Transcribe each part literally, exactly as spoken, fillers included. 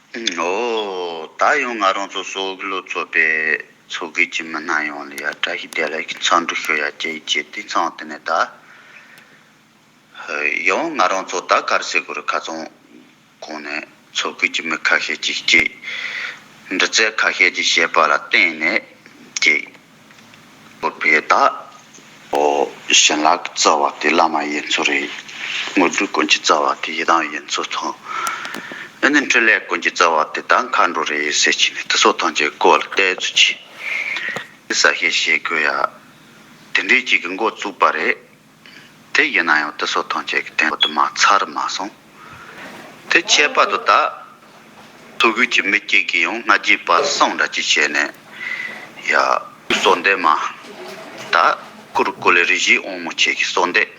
ཨོ། ད་ཡང་ང་རང་ཚོ་སོག་ལོ་ཚོ་པའི་ཚོགས་སྐུལ་གྱི་མི་སྣ་ཡོངས་ལ་ཡ་བཀྲ་ཤིས་བདེ་ལེགས་ཀྱི་འཚམས་འདྲི་ཞུ་ཡ་བཅས་བྱས་ཏེ། ཚང་དེ་ནས་ད་ཡང་ང་རང་ཚོ་ད་ག་རེ་ཟེར་དགོས་རེད། ཁ་ཚང་གོང་ནས་ཚོགས་སྐུལ་གྱི་མི་ཁ་ཤས་ཅིག་ཅིག་འདྲི་རྩད་ཁ་ཤས་ཅིག་བྱས་པ་ལ་བརྟེན་ནས་ཅིག་བོད་པའི་ད་ཨོ་བྱིན་རླབས་ཀྱི་རྩ་བ་དེ་བླ་མ་ཡིན་ཚུལ་རེད། དངོས་གྲུབ་ཀུན་གྱི་རྩ་བ་དེ་ཡི་དམ་ཡིན་ཚུལ་དང་། ཨ་ནི་འཕྲིན་ལས་ཀུན་གྱི་རྩ་བ་དེ་ད་མཁའ་འགྲོ་རེད་ཟེར་གྱི་ནས་དེ་ཚོ་ཐམས་ཅད་སྐོར་ལ་བལྟས་ཚུལ་གྱིས་གསལ་བཤད་བྱེད་དགོས་ཡ་དེ་འདྲའི་ཅིག་གི་འགོ་བཙུགས་པ་རེད། དེ་ཡིན་ན་ཡང་དེ་ཚོ་ཐམས་ཅད་ཀྱི་དོན་དུ་མ་ཚར་མ་སོང་། དེ་ཁྱད་པར་དུ་ད་ཐུགས་ཀྱི་མི་གཅིག་གིས་ཡང་སྔ་རྗེས་བར་གསུམ་འདྲ་ཅིག་བྱས་ནས་ཡ་གསོལ་འདེབས་མ་ད་གུ་རུ་ཀུ་ལེ་རིགས་བཞིའི་དབང་མོ་ཆེ་གི་གསོལ་འདེབས།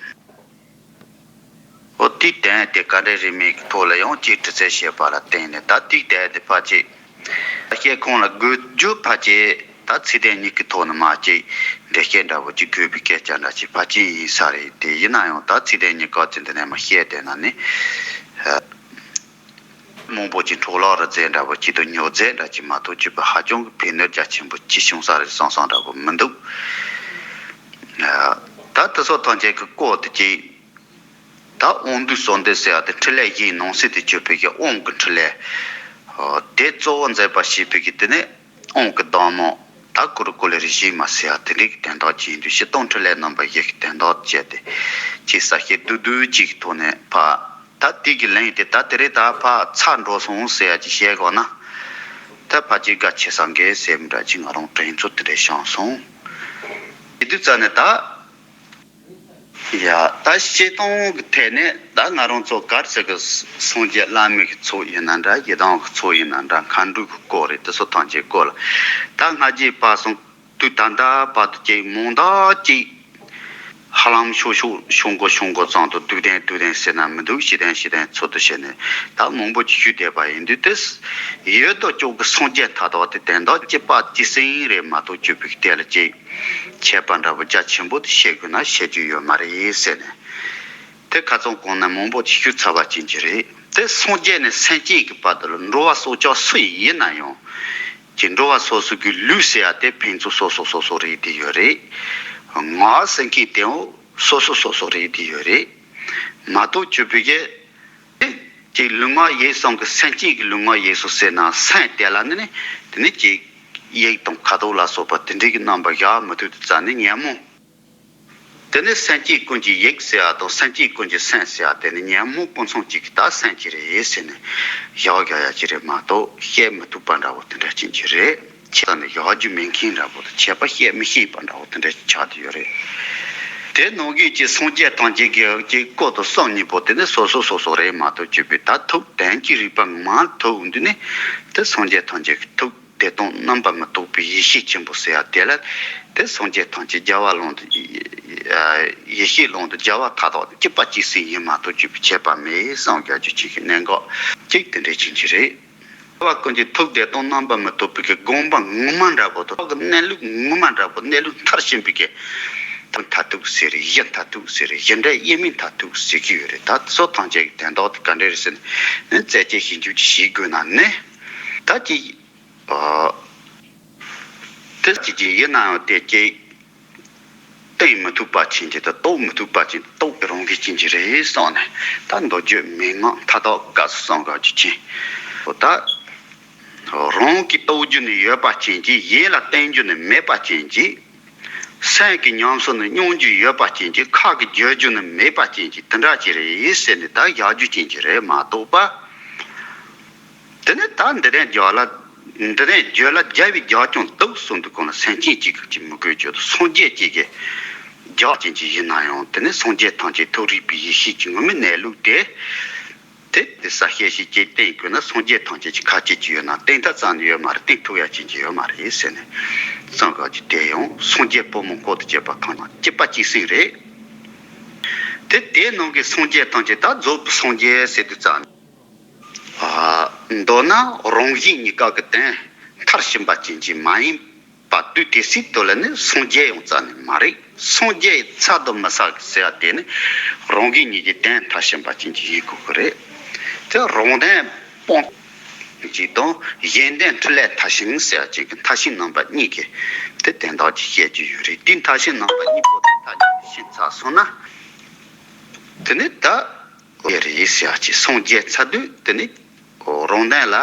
འོ་དེའི་དོན་དེ་བཀའ་འདྲ་རིས་མེད་ཀྱི་ཐོག་ལ་ཡང་ཅིག་དྲི་རྩད་བྱས་པ་ལ་བརྟེན་ནས་ད་དེའི་དོན་དེ་ཕལ་ཆེར་ད་བཤད་ཁུངས་ལ་དགོས་རྒྱུ་ཕལ་ཆེར་ད་ཚིག་དོན་གཉིས་ཀྱི་ཐོག་ནས་མ་ཅིག་འགྲེལ་བཤད་འདྲ་བོ་ཅིག་དགོས་པའི་སྐད་ཆ་འདྲ་ཅིག་ཕལ་ཆེར་ཡིན་ས་རེད། དེ་ཡིན་ན་ཡང་ད་ཚིག་དོན་གཉིས་ཀ་ཚིག་འདི་ནས་མ་བཤད་བསྡད་ན་ནི་མང་པོ་ཅིག་འཕྲོ་བརླག་རེ་རྩེད་འདྲ་བོ་ཅིག་དང་ཉོ་རྩེད་འདྲ་ཅིག་མ་གཏོགས་ཅིག་པ་ཧ་ཅང་གི་ཕན་གནོད་རྒྱ་ཆེན་པོ་ཅིག་བྱུང་ས་རེད་བསམ་བསམ་འདྲ་བོ་མི་འདུག་ད་དེ་ཚོ་ཐམས་ཅད་ཀྱི་སྐོར་དེ་ཅིག་ད་དབང་འདུས་གསོལ་འདེབས་ཟེར་བ་དེ་འཕྲིན་ལས་བཞིའི་ནང་གསེས་དེ་གྱུར་པའི་གི་དབང་གི་འཕྲིན་ལས། དེ་གཙོ་བོ་མཛད་པ་བྱས་པའི་གི་དེ་ནས་དབང་གི་བདག་མོ་ད་གུ་རུ་ཀུ་ལེ་རིགས་བཞི་མ་ཟེར་བ་དེ་འདྲའི་གི་དོན་དག་ཅིག་ཡིན་དུས་སྤྱིར་བཏང་འཕྲིན་ལས་རྣམ་པ་བཞི་གི་དོན་དག་བཅས་ཏེ་ཅིག་གསལ་བཤད་བསྡུས་བསྡུས་ཅིག་གི་ཐོག་ནས་ཕ་ད་དེ་གི་ལན་དེ་ད་དེ་རེད། ད་ཕ་ཚར་འགྲོ་སོང་ཟེར་བ་ཅིག་བཤད་དགོས་ན་ད་ཕ་ཅིག་དགའ་ཆེ་ས་འགའ་ཟེར་མི་འདྲ་ཅིག་ང་རང་དྲན་ཚོད་དེ་འདྲ་བྱུང་སོང་། དེ་དུས་ཙ་ནས་ད། ཡ། ད་བཤད་སྟངས་ཀྱི་ཐད་ནས་ད་ང་རང་ཚོ་ག་རེ་ཟེར་གི། སངས་རྒྱས་བླ་མའི་གི་ཚོགས་ཡིན་ན་འདྲ། ཡི་དམ་གི་ཚོགས་ཡིན་ན་འདྲ། མཁའ་འགྲོ་གི་སྐོར་རེད། དེ་ཚོ་ཐམས་ཅད་སྐོར་ལ་ད་སྔ་རྗེས་བར་གསུམ་དུས་ད་ལྟ་བར་དུ་ཅིག་མང་དག་ཅིག་ཧ་ལམ་ཤོག་ཤོག་ཤོག་འགོ་ཤོག་འགོ་ཙམ་དུ་སྡུག་ལྡན་སྡུག་ལྡན་ཟེར་ན་མི་འདུག་སྤྱི་ལྡན་སྤྱི་ལྡན་ཚུལ་དུ་བྱས་ནས་ད་མང་པོ་ཅིག་ཞུས་བསྡད་པ་ཡིན་དུས། དེ་ཡོད་དོ་ཅོག་གི་སངས་རྒྱས་མཐའ་དག་དེ་དོན་དག་གཅིག་པ་གཅིག་སེང་རེད་མ་གཏོགས་གཅིག་པའི་གི་དེ་ལ་ཅིག་ཁྱད་པར་འདྲ་པོ་རྒྱ་ཆེན་པོ་དེ་བཤད་དགོས་ན་བཤད་རྒྱུ་ཡོད་མ་རེད་ཟེར་ནས། དེ་ཁ་ཚང་གོང་ན་མང་པོ་ཞུ་ཚར་བ་ཅན་གྱི་རེད། དེ་སངས་རྒྱས་ནས་སེམས་ཅན་གྱི་བར་དུ་ལ་འགྲོ་བ་སོགས་ཀྱང་སུ་ཡིན་ན་ཡང་། ཀྱི་འགྲོ་བ་སོ་སོ་གི་ལུས་ཟེར་ཡ་དེ་ཕན་ཚུན་སོ་སོ་སོ་སོ་རེད་དེ་ཡོད་རེད། ངག་སེམས་ཀྱི་དེའང་སོ་སོ་སོ་སོ་རེད་དེ་ཡོད་རེད། མ་གཏོགས་གྱུར་པའི་གི་ཅིག་ལུས་ངག་ཡིད་གསུམ་གྱི་སེམས་ཅན་གྱི་ལུས་ངག་ཡིད་གསུམ་ཟེར་ན་སེམས་དེ་ལ་ནི་ནི་དེ་ནི་ཅིག་ཡིད་དང་ཁ་དོག་ལ་སོགས་པ་དེ་འདྲའི་གི་རྣམ་པ་བཞག་མི་ཐུབ་དུས་ཙ་ནི་ཉོན་མོངས། དེ་ནི་སེམས་ཅན་ཀུན་གྱི་ཡིད་ཟེར་བ་དང་སེམས་ཅན་ཀུན་གྱི་སེམས་ཟེར་བ་དེ་ནི་ཉོན་མོངས་ཀུན་མཚུངས་གཅིག་གི་ད་སེམས་ཅིག་རེད་ཟེར་ནས་བཞག་རྒྱག་ཡ་ཅིག་རེད་མ་གཏོགས་བཤད་མི་ཐུབ་པ་འདྲ་བོ་དེ་འདྲ་ཅན་ཅིག་རེད། ཁྱེད་ད་ནི་བཞག་རྒྱུ་མེད་མཁན་འདྲ་བོ་དང་ཁྱད་པར་བཤད་མི་ཤེས་པ་འདྲ་བོ་དེ་འདྲ་ཅིག་ཆགས་བསྡད་ཡོད་རེད། དེ་ནང་གི་ཅིག་སངས་རྒྱས་ཐམས་ཅད་ཀྱི་ཅིག་སྐོར་དང་གསུམ་གཉིས་པོ་དེ་ནི་སོ་སོ་སོ་སོ་རེད་མ་གཏོགས་གཅིག་པའི་ད་ཐུགས་དོན་གྱི་རིག་པ་ངོ་མ་ཐུག་འདུག་ནི་དེ་སངས་རྒྱས་ཐམས་ཅད་ཀྱི་ཐུགས་བདེ་སྟོང་རྣམ་པར་མི་རྟོག་པའི་ཡེ་ཤེས་ཆེན་པོ་ཟེར་ཡ་དེ་ལ་དེ་སངས་རྒྱས་ཐམས་ཅད་རྒྱལ་བ་ཀློང་དུ་ཡེ་ཤེས་ཀློང་དུ་རྒྱལ་བ་མཐའ་དག་གཅིག་པ་གཅིག་སེང་ཡིན་མ་གཏོགས་གཅིག་པའི་ཁྱད་པར་མེད་བསམ་རྒྱག་རྒྱུ་ཅིག་གི་གནད་འགག་གཅིག་དེ་འདྲའི་ཅན་ཅིག་རེད། རྒྱལ་བ་ཀུན་གྱི་ཐུགས་བདེ་སྟོང་རྣམ་པར་མི་རྟོག་པའི་གི་དགོངས་པ་ངོ་མ་འདྲ་པོ་དང་གནས་ལུགས་ངོ་མ་འདྲ་པོ་གནས་ལུགས་མཐར་ཕྱིན་པའི་གི་ཐུགས་མཐར་ཐུག་ཟེར་རེད། གཞི་མཐར་ཐུག་ཟེར་རེད། གཞི་འབྲས་དབྱེར་མེད་མཐར་ཐུག་ཟེར་གྱི་ཡོད་རེད། ད་སོ་ཐམས་ཅད་ཀྱི་དོན་དག་དེ་ག་འདྲ་རེད་ཟེར་ན་ནི་རྩད་གཅོད་ཞིབ་འཇུག་ཅིག་བྱེད་དགོས་ན་ནི་ད་ཅིག་ཨ། དེ་ཅི་ཅི་ཡིན་ནའང་དེ་ཅིག་བསྟན་མི་ཐུབ་པ་ཅན་གྱི་དང་རྟོགས་མི་ཐུབ་པ་ཅན་རྟོགས་པའི་རང་གི་ཅན་གྱི་རེད་བསམ་ནས་ད་མདོ་རྒྱུད་མན་ངག་མཐའ་དག་དགའ་བསུ་གསུང་ག་ཅིག་ཅན། འོ་ད་རང་གི་རྟོགས་རྒྱུ་ནི་ཡོད་པ་ཅན་གྱི་ཡིད་ལ་བརྟན་རྒྱུ་ནི་མེད་པ་ཅན་གྱི། སེམས་ཀྱི་ཉམས་སུ་ནི་མྱོང་རྒྱུ་ཡོད་པ་ཅན་གྱི་ཁ་གི་བརྗོད་རྒྱུ་ནི་མེད་པ་ཅན་གྱི་དེ་འདྲ་ཅིག་རེད་ཟེར་ནས་ད་བཞག་རྒྱུ་ཅན་གྱི་རེད་མ་གཏོགས་པ། དེ་ནས་ད་འདི་ནས་རྒྱ་ལ་འདི་ནས་རྒྱུ་ལ་རྒྱལ་བའི་རྒྱལ་ཀྱང་འདུག་གསུངས་འདུག་གོང་ལ་སེམས་ཅན་གཅིག་གི་གཅིག་མི་དགོས་རྒྱུ་དང་སངས་རྒྱས་གཅིག་གི་རྒྱལ་ཅན་གཅིག་ཡིན་ན་ཡང་དེ་ནས་སངས་རྒྱས་ཐམས་ཅད་ཐུགས་རིག་པའི་ཡེ་ཤེས་ཀྱི་ངོ་མའི་གནས་ལུགས་དེ། དེ་དེ་གསལ་བཤད་ཞིག་ཅེས་བསྟན་དགོས་ན་སངས་རྒྱས་ཐམས་ཅད་ཀྱི་ཁ་ཅིག་ཅིག་ཡོད་ན་བསྟན་ཐབས་ཙམ་ནི་ཡོད་མ་རེད། བསྟན་ཐུབ་ཡ་ཅན་གྱི་ཡོད་མ་རེད་ཟེར་ནས་གསུངས་ག་ཅིག་དེ་ཡང་སངས་རྒྱས་ཕོ་མོ་འཁོར་དུ་བཅས་པ་ཐམས་ཅད་གཅིག་པ་གཅིག་སེང་རེད། དེ་དེའི་ནང་གི་སངས་རྒྱས་ཐམས་ཅད་ད་རྫོགས་པའི་སངས་རྒྱས་ཟེར་དུས་ཙམ། ཨ། མདོར་ན་རང་གཞན་གཉིས་ཀ་གི་དོན་མཐར་ཕྱིན་པ་ཅན་གྱི་མ་ཡིན་པ་དུས་དེ་སྲིད་དུ་ལ་ནི་སངས་རྒྱས་ཡང་རྩ་ནས་མ་རེད། སངས་རྒྱས་ཚར་དུ་མི་ཟ་གི་ཟེར་བ་དེ་ནི་རང་གཞན་གཉིས་ཀྱི་དོན་མཐར་ཕྱིན་པ་ཅན་གྱི་ཡིན་དགོས་ཀྱི་རེད། དེ་རང་དོན་སྤོང་ ཅིག་དང་གཞན་ལྡན་འཕྲིན་ལས་མཐའ་ཞིང་ཟེར་ཡ་ཅིག་གི་མཐའ་ཞིང་རྣམ་པ་གཉིས་ཀྱི་དེ་དོན་དག་ཅིག་བཤད་རྒྱུ་ཡོད་རེད། དེ་མཐའ་ཞིང་རྣམ་པ་གཉིས་པོ་དེ་མཐའ་གཉིས་ཀྱི་ཤེས་ཚར་སོང་ན། དེ་ནི་ད་ཡེ་རེད་ཟེར་ཡ་ཅིག་སངས་རྒྱས་ཚར་དུས་དེ་ནི་རང་དོན་ལ་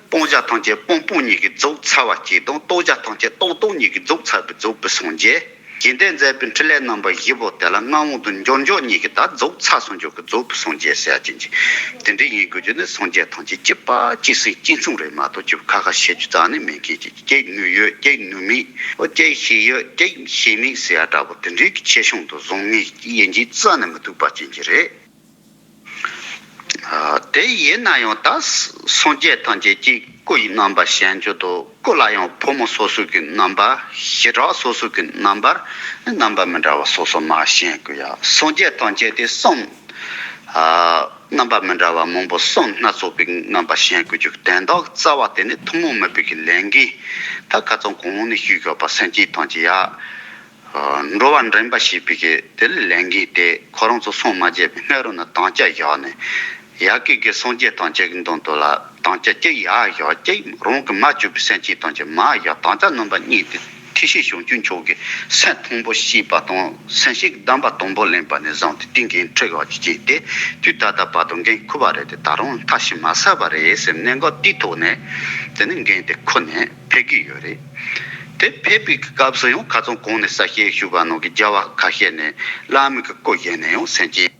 སྤང་བྱ་ཐམས་ཅད་སྤང་སྤང་གཉིས་ཀྱིས་རྫོགས་ཚར་བ་ཅིག་དང་རྟོགས་བྱ་ཐམས་ཅད་རྟོགས་རྟོགས་གཉིས་ཀྱིས་རྫོགས་ཚར་བའི་རྫོགས་པའི་སངས་རྒྱས། གཞན་ལྡན་མཛད་པའི་འཕྲིན་ལས་རྣམ་པ་བཞི་པོ་དེ་ལ་མངོན་དུ་འབྱོར་འབྱོར་གཉིས་ཀྱིས་ད་རྫོགས་ཚར་སོང་འཇོག་གི་རྫོགས་པའི་སངས་རྒྱས་ཟེར་ཡ་ཅན་གྱི་དེ་འདྲའི་ཡིན་དགོས་རྒྱུ་ནི་སངས་རྒྱས་ཐམས་ཅད་གཅིག་པ་གཅིག་སེམས་གཅིག་མཚུངས་རེད་མ་གཏོགས་ཅིག་ཁ་ཁ་བཤད་རྒྱུ་རྩ་ནས་མེད་མཁན་གྱི་གཅིག་ནུས་ཡོད་གཅིག་ནུས་མེད་འོ་གཅིག་ཤེས་ཡོད་གཅིག་ཤེས་མེད་ཟེར་ཡ་འདྲ་པོ་དེ་འདྲའི་གི་ཆེ་ཆུང་དུ་བཟུང་ངེས་ཡིན་གྱི་རྩ་ནས་མི་ཐུབ་པ་ཅན་གྱི་རེད། དེ་ཡིན་ན་ཡང་ད་སངས་རྒྱས་ཐམས་ཅད་ཀྱི་སྐུ་ཡི་རྣམ་པ་བཤད་རྒྱུ་དང་སྐུ་ལ་ཡང་ཕོ་མོ་སོ་སོ་གི་རྣམ་པ་བྱེ་བྲག་སོ་སོ་གི་རྣམ་པར་རྣམ་པ་མི་འདྲ་བ་སོ་སོ་མ་བཤད་དགོས་ཡ། སངས་རྒྱས་ཐམས་ཅད་དེ་གསུམ་རྣམ་པ་མི་འདྲ་བ་མང་པོ་གསུམ་སྣ་ཚོགས་པའི་རྣམ་པ་བཤད་དགོས་རྒྱུ་དོན་དག་རྩ་བ་དེ་ནི་ཐུན་མོང་མིན་པའི་གི་ལས་འགན་ད་ཁ་སང་གོང་ནས་ཞུས་ཡོད་པ་སེམས་ཅན་ཐམས་ཅད་ཡ། འགྲོ་བ་འདྲེན་པ་ཞེས་པའི་གི་དེ་ལས་འགན་དེ་ཁོ་རང་ཚོ་སངས་མ་རྒྱས་པའི་སྔ་རོལ་ན་དམ་བཅའ་བཞག་ནས་ཡ་གི་གི་སངས་རྒྱས་ཐམས་ཅད་ཀྱི་མདུན་དུ་ལ་དམ་བཅའ་གཅིག་ཡར་བཞག་གཅིག་རང་གི་མ་གྱུར་པའི་སེམས་ཅན་ཐམས་ཅད་མར་བཞག་དམ་བཅའ་རྣམ་པ་གཉིས་དེ་ཐེག་ཆེན་བྱང་ཆུབ་མཆོག་གི་སེམས་མཐོན་པོ་བཤད་པ་དང་སེམས་ཤིག་གདམས་པ་དང་པོ་ལེན་པ་ནས་བཟུང་སྟེ་དེ་འགན་འཁྲི་བ་ཅིག་བྱས་ཏེ་དུས་ད་ལྟ་བར་དུ་འགན་འཁུར་བ་རེད་དེ་ད་རུང་མཐའ་ཞིག་མ་ཟད་པ་རེད་ཟེར་གནད་འགག་དེའི་ཐོག་ནས་དེ་ནི་འགན་དེ་འཁུར་ནས་ཕེབས་ཀྱི་ཡོད་རེད། དེ་ཕེབས་པའི་སྐབས་སུ་ཡང་ཁ་སང་གོང་ནས་གསལ་བཤད་ཞུས་པ་ནང་གི་རྒྱལ་བ་ཁ་ཤས་ནས་བླ་མའི་གི་སྐུ་བཞེངས་ནས་ཡང་སེམས་ཅན་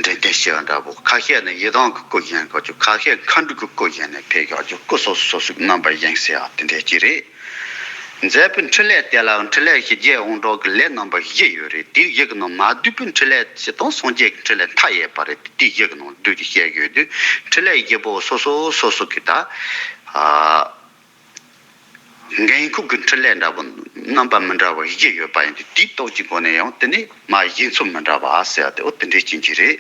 འདྲེན་བསྟན་ཞེས་པ་འདྲ་པོ་ཁ་ཤས་ནས་ཡི་དམ་གི་སྐུ་བཞེངས་དགོས་རྒྱུ་ཁ་ཤས་མཁའ་འགྲོ་གི་སྐུ་བཞེངས་ནས་ཕེབས་ཡག་རྒྱུ་སྐུ་སོ་སོ་སོ་སོའི་རྣམ་པ་བཞེངས་ཟེར་ཡག་དེ་འདྲས་ཅིག་རེད། མཛད་པའི་འཕྲིན་ལས་དེ་ལ་འཕྲིན་ལས་ཀྱི་རྗེས་དབང་གྲགས་ཀྱི་ལས་རྣམ་པ་བཞི་ཡོད་རེད། དེའི་བཞི་གི་ནང་མ་བསྡུས་པའི་འཕྲིན་ལས་ཞེས་དང་སངས་རྒྱས་ཀྱི་འཕྲིན་ལས་མཐའ་ཡས་པ་རེད། དེའི་བཞི་གི་ནང་བསྡུས་ཏེ་བཤད་ཡོད་དུས་འཕྲིན་ལས་བཞི་པོ་སོ་སོ་སོ་སོ་གི་ད། འགན་ཁུར་གྱི་འཕྲིན་ལས་འདྲ་པོ་རྣམ་པ་མི་འདྲ་བ་བཞི་ཡོད་པ་ཡིན་དུས་དེའི་སྟོབས་ཀྱི་སྒོ་ནས་ཡང་དེ་ནི་མ་བཞི་མཚམས་མི་འདྲ་བ་ཟེར་ཡ་དེ་འོ་དེ་འདྲའི་ཅན་གྱི་རེད།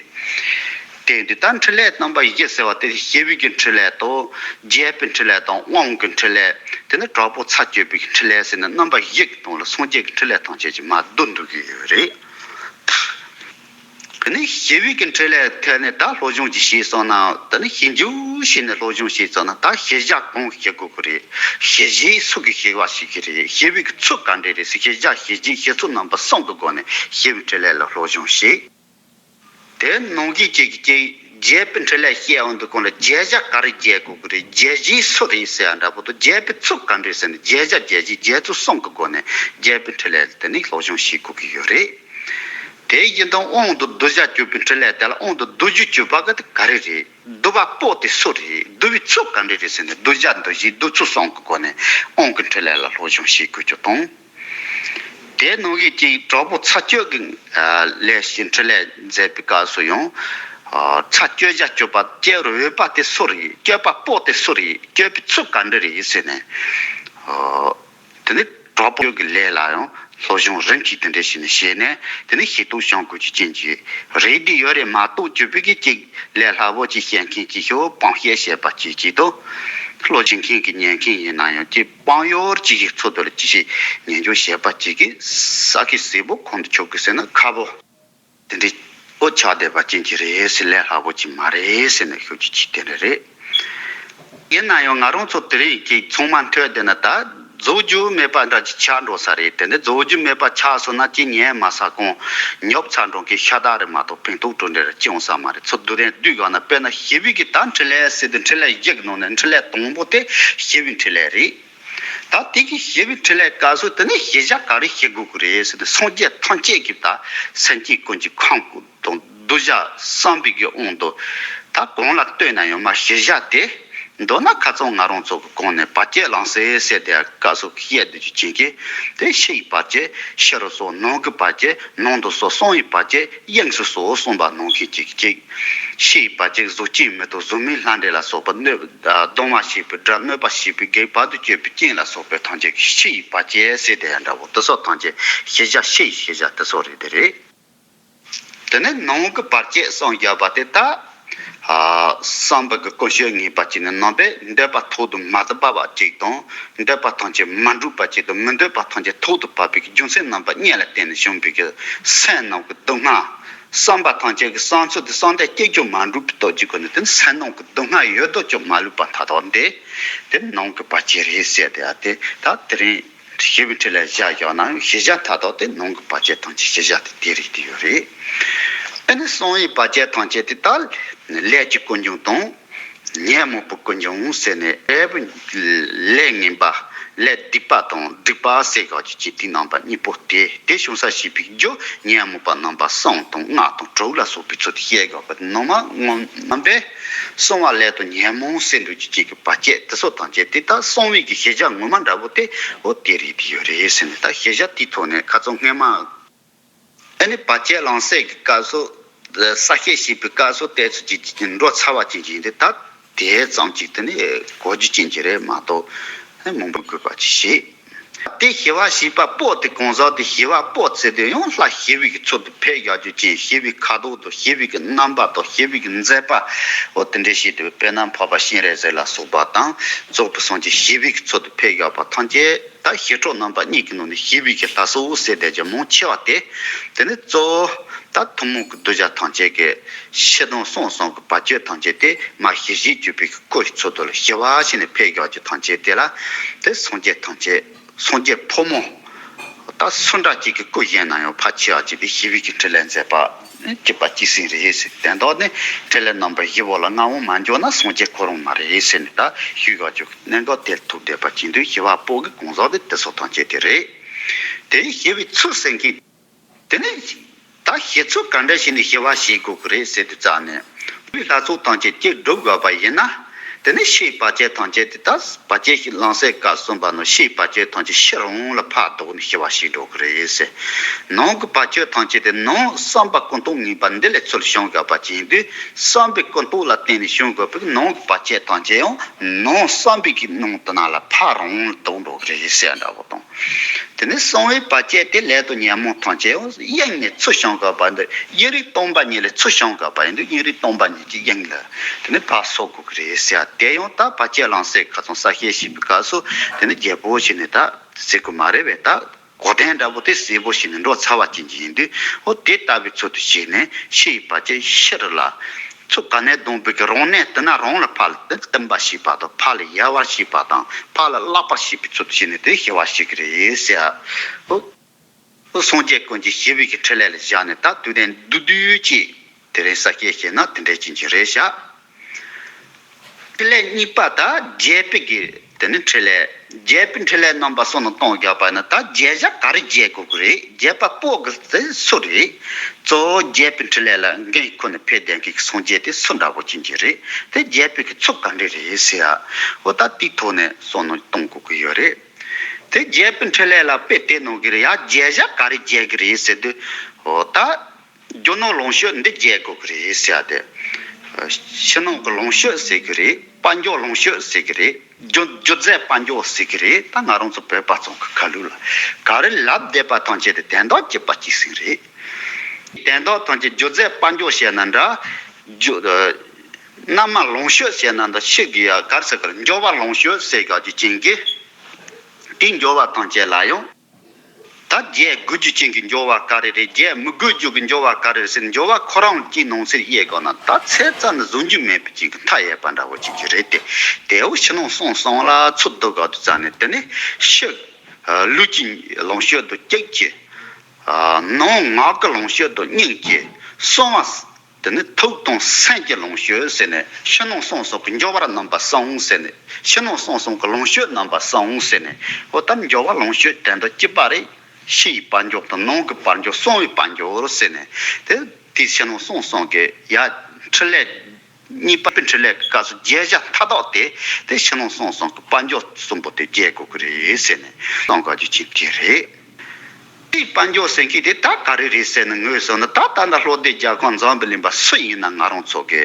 དེ་ཡིན་དུས་ད་འཕྲིན་ལས་རྣམ་པ་བཞི་ཟེར་བ་དེ་ཞི་བའི་གི་འཕྲིན་ལས་དང་རྒྱས་པའི་འཕྲིན་ལས་དང་དབང་གི་འཕྲིན་ལས་དེ་ནི་དྲག་པོ་ཚར་གཅོད་པའི་གི་འཕྲིན་ལས་ཟེར་ནས་རྣམ་པ་བཞི་གི་སྟེང་ལ་སངས་རྒྱས་ཀྱི་འཕྲིན་ལས་ཐམས་ཅད་ཀྱིས་མ་བསྡུ་འདུག་གི་ཡོད་རེད། དེ་ནས་ཞི་བའི་གི་འཕྲིན་ལས་ཐད་ནས་ད་སློབ་སྦྱོང་ཅིག་བྱས་སོང་ན་དེ་ནས་ཞིབ་འཇུག་བྱས་ནས་སློབ་སྦྱོང་བྱས་ཙང་ན་ད་ཞི་བྱ་གང་ཞི་དགོས་ཀྱི་རེད། ཞི་བྱེད་སུ་གིས་ཞི་བ་ཞིག་གི་རེད། ཞི་བའི་གི་ཚུལ་ག་འདྲས་རེད་ཟེར་ཞི་བྱ་ཞི་བྱེད་ཞི་ཚུལ་རྣམ་པ་གསུམ་གི་སྒོ་ནས་ཞི་བའི་འཕྲིན་ལས་ལ་སློབ་སྦྱོང་བྱས། དེ་ནང་གི་གཅིག་གཅིག་རྒྱས་པའི་འཕྲིན་ལས་བཤད་འོང་དུས་གོང་ལ་རྒྱས་བྱ་ག་རེ་རྒྱས་དགོས་ཀྱི་རེད། རྒྱས་བྱེད་སུ་རེད་ཟེར་ཡ་འདྲ་པོ་དང་རྒྱས་པའི་ཚུལ་ག་འདྲས་ཟེར་ནས་རྒྱས་བྱ་རྒྱས་བྱེད་རྒྱས་ཚུལ་གསུམ་གི་སྒོ་ནས་རྒྱས་པའི་འཕྲིན་ལས་དེ་ནི་སློབ་སྦྱོང་བྱེད་དགོས་ཀྱི་ཡོད་རེད། དེ་བཞིན་དུ་དབང་དུ་བསྡུ་བྱ་གཅོད་པའི་འཕྲིན་ལས་དེ་ལ་དབང་དུ་བསྡུ་རྒྱུ་གཅོད་པ་ག་དེ་ག་རེ་རེད། བསྡུ་བ་པོ་དེ་སུ་རེད། བསྡུ་བའི་ཚུལ་ག་འདྲས་རེད་ཟེར་ནས་བསྡུ་བྱ་བསྡུ་བྱེད་བསྡུ་ཚུལ་གསུམ་གྱི་སྒོ་ནས་དབང་གི་འཕྲིན་ལས་ལ་སློབ་སྦྱོང་བྱེད་དགོས་རྒྱུ་དང་། དེ་ནང་གི་གཅིག་དྲག་པོ་ཚར་གཅོད་ཀྱི་ལས་ཞེས་འཕྲིན་ལས་མཛད་པའི་སྐབས་སུ་ཡང་ཚར་གཅོད་བྱ་གཅོད་པ་གཅོད་འོས་པ་དེ་སུ་རེད། གཅོད་པ་པོ་དེ་སུ་རེད། གཅོད་པའི་ཚུལ་ག་འདྲས་རེད་ཟེར་ནས། དེ་ནི་དྲག་པོ་གི་ལས་ལ་ཡང་སློབ་སྦྱོང་རིམ་གྱིས་དེ་འདྲ་བྱས་ནས་བྱས་ནས་དེ་ནི་ཤེས་རྟོགས་བྱུང་དགོས་ཀྱི་རྐྱེན་གྱིས་རེད་དེ་ཡོད་རེད་མ་གཏོགས་གྱོད་པའི་གི་གཅིག་ལས་སླ་པོ་གཅིག་བཤད་མཁན་གྱི་ཤོག་སྤང་བཤད་བཤད་པ་གཅིག་གཅིག་ཏུ་བློ་བྱེད་མཁན་གྱི་ཉན་མཁན་ཡིན་ན་ཡང་གཅིག་སྤང་ཡོར་གཅིག་གི་ཚུལ་དུ་ལ་གཅིག་ཤེས་ཉན་འཇོག་བྱེད་པ་གཅིག་གིས་ས་ཁའི་ཟིལ་པོ་ཁོང་དུ་ཆུད་དགོས་ཟེར་ན་ཁ་པོ། དེ་འདྲའི་ཨོ་ཆགས་བསྡད་པ་ཅན་གྱི་རེད་ཟེར་ལས་སླ་པོ་ཅིག་མ་རེད་ཟེར་ནས་ཤོད་རྒྱུ་ཅིག་དེ་འདྲ་རེད། ཡིན་ན་ཡང་ང་རང་ཚོ་དེ་རིང་གི་ཚང་མ་འཐོལ་བསྡད་ན་ད་རྫོགས་རྒྱུ་མེད་པ་འདྲ་ཅིག་ཆགས་འགྲོ་ས་རེད། དེ་འདྲ་རྫོགས་རྒྱུ་མེད་པ་ཆགས་སོང་ན་ཅི་ཉན་མ་ས་གང་ཉོབ་ཚར་འགྲོ་མཁན་ཤ་སྟག་རེད་མ་གཏོགས་ཕན་ཐོགས་གྲུབ་འབྲས་རེ་ཅི་ཡོང་ས་མ་རེད། ཚུར་བསྡུ་རན་བསྡུས་ཡོང་ན་དཔེར་ན་ཞི་བའི་གི་ད་འཕྲིན་ལས་ཟེར་དུས་འཕྲིན་ལས་བཞི་གི་ནང་ནས་འཕྲིན་ལས་དང་པོ་དེ་ཞི་བའི་འཕྲིན་ལས་རེད། ད་དེ་གི་ཞི་བའི་འཕྲིན་ལས་སྐབས་སུ་དེ་ནི་ཞི་བྱ་ག་རེ་ཞི་དགོས་ཀྱི་རེད་ཟེར་ན་སངས་རྒྱས་ཐམས་ཅད་ཀྱི་ད་སེམས་ཅན་ཀུན་གྱི་ཁམས་དང་གདུལ་བྱ་བསམ་པའི་གི་དབང་དུ་ད་གང་ལ་ལྟོས་ན་ཡང་མ་ཞི་བྱ་དེ་མདོར་ན་ཁ་སང་ང་རང་ཚོ་གི་གོང་ནས་བར་ཆད་ལམ་སེལ་ཟེར་དེ་སྐབས་སུ་བཤད་དུ་ཅིག་གི་དེ་ཕྱི་ཡི་བར་ཆད་ཕྱི་རུ་སོགས་ནང་གི་བར་ཆད་ནང་དུ་སོགས་གསང་བའི་བར་ཆད་དབྱིངས་སུ་སོགས་གསུངས་པ་ནང་བཞིན་གཅིག་གཅིག་ཕྱི་ཡི་བར་ཆད་གཟུགས་ཅན་མེ་ཏོག་གཟུགས་མེད་ལྷ་འདྲེ་ལ་སོགས་པ་གནོད་གདུང་བ་བྱེད་པའི་དགྲ་གནོད་པ་བྱེད་པའི་བགེགས་བར་དུ་གཅོད་པའི་རྐྱེན་ལ་སོགས་པའི་ཐམས་ཅད་ཕྱི་ཡི་བར་ཆད་ཟེར་དེ་ཡང་འདྲ་བོ་དེ་སོགས་ཐམས་ཅད་ཞི་བྱ་ཕྱི་ཡི་ཞི་བྱ་དེ་སོགས་རེད་དེ་རེད། དེ་ནས་ནང་གི་བར་ཆད་གསུམ་བརྒྱབ་པ་དེ་ད། བསམ་པ་གི་ཀུན་སྤྱོད་ངེས་པ་གཅིག་ནི་རྣམ་པས་འདོད་པ་ཐོག་ཏུ་མ་བབས་པ་གཅིག་དང་། འདོད་པ་ཐམས་ཅད་མ་འགྲུབ་པ་གཅིག་དང་། མི་འདོད་པ་ཐམས་ཅད་ཐོག་ཏུ་བབས་པའི་རྒྱུ་མཚན་རྣམ་པ་གཉིས་ལ་བརྟེན་ནས་བྱུང་བའི་གི་སེམས་རྣམས་ཀྱི་སྡུག་བསྔལ་ བསམ་པ་ཐམས་ཅད་ཀྱི་བསམ་ཚུལ་དེ་བསམ་གཏན་སྐྱེ་རྒྱུ་མ་འགྲུབ་པའི་སྟོབས་ཀྱི་སྒོ་ནས་དེ་ནི་སེམས་ནང་གི་སྡུག་བསྔལ་ཡོད་དོ་ཅོག་མ་ལུས་པ་མཐའ་དག་འདི་དེ་ནི་ནང་གི་བར་ཆད་རེད་ཟེར་ཏེ། ཨ་དེ་ད་དེ་རིང་ཞི་བའི་འཕྲིན་ལས་བཞག་བཞག་ན་ཡང་ཞི་བྱ་མཐའ་དག་དེ་ནང་གི་བར་ཆད་ཐམས་ཅད་ཞི་བྱ་དེ་དེ་རེད་དེ་ཡོད་རེད། ཨ་ནི་གསང་བའི་བར་ཆད་ཐམས་ཅད་དེ་ད་ལས་ཀྱི་ཀུན་འབྱུང་དང་། ཉོན་མོངས་པའི་ཀུན་འབྱུང་ཟེར་ནས་འབྲས་བུ་ལས་ངན་པ་ལས་སྡིག་པ་དང་སྡིག་པ་ཟེར་ག་ཅིག་ཅིག་དེའི་རྣམ་པ་གཉིས་པོ་སྟེ། དེ་བྱུང་ས་ཞེས་པའི་རྒྱུ་ཉོན་མོངས་པ་རྣམ་པ་གསུམ་དང་ལྔ་དང་དྲུག་ལ་སོགས་པའི་ཚུལ་དུ་བཤད་དགོས་པ་ནང་མ་ངོ་རྣམ་པས་གསང་བ་ལས་དང་ཉོན་མོངས་ཟེར་འདུག་ཅིག་ཅིག་གི་བར་ཆད་དེ་ཚོ་ཐམས་ཅད་དེ་ད་གསང་བའི་གི་ཞི་བྱ་ངོ་མ་འདྲ་བོ་དེ་འོ་དེ་རེད་དེ་ཡོད་རེད་ཟེར་ནས། ད་ཞི་བྱ་དེའི་ཐོག་ནས་ཁ་ཚང་སྔས་མ། ཨ་ནི་བར་ཆད་ལམ་སེལ་གྱི་སྐབས་སུ་གསལ་བཤད་བྱེད་པའི་སྐབས་སུ་དེ་ཚོ་ཅིག་ཅིག་འགྲོ་ཚར་བ་ཅིག་ཅིག་ཡིན་ཏེ། ད་དེ་ཙམ་ཅིག་དེ་ནི་གོ་རྒྱུ་ཅན་ཅིག་རེད་མ་གཏོགས་མང་པོ་དགོས་པ་ཅིག་བྱེད། དེ་ཞི་བ་ཞེས་པ་པོ་དེ་གང་ཟག་དེ་ཞི་བ་པོ་ཟེར་དུས་ཡང་ལྷ་ཞི་བའི་གི་ཚུལ་དུ་ཕེབས་བཞག་རྒྱུ་ཅན། ཞི་བའི་ཁ་དོག་དང་ཞི་བའི་གི་རྣམ་པ་དང་ཞི་བའི་གི་མཛད་པ་འོ་དེ་འདྲ་ཞིག་དེ་དཔེར་ན་འཕགས་པ་སྤྱན་རས་གཟིགས་ལ་སོགས་པ་དང་རྫོགས་པའི་སངས་རྒྱས་ཞི་བའི་གི་ཚུལ་དུ་ཕེབས་བཞག་པ་ཐམས་ཅད། ད་ཞི་ཁྲོ་རྣམ་པ་གཉིས་ཀྱི་ནང་ནས་ཞི་བའི་གི་ལྷ་སོ་ཟེར་བསྡད་རྒྱུ་མང་ཆེ་བ་དེ། དེ་ནི་གཙོ་བོ་ད་ཐུན་མོང་གི་གདུལ་བྱ་ཐམས་ཅད་ཀྱི་ཕྱི་ནང་གསང་གསུམ་གྱི་བར་ཆད་ཐམས་ཅད་དེ་མར་ཞི་ཞིང་གྱུར་པའི་གི་སྐུ་ཡི་ཚུལ་དུ་ལ་ཞི་བ་ཞིག་ནས་ཕེབས་བཞག་རྒྱུ་ཐམས་ཅད་དེ་ལ་དེ་སངས་རྒྱས་ཐམས་ཅད་སངས་རྒྱས་ཕོ་མོ་ད་སུ་འདྲ་ཅིག་གི་སྐུ་བཞེངས་ན་ཡང་ཕལ་ཆེ་བ་ཅིག་དེ་ཞི་བའི་གི་འཕྲིན་ལས་མཛད་པ། གཅིག་པ་གཅིག་སེང་རེད་ཟེར། དེ་འདྲ་ནི་འཕྲིན་ལས་རྣམ་པ་བཞི་པོ་ལ་མངའ་དབང་མ་འབྱོར་ན་སངས་རྒྱས་ཁོ་རང་མ་རེད་ཟེར་ནས་ད་ཞུས་ཡོད་རྒྱུ་གནད་འགག་དེ་ཐུག་བསྡད་པ་ཅིག་འདུག་ཞི་བ་པོ་གི་གང་ཟག་དེ་དེ་ཚོ་ཐམས་ཅད་དེ་རེད། དེ་ཞི་བའི་ཚུལ་ཟེར་མཁན། དེ་ནི་ད་ཞི་ཚུལ་ག་འདྲ་ཞིག་ནས་ཞི་བ་ཞིག་དགོས་ཀྱི་རེད་ཟེར་དུས་ཙང་ནས། ལྷ་ཚོགས་ཐམས་ཅད་གཅིག་སྒྲུབ་དགོས་པ་ཡིན་ན། དེ་ནི་ཕྱིའི་བར་ཆད་ཐམས་ཅད་དེ་ད་བར་ཆད་ཞི་ལམ་སེལ་སྐབས་གསུངས་པ་ནང་ཕྱིའི་བར་ཆད་ཐམས་ཅད་ཕྱི་རང་ལ་ཕར་ལྡོག་ནས་ཞི་བ་ཞིག་འགྲོ་གི་རེད་ཟེར། ནང་གི་བར་ཆད་ཐམས་ཅད་དེ་ནང་བསམ་པ་ཀུན་རྟོག་ངེས་པ་འདི་ལས་ཚུར་བྱུང་དགོས་པ་ཅིག་ཡིན་དུས། བསམ་པའི་ཀུན་རྟོག་ལ་བརྟེན་ནས་བྱུང་དགོས་པའི་ནང་གི་བར་ཆད་ཐམས་ཅད་ཡང་ནང་བསམ་པའི་གི་ནང་དུ་ན་ལ་ཕར་རང་ལ་ལྡོག་འགྲོ་གི་རེད་ཟེར་འདྲ་བོ་དང་། དེ་ནས་གསང་བའི་བར་ཆད་དེ་ལས་དང་ཉོན་མོངས་ཐམས་ཅད་ཡང་དབྱིངས་ནས་ཚུར་བྱུང་དགོས་པ་འདི་དབྱིངས་རིག་སྟོང་པ་ཉིད་ལས་ཚུར་བྱུང་དགོས་པ་ཡིན་དུས་དབྱིངས་རིག་སྟོང་པ་ཉིད་ཀྱི་དབྱིངས་ལ་དེ་ནས་ཕར་སོག་དགོས་ཀྱི་རེད་ཟེར། དེ་ཡང་ད་བར་ཆད་ལམ་སེལ་ཁ་ཚང་གསལ་བཤད་བྱེད་པའི་སྐབས་སུ་དེ་ནས་རྒྱལ་པོ་ཞིག་ནས་ད་ཟེར་དགོས་མ་རེད་པས། ད་གོ་དོན་འདྲ་པོ་དེ་གསལ་པོ་ཞིག་ནས་འགྲོ་ཚར་བ་ཅན་གྱི་ཡིན་དུས། འོ་དེ་ལྟ་བུའི་ཚུལ་དུ་བྱས་ནས་ཕྱིའི་བར་ཆད་ཕྱིར་ལ། ཚུར་ག་ནས་བསྡམས་པའི་གི་རང་གནས་དེ་ན་རང་ལ་ཕར་ལ་བསྟིམ་པ་ཞེས་པ་དང་། ཕར་ལ་ཡལ་བར་བྱེད་པ་དང་། ཕར་ལ་བརླག་པར་བྱེད་པའི་ཚུལ་དུ་བྱས་ནས་དེ་ཞི་བ་ཞིག་གི་རེད་ཟེར། འོ། སངས་རྒྱས་ཀུན་གྱི་ཞི་བའི་གི་འཕྲིན་ལས་ལ་བཞག་ནས་ད་དུས་དེ་བསྡུས་བསྡུས་ཀྱིས་དེ་རིང་གསལ་བཤད་བྱས་ན་དེ་འདྲའི་ཅན་གྱི་རེད་བཞག་འཕྲིན་ལས་གཉིས་པ་ད་རྒྱས་པའི་གི་དེ་ནི་འཕྲིན་ལས། རྒྱས་པའི་འཕྲིན་ལས་རྣམ་པ་གསུམ་ལ་བསྟན་བཞག་པ་ན་ད་རྒྱས་བྱ་ག་རེ་རྒྱས་དགོས་ཀྱི་རེད། རྒྱས་པ་པོ་གི་དེ་སུ་རེད། གཙོ་བོ་རྒྱས་པའི་འཕྲིན་ལས་ལ་འགན་ཁུར་ནས་ཕེབས་བསྡད་མཁན་གྱི་སངས་རྒྱས་དེ་སུ་འདྲ་པོ་ཅན་གྱི་རེད། དེ་རྒྱས་པའི་གི་ཚུལ་ག་འདྲ་རེད་ཟེར་ཡ། འོ་ད་དེའི་ཐོག་ནས་བསམ་བློ་གཏོང་དགོས་ཀྱི་ཡོད་རེད། དེ་རྒྱས་པའི་འཕྲིན་ལས་ལ་དཔེ་དེ་གནང་གི་རེད་ཡ། རྒྱས་བྱ་ག་རེ་རྒྱས་ཀྱི་རེད་ཟེར་དུས། འོ་ད། རྒྱུ་ནོར་ལོངས་སྤྱོད་འདི་རྒྱས་དགོས་ཀྱི་རེད་ཟེར་ཡ་དེ། ཕྱི་ནང་གི་ལོངས་སྤྱོད་ཟེར་གྱི་རེད། དཔལ་འབྱོར་ལོངས་སྤྱོད་ཟེར་གྱི་རེད། རྒྱུ་རྒྱུ་རྫས་དཔལ་འབྱོར་ཟེར་གྱི་རེད། ད་ང་རང་ཚོ་བོད་པ་ཚོ་གི་ཁ་ལུགས་ལ་ག་རེ་ལབ་བསྡད་པ་ཐམས་ཅད་དེ་དོན་དག་གཅིག་པ་གཅིག་སེང་རེད། དོན་དག་ཐམས་ཅད་རྒྱུ་རྫས་དཔལ་འབྱོར་བཤད་ན་འདྲ། རྒྱུ། ཨ། གནམ་མ་ལོངས་སྤྱོད་བཤད་ན་འདྲ། ཕྱི་གི་ཡ་ག་རེ་ཟེར་གི་རེད། འབྱོར་བ་ལོངས་སྤྱོད་ཟེར་ག་རྒྱུ་ཅན་གྱི། དེ་འབྱོར་བ་ཐམས་ཅད་ལ་ཡང་། ད་རྒྱས་དགོས་རྒྱུ་ཅན་གྱི་འབྱོར་བ་ག་རེ་རེད། རྒྱས་མི་དགོས་རྒྱུ་གི་འབྱོར་བ་ག་རེ་རེད་ཟེར་ན། འབྱོར་བ་ཁོ་རང་གཅིག་ནང་གསེས་དབྱེ་དགོས་ན་ད་ཚད་རྩ་ནས་བཟུང་རྒྱུ་མེད་པའི་ཅན་གྱི་མཐའ་ཡས་པ་འདྲ་བོ་ཅན་གྱི་རེད་དེ། དེའོ་ཕྱི་ནང་གསང་གསུམ་ལ་ཚུར་བསྡུ་དགོས་དུས་ཙ་ནས་དེ་ནི་ཕྱི་ལུས་ཀྱི་ལོངས་སྤྱོད་དང་གཅིག་གི། ནང་ངག་གི་ལོངས་སྤྱོད་དང་གཉིས་ཀྱི། གསུམ་པ། དེ་ནི་ཐུགས་དང་སེམས་ཀྱི་ལོངས་སྤྱོད་ཟེར་ནས། ཕྱི་ནང་གསང་གསུམ་གྱི་འབྱོར་བ་རྣམ་པ་གསུམ་ཟེར་ནས། ཕྱི་ནང་གསང་གསུམ་གྱི་ལོངས་སྤྱོད་རྣམ་པ་གསུམ་ཟེར་ནས། འོ་ད་འབྱོར་བ་ལོངས་སྤྱོད་དོན་དག་གཅིག་པ་རེད། ཕྱི་ཡི་དཔལ་འབྱོར་དང་ནང་གི་དཔལ་འབྱོར། གསང་བའི་དཔལ་འབྱོར་ཟེར་ནས། དེ་དེ་ཕྱི་ནང་གསང་གསུམ་གྱི་ཡ་འཕྲིན་ལས་གཉིས་པ་པའི་འཕྲིན་ལས་ཀྱི་སྐབས་སུ་རྒྱས་བྱ་མཐའ་དག་དེ་དེ་ཕྱི་ནང་གསང་གསུམ་གྱི་དཔལ་འབྱོར་གསུམ་པོ་དེ་རྒྱས་དགོས་ཀྱི་རེད་ཟེར་ནས་གསུང་དགོས་རྒྱུ་ཅན་དེ་རེད། དེའི་དཔལ་འབྱོར་ཟེར་མཁན་དེ་ད་ག་རེ་རེད་ཟེར་ན། ངོས་བཟུང་ན་ད་ད་ལྟ་བློ་བདེ་རྒྱལ་ཁམས་འཛམ་བུ་གླིང་པ་སུ་ཡིན་ན་ང་རང་ཚོ་གི་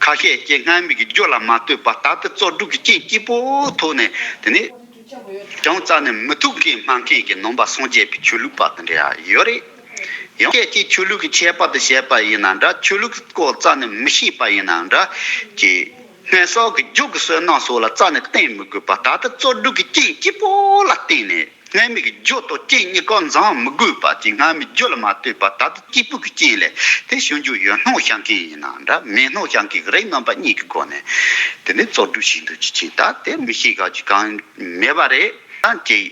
ཁ་ཤས་ཀྱིས་སྔ་མའི་གི་རྒྱུ་ལ་མ་ལྟོས་པར་ད་ལྟ་བཙོག་སྒྲུག་གི་རྐྱེན་གཅིག་པོ་ཐོག་ནས་དེ་ནི་བྱང་རྩ་ནས་མི་ཐུབ་མཁན་སྨྲ་མཁན་གྱི་ནང་པ་སངས་རྒྱས་པའི་ཆོས་ལུགས་པ་དེ་འདྲ་ཡོད་རེད། ཡང་སྐད་ཅིག་ཆོས་ལུགས་ཀྱི་ཁྱད་པར་དུ་བྱས་པ་ཡིན་ན་འདྲ། ཆོས་ལུགས་ཀྱི་སྐོར་རྩ་ནས་མི་ཤེས་པ་ཡིན་ན་འདྲ། ཀྱི་སྔོན་བསགས་ཀྱི་རྒྱུ་གི་བསོད་ནམས་སོགས་ལ་རྩ་ནས་བརྟེན་མི་དགོས་པར་ད་ལྟ་བཙོག་སྒྲུག་གི་རྐྱེན་གཅིག་པོ་ལ་བརྟེན་ནས། སྔ་མའི་རྒྱུ་དང་རྐྱེན་གཉིས་ཀ་འཛོམས་མི་དགོས་པ་ཅིག་སྔ་མའི་རྒྱུ་ལ་མ་ལྟོས་པར་ད་ལྟ་སྐྱེས་བུ་གི་རྐྱེན་ལས་དེ་བྱུང་རྒྱུ་ཡོད་སྣང་བྱེད་མཁན་ཡིན་ན་འདྲ་མེད་སྣང་བྱེད་མཁན་གྱི་རིགས་རྣམ་པ་གཉིས་ཀྱི་སྒོ་ནས་དེ་ནས་རྩོད་སྒྲུབ་བྱེད་འདོད་ཀྱི་ཅིག་ད་དེ་མི་ཤེས་ག་ཅིག་གང་མེད་པ་རེད། ད་ཅིག་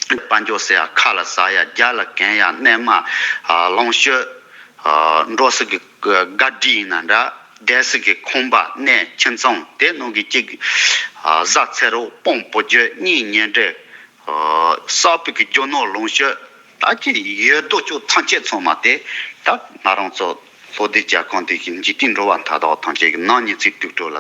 དཔལ་འབྱོར་ཟེར་ཡ་ཁ་ལ་ཟ་ཡ་རྒྱ་ལ་གན་ཡ་གནས་མལ་ལོངས་སྤྱོད། འགྲོ་སའི་གི་སྒར་བྲིས་ཡིན་ན་འདྲ། བསྡད་སའི་གི་ཁང་པ་གནས་ཁྱིམ་ཚང་དེ་ནང་གི་གཅིག་བཟའ་ཚེ་རོགས་སྤུན་བུ་རྒྱུད་གཉེན་ཉེ་འབྲེལ། བསགས་པའི་གི་རྒྱུ་ནོར་ལོངས་སྤྱོད་ད་ཅི་ཡོད་དོ་ཅོག་ཐམས་ཅད་ཚང་མ་དེ་ད་ང་རང་ཚོ་ལྷོ་སྡེ་རྒྱལ་ཁམས་འདི་གི་འཇིག་རྟེན་འགྲོ་བ་མཐའ་དག་ཐམས་ཅད་ཀྱི་ནང་ཉིན་ཚེ་དུས་དྲུག་ལ་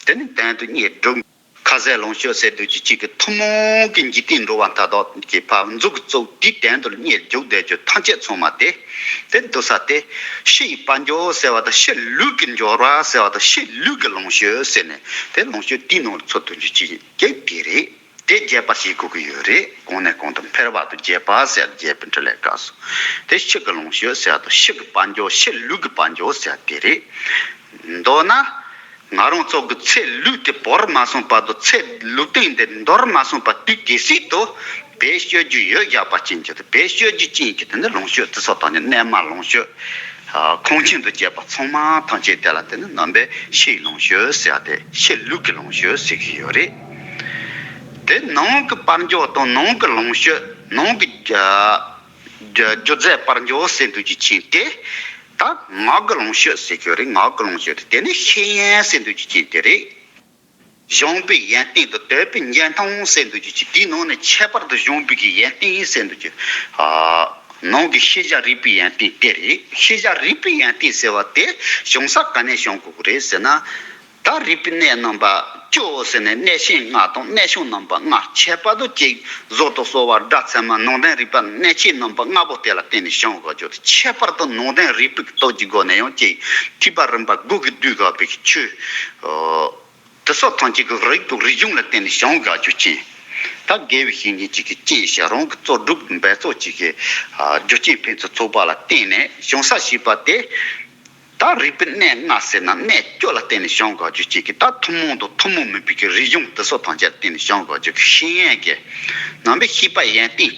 དེ་ནི་དོན་དུ་གཉེར་སྒྲུབ། ཁ་ཟས་ལོངས་སྤྱོད་ཟེར་དུས་ཀྱི་གཅིག་གི་ཐུན་མོང་གི་འཇིག་རྟེན་འགྲོ་བ་མཐའ་དག་གི་ཕར་མཛུབ་གུ་བཙུགས་དེའི་དོན་དུ་གཉེར་རྒྱུག་བསྡད་རྒྱུ་ཐམས་ཅད་ཚང་མ་དེ་དེ་འདུག་ས་དེ་ཕྱི་ཡི་དཔལ་འབྱོར་ཟེར་བ་དང་ཕྱི་ལུས་ཀྱི་འབྱོར་བ་ཟེར་བ་དང་ཕྱི་ལུས་ཀྱི་ལོངས་སྤྱོད་ཟེར་ནས་དེ་ལོངས་སྤྱོད་དེའི་ནང་ལ་ཚུད་ཐུབ་རྒྱུ་གཅིག་ཀྱང་དེ་རེད། དེ་རྒྱས་པ་བྱེད་དགོས་ཀྱི་ཡོད་རེད། གོང་ནས་གོང་དུ་འཕེལ་བ་དང་རྒྱས་པ་ཟེར་རྒྱས་པའི་འཕྲོ་ལས་སྐབས་སུ་དེ་ཕྱི་གི་ལོངས་སྤྱོད་ཟེར་བ་དང་ཕྱི་གི་དཔལ་འབྱོར་ཕྱི་ལུས་ཀྱི་དཔལ་འབྱོར་ཟེར་བ་དེ་རེད། མདོར་ན། ང་རང་ཚོ་གི་ཚེ་ལུས་དེ་བོར་མ་སོང་བར་དུ་ཚེ་ལུས་རྟེན་འདི་འདོར་མ་སོང་བར་དུས་དེ་སྲིད་དུ་བེད་སྤྱོད་རྒྱུ་ཡོད་བཞག་པ་ཅན་གྱི་དེ་བེད་སྤྱོད་རྒྱུ་ཅན་གྱི་དེ་ནི་ལོངས་སྤྱོད་དེ་ཚོ་དང་ནི་གནས་མལ་ལོངས་སྤྱོད། ཁང་ཁྱིམ་དུ་སྐྱེས་པ་ཚང་མ་ཐམས་ཅད་དེ་ལ་དེ་ནི་རྣམ་པའི་ཕྱིའི་ལོངས་སྤྱོད་ཟེར་ཏེ་ཕྱི་ལུས་ཀྱི་ལོངས་སྤྱོད་ཟེར་གྱི་ཡོད་རེད། དེ་ནང་གི་དཔལ་འབྱོར་དང་ནང་གི་ལོངས་སྤྱོད་ནང་གི་རྒྱུ་རྫས་དཔལ་འབྱོར་ཟེར་འདུག་ཅིག་ཕྱིན་ཏེ། ད་ངག་གི་ལོངས་སྤྱོད་ཟེར་གྱི་རེད། ངག་གི་ལོངས་སྤྱོད་དེ་དེ་ནི་ཤེས་ཡོན་ཟེར་འདུག་ཅིག་ཕྱིན་དེ་རེད། གཞུང་པའི་ཡོན་ཏན་དང་དོད་པའི་འཇོན་ཐང་ཟེར་འདུག་ཅིག་དེའི་ནང་ནས་ཁྱད་པར་དུ་གཞུང་པའི་གི་ཡོན་ཏན་ཟེར་འདུག་ཅིག་དང་གི་ཤེས་བྱ་རིག་པའི་ཡོན་ཏན་དེ་རེད། ཤེས་བྱ་རིག་པའི་ཡོན་ཏན་ཟེར་བ་དེ་བྱུང་ས་ག་ནས་བྱུང་དགོས་ཀྱི་རེད་ཟེར་ན། ད་རིག་པའི་གནས་རྣམ་པ་བཅུ་ཟེར་ནས་གནས་ཆེན་ལྔ་དང་གནས་ཆུང་རྣམ་པ་ལྔ་ཁྱད་པར་དུ་གཅིག་བཟོ་དང་གསོ་བ་སྒྲ་ཚད་མ་ནང་དོན་རིག་པ་གནས་ཆེན་རྣམ་པ་ལྔ་པོ་དེ་ལ་བརྟེན་ནས་བྱུང་དགོས་རྒྱུ་དེ་ཁྱད་པར་དུ་ནང་དོན་རིག་པའི་སྟོབས་ཀྱི་སྒོ་ནས་ཡང་གཅིག་ཐེག་པ་རིམ་པ་དགུ་གི་བསྡུས་དགོས་པའི་ཆོས་དེ་སོགས་ཐམས་ཅད་ཀྱི་རིགས་དང་རིག་གཞུང་ལ་བརྟེན་ནས་བྱུང་དགོས་རྒྱུ་ཅན། ད་དགེ་བའི་བཤེས་གཉེན་གཅིག་གི་སྐྱེས་ཤ་རང་གི་རྩོལ་སྒྲུབ་འབད་རྩོལ་གཅིག་གི་རྒྱུ་རྐྱེན་ཕན་ཚུན་ཚོགས་པ་ལ་བརྟེན་ནས་བྱུང་ས་ཞེས་པ་དེ། ད་རིག་པའི་གནས་ལྔ་ཟེར་ན་གནས་བཅུ་ལ་བརྟེན་ནས་བྱུང་དགོས་རྒྱུ་གཅིག་གི་ད་ཐུན་མོང་དང་ཐུན་མོང་མིན་པའི་གི་རིག་གཞུང་དེ་སོགས་ཐམས་ཅད་ལ་བརྟེན་ནས་བྱུང་དགོས་རྒྱུ་གི་ཤེས་ཡོན་གྱི་རྣམ་པའི་ཤེས་པ་ཡོན་ཏན་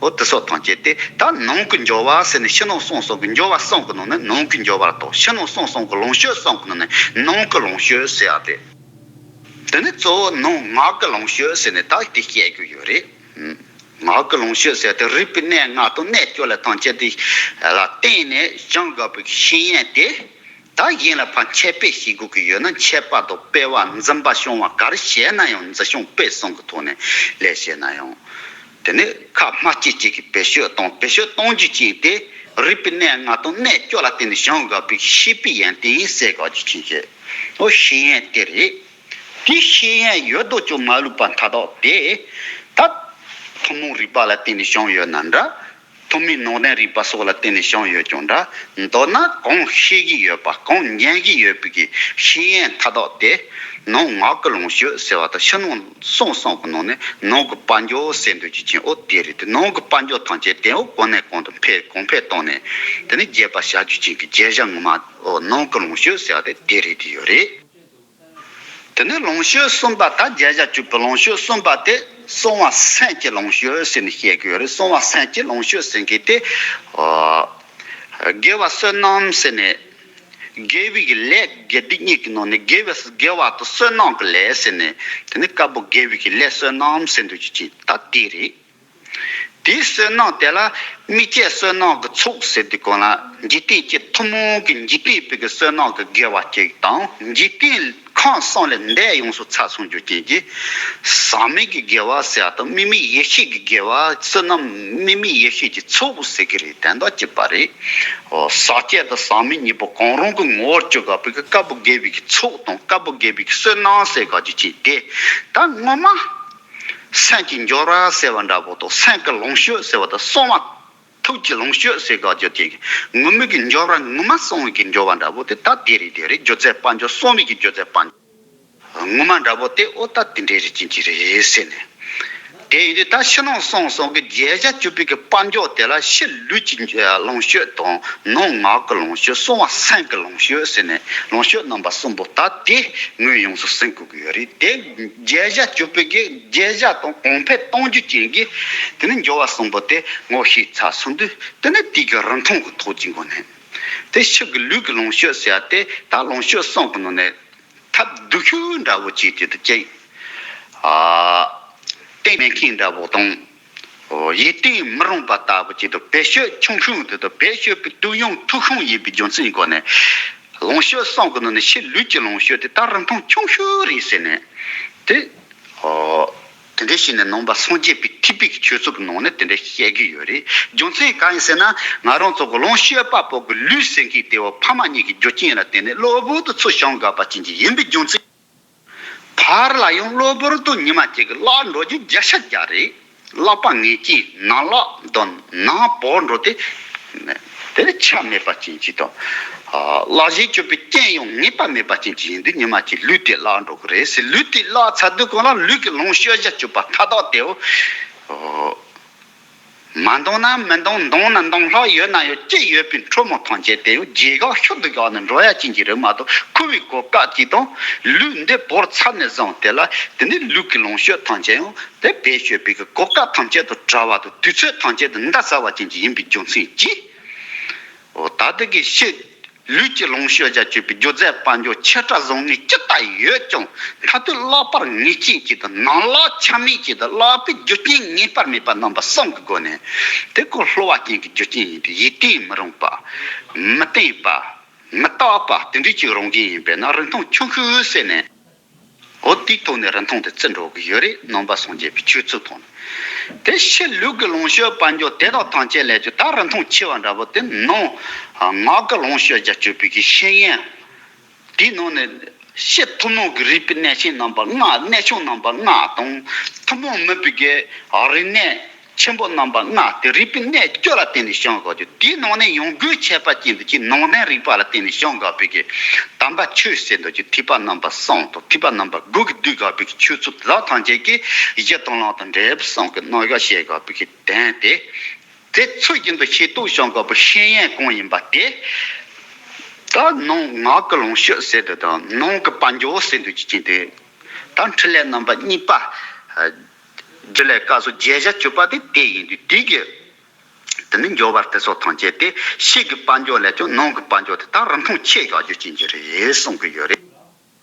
འོ་དེ་སོགས་ཐམས་ཅད་དེ་ད་ནང་གི་འབྱོར་བ་ཟེར་ནས་ཕྱི་ནང་གསང་གསུམ་གི་འབྱོར་བ་གསུམ་གི་ནང་ནས་ནང་གི་འབྱོར་བ་དང་ཕྱི་ནང་གསང་གསུམ་གི་ལོངས་སྤྱོད་གསུམ་གི་ནང་ནས་ནང་གི་ལོངས་སྤྱོད་ཟེར་ཡ་དེ། དེ་ནི་གཙོ་བོ་ནང་ངག་གི་ལོངས་སྤྱོད་ཟེར་ནས་ད་དེ་བཤད་རྒྱུ་ཡོད་རེད། ངག་གི་ལོངས་སྤྱོད་ཟེར་ཏེ་རིག་པའི་གནས་ལྔ་དང་གནས་བཅུ་ལ་ཐམས་ཅད་དེ་ལ་བརྟེན་ནས་སྦྱང་དགོས་པའི་ཤེས་ཡོན་དེ་ད་གཞན་ལ་ཕར་འཆད་སྤེལ་བྱེད་དགོས་ཀྱི་ཡོད་ན་འཆད་པ་དང་སྤེལ་བ་འཛིན་པ་སྦྱོང་བ་ག་རེ་བྱས་ན་ཡང་འཛིན་སྐྱོང་སྤེལ་གསུམ་གྱི་ཐོག་ནས་ལས་བྱས་ན་ཡང་དེ་ནི་ཁ་སྨྲ་ལྕེ་གཅིག་གིས་བེད་སྤྱོད་གཏོང་བེད་སྤྱོད་གཏོང་རྒྱུ་ཅན་དེ་རིག་པའི་གནས་ལྔ་དང་གནས་བཅུ་ལ་བརྟེན་ནས་སྦྱང་དགོས་པའི་ཤེས་པའི་ཡོན་ཏན་ཟེར་དགོས་རྒྱུ་ཅན་གྱི་འོ་ཤེས་ཡོན་དེ་རེད། དེ་ཤེས་ཡོན་ཡོད་དོ་ཅོག་མ་ལུས་པ་མཐའ་དག་དེ་ད་ཐུན་མོང་རིག་པ་ལ་བརྟེན་ནས་བྱུང་ཡོད་ན་འདྲ། ཐུན་མིན་ནང་དོན་རིག་པ་སོགས་ལ་བརྟེན་ནས་བྱུང་ཡོད་ཀྱང་འདྲ། མདོར་ན་གང་ཤེས་ཀྱི་ཡོད་པ་གང་ཉན་གྱི་ཡོད་པའི་གི་ཤེས་ཡོན་མཐའ་དག་དེ་ནང་ངག་གི་ལོངས་སྤྱོད་ཟེར་བ་དང་ཕྱི་ནང་གསང་གསུམ་གྱི་ནང་ནས་ནང་གི་དཔལ་འབྱོར་ཟེར་འདོད་ཀྱི་ཅན་འོ་དེ་རེད། དེ་ནང་གི་དཔལ་འབྱོར་ཐམས་ཅད་དེ་འོ་གོང་ནས་གོང་དུ་འཕེལ་གོང་འཕེལ་བཏང་ནས་དེ་ནས་རྒྱས་པ་བྱ་རྒྱུ་ཅན་གྱི་རྒྱས་བྱ་ངོ་མ་འོ་ནང་གི་ལོངས་སྤྱོད་ཟེར་བ་དེ་དེ་རེད་དེ་ཡོད་རེད། དེ་ནས་ལོངས་སྤྱོད་གསུམ་པ་ད་རྒྱས་བྱ་བཅུ་པའི་ལོངས་སྤྱོད་གསུམ་པ་དེ་གསང་བ་སེམས་ཀྱི་ལོངས་སྤྱོད་ཟེར་ནས་བཤད་ཀྱི་ཡོད་རེད། གསང་བ་སེམས་ཀྱི་ལོངས་སྤྱོད་ཟེར་མཁན་དེ་དགེ་བ་བསོད་ནམས་ཟེར་ནས་དགེ་བའི་གི་ལས་དགེ་སྡིག་གཉིས་ཀྱི་ནང་ནས་དགེ་བའི་དགེ་བ་དང་བསོད་ནམས་ཀྱི་ལས་ཟེར་ནས་དེ་ནས་དཀར་པོ་དགེ་བའི་གི་ལས་བསོད་ནམས་ཟེར་འདོད་ཀྱི་ཅིག་ད་དེ་རེད། དེའི་བསོད་ནམས་དེ་ལ་དམིགས་བཅས་བསོད་ནམས་ཀྱི་ཚོགས་ཟེར་དུས་གང་ལ་འཇིག་རྟེན་གྱི་ཐུན་མོང་གི་འཇིག་རྟེན་པའི་གི་བསོད་ནམས་ཀྱི་དགེ་བ་གཅིག་དང་འཇིག་རྟེན་ཁམས་གསུམ་ལས་འདས་ཡོངས་སུ་ཚར་སོང་རྒྱུ་ཅན་གྱི་ཟག་མེད་ཀྱི་དགེ་བ་ཟེར་ཡ་དང་དམིགས་མེད་ཡེ་ཤེས་ཀྱི་དགེ་བ་བསོད་ནམས་དམིགས་མེད་ཡེ་ཤེས་ཀྱི་ཚོགས་ཟེར་གི་རེད། དོན་དག་གཅིག་པ་རེད། ཟག་བཅས་དང་ཟག་མེད་གཉིས་པོ་གང་རུང་གི་ངོ་བོར་གྱུར་པའི་གི་དཀར་པོ་དགེ་བའི་གི་ཚོགས་དང་དཀར་པོ་དགེ་བའི་གི་བསོད་ནམས་ཟེར་ག་རྒྱུ་ཅན་དེ་ད་ངོ་མ། སེམས་ཀྱི་འབྱོར་བ་ཟེར་བ་འདྲ་པོ་དང་སེམས་ཀྱི་ལོངས་སྤྱོད་ཟེར་བ་དང་གསང་བ་ཐུགས་ཀྱི་ལོངས་སྤྱོད་ཟེར་ག་རྒྱུ་དེ་ངོ་མའི་གི་འབྱོར་བ་ངོ་མ་གསང་བའི་གི་འབྱོར་བ་འདྲ་པོ་དེ་ད་དེ་རེད་དེ་རེད། རྒྱུ་རྫས་དཔལ་འབྱོར་གསང་བའི་གི་རྒྱུ་རྫས་དཔལ་འབྱོར་ངོ་མ་འདྲ་པོ་དེ་ཨོ་ད་དེ་འདྲའི་རེད་ཅན་གྱི་རེད་ཟེར་ནས། དེ་ཡིན་དུས་ད་ཕྱི་ནང་གསང་གསུམ་གྱི་བརྒྱད་བརྒྱ་བཅུ་པའི་གི་དཔལ་འབྱོར་དེ་ལ་ཕྱི་ལུས་ཀྱི་ལོངས་སྤྱོད་དང་ནང་ངག་གི་ལོངས་སྤྱོད། གསང་བ་སེམས་ཀྱི་ལོངས་སྤྱོད་ཟེར་ནས་ལོངས་སྤྱོད་རྣམ་པ་གསུམ་པོ་ད་དེ་ངོས་ཡོངས་སུ་ཟིན་དགོས་ཀྱི་ཡོད་རེད། དེ་བརྒྱད་བརྒྱ་བཅུ་པའི་གི་བརྒྱད་བརྒྱ་དང་གོང་འཕེལ་གཏོང་རྒྱུ་ཅན་གྱི་དེ་ནི་འབྱོར་བ་གསུམ་པོ་དེ་ངོ་ཤེས་ཚར་སོང་དུས་དེ་ནི་དེ་གི་རིན་ཐང་གི་ཐོག་གི་སྒོ་ནས་དེ་ཕྱི་གི་ལུས་ཀྱི་ལོངས་སྤྱོད་ཟེར་ཡ་དེ་ད་ལོངས་སྤྱོད་གསུམ་གི་ནང་ནས། ཐབས་སྡུག་ཤོས་འདྲ་བོ་ཅིག་དེ་དུ་བཅད། ཨ། གཏན་མེད་མཁན་འདྲ་བོ་དང་། ཨོ། ཡིད་བརྟན་མི་རུང་བ་ལྟ་བུ་ཅིག་དང་བེད་སྤྱོད་ཆུང་ཤོས་དེ་དང་བེད་སྤྱོད་པའི་དུས་ཡུན་ཐུང་ཤོས་ཡིན་པའི་རྒྱུ་མཚན་གྱི་སྒོ་ནས། ལོངས་སྤྱོད་གསུམ་གྱི་ནང་ནས་ཕྱི་ལུས་ཀྱི་ལོངས་སྤྱོད་དེ་ད་རིན་ཐང་ཆུང་ཤོས་རེད་ཟེར་ནས། དེ། ཨོ། དེ་འདྲ་བྱས་ནས་ནང་པ་སངས་རྒྱས་པའི་ཐེག་པའི་ཆོས་ཚུལ་གྱི་ནང་ནས་དེ་འདྲ་བཤད་ཀྱི་ཡོད་རེད། རྒྱུ་མཚན་གང་ཡིན་ཟེར་ན་ང་རང་ཚོ་གི་ལོངས་སྤྱོད་པ་པོ་གི་ལུས་ཟེར་མཁན་དེ་བ་ཕ་མ་གཉིས་ཀྱི་རྒྱུ་རྐྱེན་ལ་བརྟེན་ནས་གློ་བུར་དུ་ཚུར་བྱུང་དགོས་པ་ཅན་གྱི་ཡིན་པའི་རྒྱུ་མཚན། ཕར་ལ་ཡང་གློ་བུར་དུ་ཉི་མ་གཅིག་གི་བརླག་འགྲོ་རྒྱུ་བརྒྱ་ཆ་བརྒྱ་རེད། བརླག་པ་ངེས་ཅན་ནམ་བརླག་འདོད་ནམ་བོར་འགྲོ་དེ། དེ་ནི་ཆ་མེད་པ་ཅན་གཅིག་དང་། བརླག་བྱེད་སྤྱོད་པའི་རྐྱེན་ཡང་ངེས་པ་མེད་པ་ཅན་གཅིག་ཡིན་དུས་ཉི་མ་གཅིག་ལུས་དེ་བརླག་འགྲོ་གི་རེད་ཟེར། ལུས་དེ་བརླག་ཚར་དུས་གང་ལ་ལུས་ཀྱི་ལོངས་སྤྱོད་བྱ་སྤྱོད་པ་མཐའ་དག་དེའོ། མ་འདང་ན་མི་འདང་། འདང་ན་འདང་ལྷག་ཡོད་ན་ཡང་ཅི་ཡོད་པའི་འཕྲོ་མོ་ཐམས་ཅད་དེ་ཡང་རྗེས་འགག་ཤུགས་ཏུ་འགག་ནས་འགྲོ་ཡ་ཅན་གྱི་རེད་མ་གཏོགས་ཁུ་བའི་གོ་སྐབས་ཅིག་དང་ལུས་འདི་བོར་ཚར་ནས་བཟུང་དེ་ལ་དེ་ནི་ལུས་ཀྱི་ལོངས་སྤྱོད་ཐམས་ཅད་ཡང་དེ་བེད་སྤྱོད་པའི་གི་གོ་སྐབས་ཐམས་ཅད་དུ་བྲལ་བ་དང་དུས་ཚོད་ཐམས་ཅད་དུ་འདའ་ཚར་བ་ཅན་གྱི་ཡིན་པའི་རྒྱུ་མཚན་གྱིས། འོ་ད་དེ་གི་ཤི། ལུས་ཀྱི་ལོངས་སྤྱོད་བྱ་སྤྱོད་པའི་སྒྱུ་རྩལ་དཔལ་འབྱོར་ཆེ་ཕྲ་བཟང་ངན་ཇི་ལྟར་ཡོད་ཀྱང་མཐར་ཐུག་བརླག་པར་ངེས་ཅན་གཅིག་དང་ནམ་བརླག་ཆ་མེད་གཅིག་དང་བརླག་པའི་རྒྱུ་རྐྱེན་ངེས་པར་མེད་པ་རྣམ་པ་གསུམ་གྱི་སྒོ་ནས་དེ་ཀོ་བསླུ་བ་ཅན་གྱི་རྒྱུ་རྐྱེན་ཡིན་པས་ཡིད་བརྟན་མི་རུང་བ། མི་བརྟན་པ། མི་རྟག་པ་དེ་འདྲའི་ཅིག་རང་བཞིན་ཡིན་པས་ན་རིན་ཐང་ཆུང་ཤོས་ཟེར་ནས། འོ་དེའི་ཐོག་ནས་རིན་ཐང་དེ་བརྩི་འགྲོ་གི་ཡོད་རེད། ནང་པ་སངས་རྒྱས་པའི་ཆོས་ཚུལ་ཐོག་ནས། དེ་ཕྱི་ལུས་ཀྱི་ལོངས་སྤྱོད་དཔལ་འབྱོར་དེ་དག་ཐམས་ཅད་ལས་ཀྱང་ད་རིན་ཐང་ཆེ་བ་འདྲ་པོ་དེ་ནང་ངག་གི་ལོངས་སྤྱོད་བྱ་སྤྱོད་པའི་གི་ཤེས་ཡོན། དེའི་ནང་ནས་ཕྱི་ཐུན་མོང་གི་རིག་པའི་གནས་ཆེན་རྣམ་པ་ལྔ། གནས་ཆུང་རྣམ་པ་ལྔ་དང་ཐུན་མོང་མིན་པའི་གི་རིག་གནས་ཆེན་པོ་རྣམ་པ་ལྔ་དེ་རིག་པའི་གནས་བཅུ་ལ་བརྟེན་ནས་བྱུང་དགོས་ཀྱི། དེའི་ནང་ནས་ཡོངས་སྒོས་ཁྱད་པར་ཅན་དུ་ཅིག་ནང་བསྟན་རིག་པ་ལ་བརྟེན་ནས་བྱུང་དགོས་པའི་གི་དམ་པ་ཆོས་ཟེར་འདུག་ཀྱི་ཐེག་པ་རྣམ་པ་གསུམ་དང་ཐེག་པ་རྣམ་པ་དགུ་གིས་བསྡུས་དགོས་པའི་གི་ཆོས་ཚུལ་དེ་དག་ཐམས་ཅད་ཀྱི་གཞི་དང་བླངས་དང་འབྲས་བུ་གསུམ་གྱི་རྣམ་གཞག་བཤད་དགོས་པའི་གི་དོན་དེ། དེ་ཚུལ་བཞིན་དུ་ཤེས་རྟོགས་བྱུང་དགོས་པའི་ཤེས་ཡོན་གང་ཡིན་པ་དེ། ད་ནང་ངག་གི་ལོངས་སྤྱོད་ཟེར་དེ་དང་ནང་གི་དཔལ་འབྱོར་ཟེར་འདུག་ཅི་ཅན་དེ། ད་འཕྲིན་ལས་རྣམ་པ་གཉིས་པ། རྒྱུ་ལས་སྐབས་སུ་བརྒྱད་བརྒྱ་བཅུ་པ་དེ་དེ་ཡིན་དུས་དེ་གི། དེ་ནི་འབྱོར་བ་དེ་ཚོ་ཐམས་ཅད་དེ་ཕྱི་གི་དཔལ་འབྱོར་ལས་ཀྱང་ནང་གི་དཔལ་འབྱོར་དེ་ད་རིན་ཐང་ཆེ་བཞག་རྒྱུ་ཅན་གྱི་རེད་གསུང་གི་ཡོད་རེད།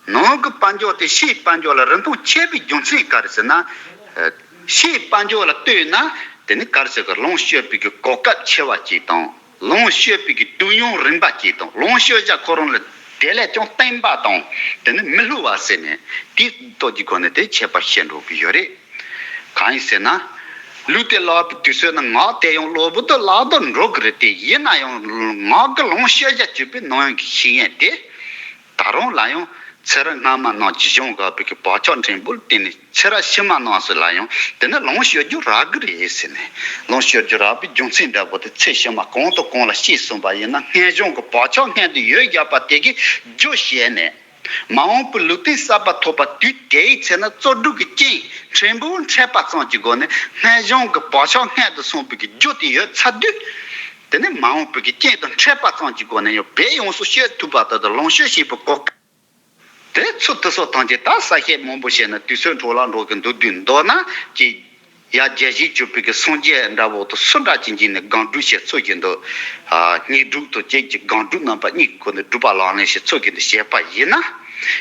ནང་གི་དཔལ་འབྱོར་དེ་ཕྱིའི་དཔལ་འབྱོར་ལ་རིན་ཐང་ཆེ་བའི་རྒྱུ་མཚན་ག་རེ་ཟེར་ན། ཨ། ཕྱིའི་དཔལ་འབྱོར་ལ་ལྟོས་ན་དེ་ནི་ག་རེ་ཟེར་གི་ལོངས་སྤྱོད་པའི་གི་གོ་སྐབས་ཆེ་བ་ཅིག་དང་ལོངས་སྤྱོད་པའི་གི་དུས་ཡུན་རིང་བ་ཅིག་དང་ལོངས་སྤྱོད་བྱ་ཁོ་རང་ལ་དེ་ལས་ཀྱང་བརྟན་པ་དང་དེ་ནི་མི་བསླུ་བ་ཟེར་ནས་དེའི་སྟོབས་ཀྱི་སྒོ་ནས་དེ་ཁྱད་པར་བཤད་འགྲོ་གི་ཡོད་རེད། གང་ཡིན་ཟེར་ན། ལུས་དེ་བརླག་པའི་དུས་ཚོད་ནི་ངག་དེ་ཡང་གློ་བུར་དུ་བརླག་ཏུ་འགྲོ་གི་རེད་དེ། ཡིན་ན་ཡང་ངག་གི་ལོངས་སྤྱོད་བྱ་སྤྱོད་པའི་ནང་ཡང་གི་ཤེས་ཡོན་དེ། ད་རུང་ལ་ཡང་ཚེ་རབས་སྔ་མ་རྣམས་ཀྱི་བྱུང་དགོས་པའི་གི་བག་ཆགས་ཕྲན་བུ་ལ་བརྟེན་ནས་ཚེ་རབས་ཕྱི་མ་རྣམས་སུ་ལ་ཡང་དེ་ནི་ལོངས་སྤྱོད་རྒྱུ་རག་གི་རེད་ཟེར་ནས། ལོངས་སྤྱོད་རྒྱུ་རག་པའི་རྒྱུ་མཚན་འདྲ་པོ་དེ་ཚེ་ཕྱི་མ་གང་དང་གང་ལ་སྐྱེས་སོང་བ་ཡིན་ན་སྔོན་བྱུང་གི་བག་ཆགས་སྔོན་དུ་ཡོད་བཞག་པ་དེ་གི་རྒྱུ་བྱས་ནས། མ་འོངས་པའི་ལུས་རྟེན་གསར་པ་ཐོབ་པ་དུས་དེའི་ཚེ་ན་བརྩོན་འགྲུས་ཀྱི་རྐྱེན་ཕྲན་བུ་འཕྲད་པ་ཙམ་གྱི་སྒོ་ནས་སྔོན་བྱུང་གི་བག་ཆགས་སྔོན་དུ་སོང་བའི་གི་རྒྱུ་དེ་ཡོད་ཚར་དུས། དེ་ནི་མ་འོངས་པའི་གི་རྐྱེན་དང་འཕྲད་པ་ཙམ་གྱི་སྒོ་ནས་ཡང་བས་ཡོངས་སུ་སྤྱོད་ཐུབ་པ་དག་ཏུ་ལོངས་སྤྱོད་བྱེད་པའི་གོ་སྐབས། དེ་ཚོ་དེ་ཚོ་ཐམས་ཅད་ད་གསལ་བཤད་མང་པོ་བྱས་ན་དུས་ཚོད་འཕྲོ་བརླག་འགྲོ་གི་འདུག་དུས་མདོར་ན་ཅིག་ཡ་རྒྱལ་སྲས་གྱུར་པའི་གི་སངས་རྒྱས་འདྲ་བོ་དང་སུ་འདྲ་ཅན་ཅིག་ནས་སྒོམ་སྒྲུབ་བྱེད་ཚུལ་བཞིན་དུ། ཨ། བསྙེན་སྒྲུབ་དང་བཅས་ཀྱི་སྒོམ་སྒྲུབ་རྣམ་པ་གཉིས་ཀྱི་སྒོ་ནས་སྒྲུབ་པ་ལག་ལེན་བྱེད་ཚུལ་བཞིན་དུ་བྱས་པ་ཡིན་ན།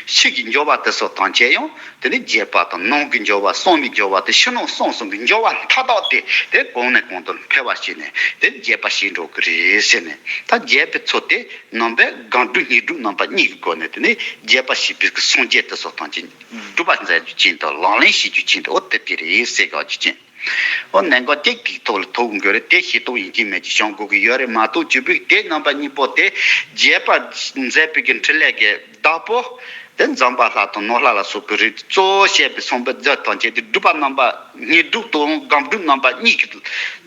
ཕྱི་གི་འབྱོར་བ་དེ་ཚོ་ཐམས་ཅད་ཡང་དེ་ནི་རྒྱས་པ་དང་ནང་གི་འབྱོར་བ་གསང་བའི་འབྱོར་བ་དེ་ཕྱི་ནང་གསང་གསུམ་གྱི་འབྱོར་བ་མཐའ་དག་དེ་དེ་གོང་ནས་གོང་དུ་འཕེལ་བ་བྱས་ནས་དེ་རྒྱས་པ་བྱེད་འགྲོ་གི་རེད་ཟེར་ནས། ད་རྒྱས་པའི་ཚུལ་དེ་རྣམ་པའི་སྒོམ་སྒྲུབ་བསྙེན་སྒྲུབ་རྣམ་པ་གཉིས་ཀྱི་སྒོ་ནས་དེ་ནི་རྒྱས་པ་བྱེད་པའི་གི་སངས་རྒྱས་དེ་ཚོ་ཐམས་ཅད་སྒྲུབ་པ་མཛད་རྒྱུ་ཅན་དང་ལག་ལེན་བྱེད་རྒྱུ་ཅན་དེ་འོ་དེ་དེ་རེད་ཟེར་དགོས་རྒྱུ་ཅན། འོ་གནད་འགག་གཅིག་གི་ཐོག་ལ་ཐུག་དགོས་རེད། དེ་ཤེས་རྟོགས་ཡིན་གཅིག་མིན་གཅིག་བྱུང་དགོས་ཀྱི་ཡོད་རེད་མ་གཏོགས་བཅུ་པའི་དེ་རྣམ་པ་གཉིས་པོ་དེ་རྒྱས་པར་མཛད་པའི་གི་འཕྲིན་ལས་ཀྱི་བདག་པོ་དེ་འཛོམས་པ་ལྷ་དང་ནོར་ལྷ་ལ་སོགས་པའི་རིགས་གཙོ་བོ་བཤད་པའི་གསུང་པའི་རྫས་ཐམས་ཅད་དེ་སྒྲུབ་པ་རྣམ་པ་བསྙེན་སྒྲུབ་དང་སྒོམ་སྒྲུབ་རྣམ་པ་གཉིས་ཀྱི་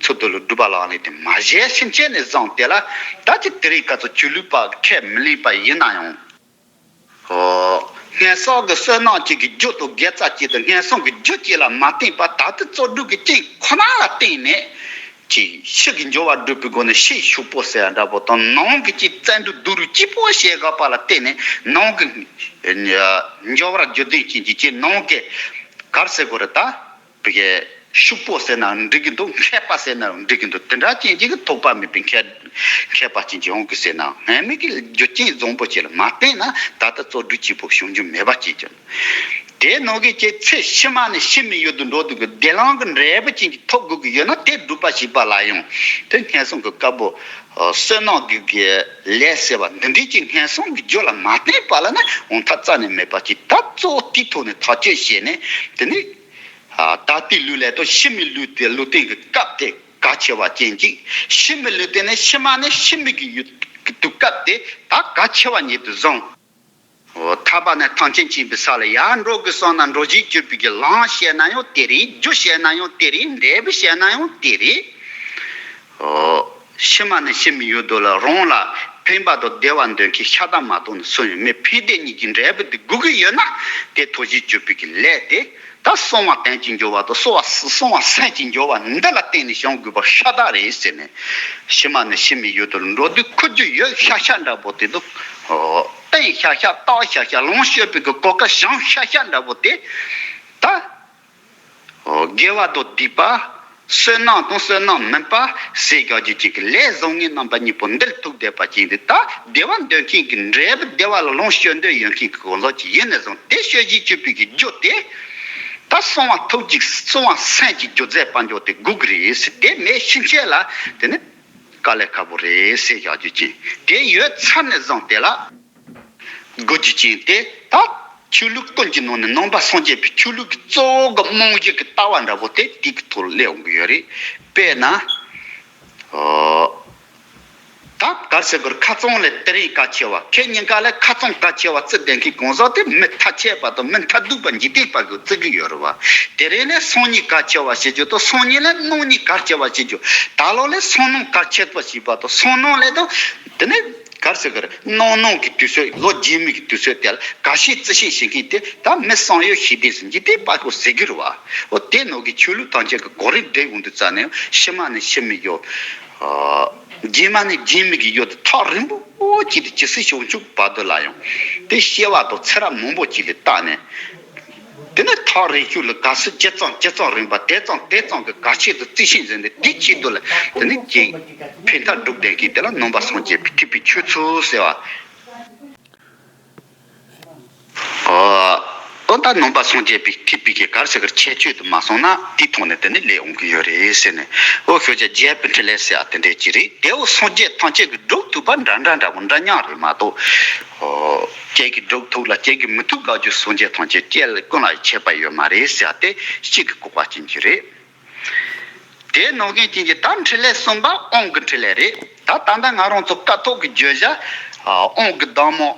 ཚུལ་དུ་ལ་སྒྲུབ་པ་ལག་ལེན་དེ་མ་བྱས་ཕྱིན་ཆད་ནས་བཟུང་དེ་ལ་ད་ཅི་དེ་རིང་ཁ་ཚོ་ཆོས་ལུགས་པ་ཁས་མི་ལེན་པ་ཡིན་ན་ཡང་། ཨོ། སྔོན་བསགས་ཀྱི་བསོད་ནམས་གཅིག་གི་རྒྱུ་དང་དགེ་རྩ་གཅིག་དང་སྔོན་སོང་གི་རྒྱུ་གཅིག་ལ་མ་བརྟེན་པར་ད་ ད་ལྟ་བརྩོན་འགྲུས་ཀྱི་རྐྱེན་ཁོ་ན་ལ་བརྟེན་ནས་ཀྱི་ཕྱི་གི་འབྱོར་བ་སྒྲུབ་པའི་སྒོ་ནས་ཕྱིའི་ཕྱུག་པོ་ཟེར་ཡ་འདྲ་པོ་དང་། ནང་གི་ཀྱི་བརྩོན་འགྲུས་སྡུག་རུས་སྐྱིད་པོ་བྱེད་དགོས་པ་ལ་བརྟེན་ནས་ནང་གི་འབྱོར་བ་རྒྱུ་ལྡན་ཅན་གྱི་ཀྱི་ནང་གི་གར་ཟེར་དགོས་རེད། ད་བི་གའི་ཕྱུག་པོ་ཟེར་ན་འགྲིག་གི་འདུག་མཁས་པ་ཟེར་ན་འགྲིག་གི་འདུག་དེ་འདྲ་ཅན་གྱི་ཐོགས་པ་མེད་པའི་མཁས་མཁས་པ་ཅན་གྱི་ཡོང་གི་ཟེར་ན། སྔ་མའི་གི་རྒྱུ་རྐྱེན་བཟང་པོ་ཅིག་ལ་མ་བརྟེན་ན་ད་ལྟ་བརྩོན་འགྲུས་སྐྱིད་པོ་བྱུང་རྒྱུ་མེད་པ་ཅིག་ཀྱང་། དེ་ནང་གི་ཀྱི་ཚེ་ཕྱི་མ་ནས་ཕྱི་མའི་ཡུལ་དུ་འགྲོ་འདོད་ཀྱི་བདེ་ལམ་གྱི་འབྲས་བུ་ཅན་གྱི་ཐོབ་དགོས་ཀྱི་ཡོད་ན། དེ་སྒྲུབ་པ་བྱེད་པ་ལ་ཡང་དེ་ངན་སོང་གི་དཀར་པོ་བསོད་ནམས་ཀྱི་གི་ལས་ཟེར་བ་འདི་འདྲའི་ཀྱི་ངན་སོང་གི་རྒྱུ་ལ་མ་བརྟེན་པ་ལ་ན་འོང་ཐབས་རྩ་ནས་མེད་པ་ཅིག་ད་གཙོ་བོ་དེའི་ཐོག་ནས་ཐག་གཅོད་བྱས་ནས། དེ་ནི་ད་ལྟའི་ལུས་ལས་དང་ཕྱི་མའི་ལུས་དེ་ལུས་རྟེན་གྱི་སྐབས་དེ་གལ་ཆེ་བ་ཅན་ཅིག་ཕྱི་མའི་ལུས་རྟེན་ནི་ཕྱི་མ་ནས་ཕྱི་མའི་གི་ཡུལ་དུ་སྐབས་དེ་ད་གལ་ཆེ་བ་ཉིད་དུ་བཟུང་། འོ། ཐར་པ་ནི་ཐམས་ཅད་མཁྱེན་པའི་ས་ལ་ཡར་འགྲོ་དགོས་བསམ་ན། འགྲོ་བྱེད་སྤྱོད་པའི་གི་ལམ་བཤད་ན་ཡང་དེ་རེད། རྒྱུ་བཤད་ན་ཡང་དེ་རེད། འབྲས་བུ་བཤད་ན་ཡང་དེ་རེད། འོ། ཕྱི་མ་ནས་ཕྱི་མའི་ཡུལ་དུ་ལ་རང་ལ་ཕན་པ་དང་བདེ་བ་འདོད་མཁན་ཤ་སྟག་མ་གཏོགས་ནི་སུ་ཡང་མེད། ཕན་བདེ་གཉིས་ཀྱི་འབྲས་བུ་དེ་དགོས་ཀྱི་ཡོད་ན། དེ་འགྲོ་བྱེད་སྤྱོད་པའི་གི་ལས་དེ་ད་གསང་བ་དོན་གྱི་འབྱོར་བ་དང་གསང་བ་གསང་བ་སེམས་ཀྱི་འབྱོར་བ་འདི་ལ་བརྟེན་ནས་བྱུང་དགོས་པ་ཤ་སྟག་རེད་ཟེར་ནས། ཕྱི་མ་ནས་ཕྱི་མའི་ཡུལ་དུ་འགྲོ་དུས་ཁུར་རྒྱུ་ཡོད་ཤ་ཤ་འདྲ་པོ་དེ་དང་། བསྟན་ཤ་ཤ། བཏགས་ཤ་ཤ། ལོངས་སྤྱོད་པའི་གི་གོ་སྐབས་བྱུང་ཤ་ཤ་འདྲ་པོ་དེ་ད། དགེ་བ་དང་སྡིག་པ། བསོད་ནམས་དང་བསོད་ནམས་མིན་པ་ཟེར་བཞག་རྒྱུ་ཅིག་གི་ལས་བཟང་ངན་རྣམ་པ་གཉིས་པོ་འདིར་ཐུག་བསྡད་པ་ཅིག་འདི་ད་བདེ་བ་འདོད་མཁན་གྱི་འབྲས་བུ་བདེ་བ་ལ་ལོངས་སྤྱོད་འདོད་ཡོད་མཁན་གྱི་གང་ཟག་ཅིག་ཡིན་ནས་བཟུང་སྟེ། སྤྱོད་བཞིན་སྤྱོད་པའི་གི་རྒྱུ་དེ་ད་གསང་བ་ཐུགས་ཀྱི་གསང་བ་སེམས་ཀྱི་རྒྱུ་རྫས་དཔལ་འབྱོར་དེ་དགོས་ཀྱི་རེད་ཟེར། དེ་མེད་ཕྱིན་ཆད་ལ་དེ་ནི་དཀའ་ལས་ཁག་པོ་རེད་ཟེར་བཞག་རྒྱུ་ཅིག་དེ་ཡོད་ཚར་ནས་བཟུང་དེ་ལ། དགོས་རྒྱུ་ཅན་དེ་ད་ཆོས་ལུགས་ཀུན་གྱི་ནང་ནས་ནང་པ་སངས་རྒྱས་པའི་ཆོས་ལུགས་ཀྱི་གཙོ་བོ་གི་རྨང་གཞི་གི་ལྟ་བ་འདྲ་པོ་དེ་དེ་གི་ཐོག་ལ་སླེབས་འོང་གི་ཡོད་རེད། དཔེར་ན། ཨོ། ད་ག་རེ་ཟེར་དགོས་རེད། ཁ་རྩང་ལས་དེ་རིང་གལ་ཆེ་བ། ཁེ་ཉིན་ག་ལས་ཁ་རྩང་གལ་ཆེ་བ་བརྩི་བསྡད་མཁན་གང་ཟག་དེ་མི་ཐ་ཆད་པ་དང་མི་མཐར་ཐུག་པ་འཇིག་རྟེན་པ་གི་བརྩི་གི་ཡོད་རེད་བ། དེ་རིང་ལས་སང་ཉིན་གལ་ཆེ་བ་བྱེད་རྒྱུ་དང་སང་ཉིན་ལས་གནངས་ཉིན་གལ་ཆེ་བ་བྱེད་རྒྱུ། ད་ལོ་ལས་སང་གནངས་གལ་ཆེ་བ་བྱེད་པ་དང་སང་གནངས་ལས་དང་། དེ་ནས་ག་རེ་ཟེར་གི་རེད། གནངས་གནངས་ཀྱི་དུས་ཚོད། ལོ་རྗེས་མའི་གི་དུས་ཚོད་དེ་ལ་ག་ཤེད་ཅི་ཤེད་བྱེད་མཁན་དེ་ད་མི་བསམ་ཡུལ་ཤེས་ལྡན་ཟེར་གྱི་དེ་པ་ཀོ་ཟེར་གི་རེད་བ། འོ་དེ་ནང་གི་ཆོས་ལུགས་ཐམས་ཅད་ཀྱི་གོ་རིམ་བསྒྲིགས་ཡོང་དུས་ཙ་ནས་ཕྱི་མ་ནས་ཕྱི་མའི་ཡུལ། རྗེས་མ་ནས་རྗེས་མའི་གི་ཡུལ་དུ་ཐག་རིང་པོ་ཅིག་ཏུ་ཇི་སྲིད་བྱང་ཆུབ་བར་དུ་ལ་ཡང་དེ་སྐྱེ་བ་དང་ཚེ་རབས་མང་པོ་ཅིག་ལ་བརྟགས་ནས། དེ་ནས་ཐག་རིང་ཤོས་ལ་ག་ཚོད་ཇི་ཙམ་ཇི་ཙམ་རིང་བ་དེ་ཙམ་དེ་ཙམ་གྱི་གལ་ཆེ་དུ་བརྩི་ཤིང་འཛིན་ཏེ། དེའི་ཆེད་དུ་ལ་དེ་ནས་ཀྱི་ཕན་ཐབས་སྒྲུབ་བསྡད་མཁན་དེ་ལ་ནང་པ་སངས་རྒྱས་པའི་ཐེག་པའི་ཆོས་ཚུལ་ཟེར་བ། ཨོ། ཨོ་ད་ནང་པ་སངས་རྒྱས་པའི་ཐེག་པའི་གི་ག་རེ་ཟེར་གི་རེད། ཁྱད་ཆོས་དུ་མ་སོང་ན་དེའི་ཐོག་ནས་དེ་ནས་སླེབས་འོང་གི་ཡོད་རེད་ཟེར་ནས། ཨོ་ཁྱོད་ཀྱི་རྒྱས་པའི་འཕྲིན་ལས་ཟེར་བ་དེ་འདྲས་ཅིག་རེད། དེ་འོ་སངས་རྒྱས་ཐམས་ཅད་ཀྱིས་སྒྲུབ་ཐུབ་པ་འདྲ་འདྲ་འདྲ་པོ་འདྲ་མཉམ་རེད་མ་གཏོགས། ཨོ། ཁྱེད་ཀྱིས་སྒྲུབ་ཐུབ་ལ་ཁྱེད་ཀྱིས་མི་ཐུབ་དགག་རྒྱུ་སངས་རྒྱས་ཐམས་ཅད་ཀྱི་ཀུན་ལ་ཁྱད་པར་ཡོད་མ་རེད་ཟེར་བ་དེ་གཅིག་གི་ལྐོག་པ་ཅན་གྱི་རེད། དེ་ནང་བཞིན་ཅན་གྱི་ད་འཕྲིན་ལས་གསུམ་པ་དབང་གི་འཕྲིན་ལས་རེད། ད་ད་ལྟ་ང་རང་ཚོ་ཀཿཐོག་གི་བརྗོད་བྱ། ཨ། དབང་གི་བདག་མོ།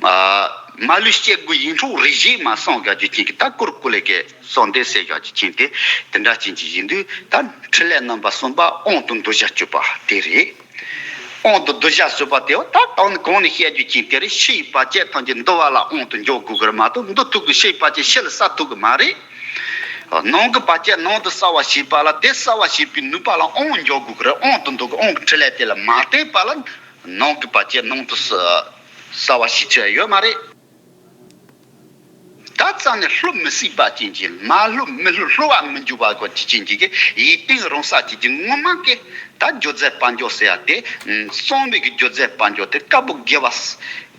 ཨ། མ་ལུས་སྐྱེ་དགུའི་ཡིད་འཕྲོག་རིག་བྱེད་མ་གསུངས་བཞག་རྒྱུ་ཅན་གྱི་ད་ཀུར་ཀུ་ལེ་གེ་གསུངས་དེ་ཟེར་བཞག་རྒྱུ་ཅན་དེ་དེ་འདྲ་ཅན་གྱི་ཡིན་དུས། ད་འཕྲིན་ལས་རྣམ་པ་གསུམ་པ་དབང་དུ་འདུ་བྱ་སྤྱོད་པ་དེ་རེད། དབང་དུ་འདུ་བྱ་སྤྱོད་པ་དེ་ད་དང་ནི་གོང་ནས་བཤད་རྒྱུ་ཅན་དེ་རེད། ཕྱི་ཡི་བར་ཆད་ཐམས་ཅད་འདུལ་བ་ལ་དབང་དུ་འཇུག་དགོས་ཀྱི་རེད་མ་གཏོགས། འདུལ་ཐུབ་ཀྱི་ཕྱི་ཡི་བར་ཆད་ཕྱི་ལ་བསལ་ཐུབ་ཀྱི་མ་རེད། ནང་གི་བར་ཆད་ནང་དུ་བསལ་བར་བྱེད་པ་ལ་དེ་བསལ་བར་བྱེད་པའི་ནུས་པ་ལ་དབང་འཇོག་དགོས་ཀྱི་རེད། དབང་དུ་འདུ་གི་དབང་གི་འཕྲིན་ལས་དེ་ལ་མ་བརྟེན་པ་ལ་ནང་གི་བར་ཆད་ནང་དུ་བསལ་བར་བྱེད་ཆོག་ཡོད་མ་རེད། ད་རྩ་ནས་བསླུ་མི་སྲིད་པ་ཅན་གྱི། མ་བསླུ་མི་བསླུ་བསླུ་བར་མི་འགྱུར་བ་གོ་ཅི་ཅན་གྱི་ཡིད་བརྟན་རང་སར་བྱེད་ཀྱི་ངོ་མ་གི་ད་རྒྱུ་རྫས་དཔལ་འབྱོར་ཟེར་ཡ་དེ། གསང་བའི་གི་རྒྱུ་རྫས་དཔལ་འབྱོར་དེ་དཀར་པོ་དགེ་བ།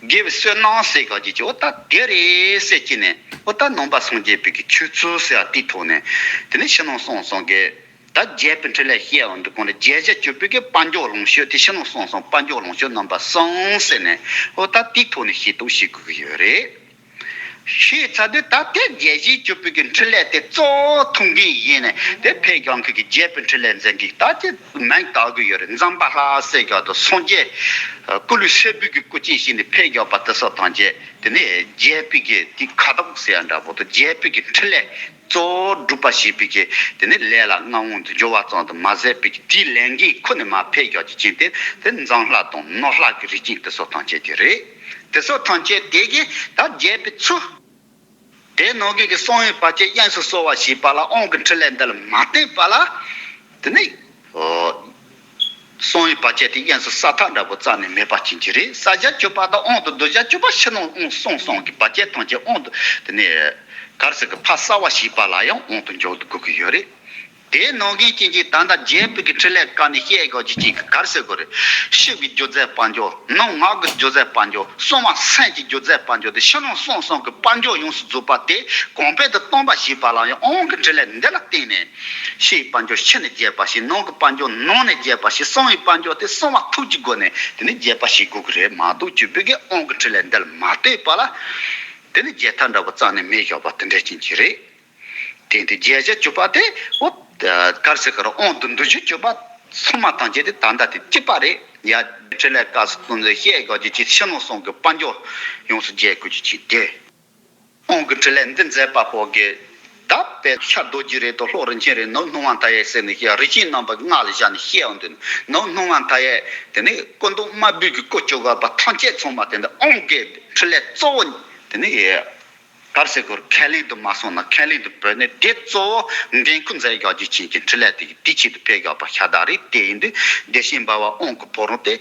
དགེ་བའི་བསོད་ནམས་ཟེར་ག་ཅིག་ཅིག་འོ་ད་དེ་རེད་ཟེར་གྱི་ནས། འོ་ད་ནང་པ་སངས་རྒྱས་པའི་གི་ཆོས་ཚུལ་ཟེར་བ་དེའི་ཐོག་ནས། དེ་ནས་ཕྱི་ནང་གསང་གསུམ་གི་ད་རྒྱས་པའི་འཕྲིན་ལས་བཤད་འོང་དུས་གོང་ལ་རྒྱས་བྱ་སྤྱོད་པའི་གི་དཔལ་འབྱོར་ལོངས་སྤྱོད་དེ། ཕྱི་ནང་གསང་གསུམ་དཔལ་འབྱོར་ལོངས་སྤྱོད་རྣམ་པ་གསུམ་ཟེར་ནས། འོ་ད་དེའི་ཐོག་ནས་ཤེས་རྟོགས་བྱེད་དགོས་ཀྱི་ཡོད་རེད། ཤེས་ཚར་དུས་ད་དེ་རྒྱས་བྱེད་སྤྱོད་པའི་གི་འཕྲིན་ལས་དེ་གཙོ་བོ་ཐུགས་འགན་ཡིན་ནས་དེ་ཕེབས་ཀྱང་གི་གི་རྒྱས་པའི་འཕྲིན་ལས་མཛད་མཁན་ད་ཅི་མིང་བཏགས་གི་ཡོད་རེད། འཛམ་བྷ་ལ་ཟེར་ག་དང་སངས་རྒྱས་སྐུ་ལུས་སེར་པོའི་གི་སྐུ་ཅན་ཞིག་ནས་ཕེབས་ཀྱང་པ་དེ་ཚོ་ཐམས་ཅད་དེ་ནས་རྒྱས་པའི་གི་དེ་ཁ་དོག་ཟེར་ཡ་འདྲ་པོ་དང་། རྒྱས་པའི་གི་འཕྲིན་ལས་གཙོ་བོ་སྒྲུབ་པ་བྱེད་པའི་གི་དེ་ནས་ལས་ལ་མངའ་དབང་དུ་འབྱོར་བ་ཙམ་དུ་མ་ཟད་པའི་གི་དེའི་ལས་འགན་ཁུར་ནས་མར་ཕེབས་ཀྱང་གི་ཅན་དེ་དེ་འཛམ་ལྷ་དང་ནམ་ལྷ་གི་རིགས་ཅན་དེ་ཚོ་ཐམས་ཅད་དེ་རེད། དེ་ཚོ་ཐམས་ཅད་དེ་གི་ད་རྒྱས་པའི་ཚུལ། དེའི་ནང་གི་གསང་བའི་བར་ཆད་དབྱིངས་སུ་གསོ་བ་ཞེས་པ་ལ་དབང་གི་འཕྲིན་ལས་འདི་ལ་མ་བརྟེན་པ་ལ། དེ་ནི། གསང་བའི་བར་ཆད་དེ་དབྱིངས་སུ་གསོ་ཐབས་འདྲ་པོ་རྩ་ནས་མེད་པ་ཅན་གྱི་རེད། ས་བརྒྱད་ཅུ་པ་དང་དབང་དུ་བསྡུ་བྱ་བཅུ་པ་ཕྱི་ནང་དབང་གསང་གསུམ་གྱི་བར་ཆད་ཐམས་ཅད་དབང་དུ་དེ་ནས་གར་སོགས་ཀྱི་ཕར་གསོ་བ་ཞེས་པ་ལ་ཡང་དབང་དུ་འཇུག་དགོས་ཀྱི་ཡོད་རེད། དེའི་ནང་གི་ཅན་གྱི་ད་ལྟ་རྒྱས་པའི་གི་འཕྲིན་ལས་ཀ་ནས་བཤད་དགོས་ཀྱི་ཅིག་གི་གར་སོགས་ཀྱི་རེད། ཕྱི་གི་སྒྱུ་རྩལ་དཔལ་འབྱོར། ནང་ངག་གི་སྒྱུ་རྩལ་དཔལ་འབྱོར། གསང་བ་སེམས་ཀྱི་སྒྱུ་རྩལ་དཔལ་འབྱོར་དེ་ཕྱི་ནང་གསང་གསུམ་གྱི་དཔལ་འབྱོར་ཡོངས་སུ་རྫོགས་པ་དེ་གོང་འཕེལ་དུ་གཏོང་བ་ཞེས་པ་ལ་ཡང་དབང་གི་འཕྲིན་ལས་འདི་ལ་བརྟེན་ནས། ཕྱིའི་དཔལ་འབྱོར་ཕྱི་ནས་རྒྱས་པ་ཞིག་ནང་གི་དཔལ་འབྱོར་ནང་ནས་རྒྱས་པ་ཞིག་གསང་བའི་དཔལ་འབྱོར་དེ་གསང་བ་ཐུགས་ཀྱི་སྒོ་ནས་དེ་ནས་རྒྱས་པ་ཞིག་དགོས་ཀྱི་རེད་མ་གཏོགས་བཅུ་པའི་གི་དབང་གི་འཕྲིན་ལས་འདི་ལ་མ་ལྟོས་པ་ལ་དེ་ནས་རྒྱས་ཐབས་འདྲ་པོ་རྩ་ནས་མེད་བཞག་པ་དེ་འདྲ་ཅན་གྱི་རེད། དེ་འདི་རྒྱས་བྱ་བཅུ་པ་དེ་འོ་གར་སོགས་ཀྱི་དབང་དུ་འདུ་བྱེད་བཅུ་པ་ཚང་མ་ཐམས་ཅད་དེ་ད་ལྟ་དེ་གཅིག་པ་རེད། ཡ་འཕྲིན་ལས་སྐབས་སུ་གཏོང་ཚེ་བཤད་དགོས་ཀྱི་ཅིག་ཕྱི་ནང་གསང་གི་དཔལ་འབྱོར་ཡོངས་སུ་རྒྱས་དགོས་ཀྱི་ཅིག་དེ། དབང་གི་འཕྲིན་ལས་འདི་མཛད་པ་པོ་གི་ད་དཔེ་ཤར་རྡོ་རྗེ་རེད་དོ། ལྷོ་རིན་ཆེན་རེད། ནུབ་སྣང་བ་མཐའ་ཡས་ཟེར་ནས་བཤད། རིགས་ཤེས་རྣམ་པ་གི་སྔགས་ལ་བཞག་ནས་བཤད་འོང་དུས་ནུབ་སྣང་བ་མཐའ་ཡས་དེ་ནི་སྐུ་མདོག་དམར་པོའི་གི་སྐུ་བཅུག་ག་པ་ཐམས་ཅད་ཚང་མ་དེ་འདི་དབང་གི་འཕྲིན་ལས་གཙོ་བོ་དེ་ནི་གར་སོགས་ཀྱི་ཁས་ལེན་དུ་མ་སོང་ན་ཁས་ལེན་དུ་བོས་ནས་དེ་གཙོ་བོ་འགན་ཁུར་མཛད་ཡག་རྒྱུ་ཅན་གྱི་འཕྲིན་ལས་དེ་གི་དེ་ཆེད་དུ་ཕེབས་ཡག་པ་ཤ་སྟག་རེད། དེ་ཡིན་དུས་བདེ་གཤེགས་འབར་བ་དབང་གི་ཕོ་བྲང་དེ་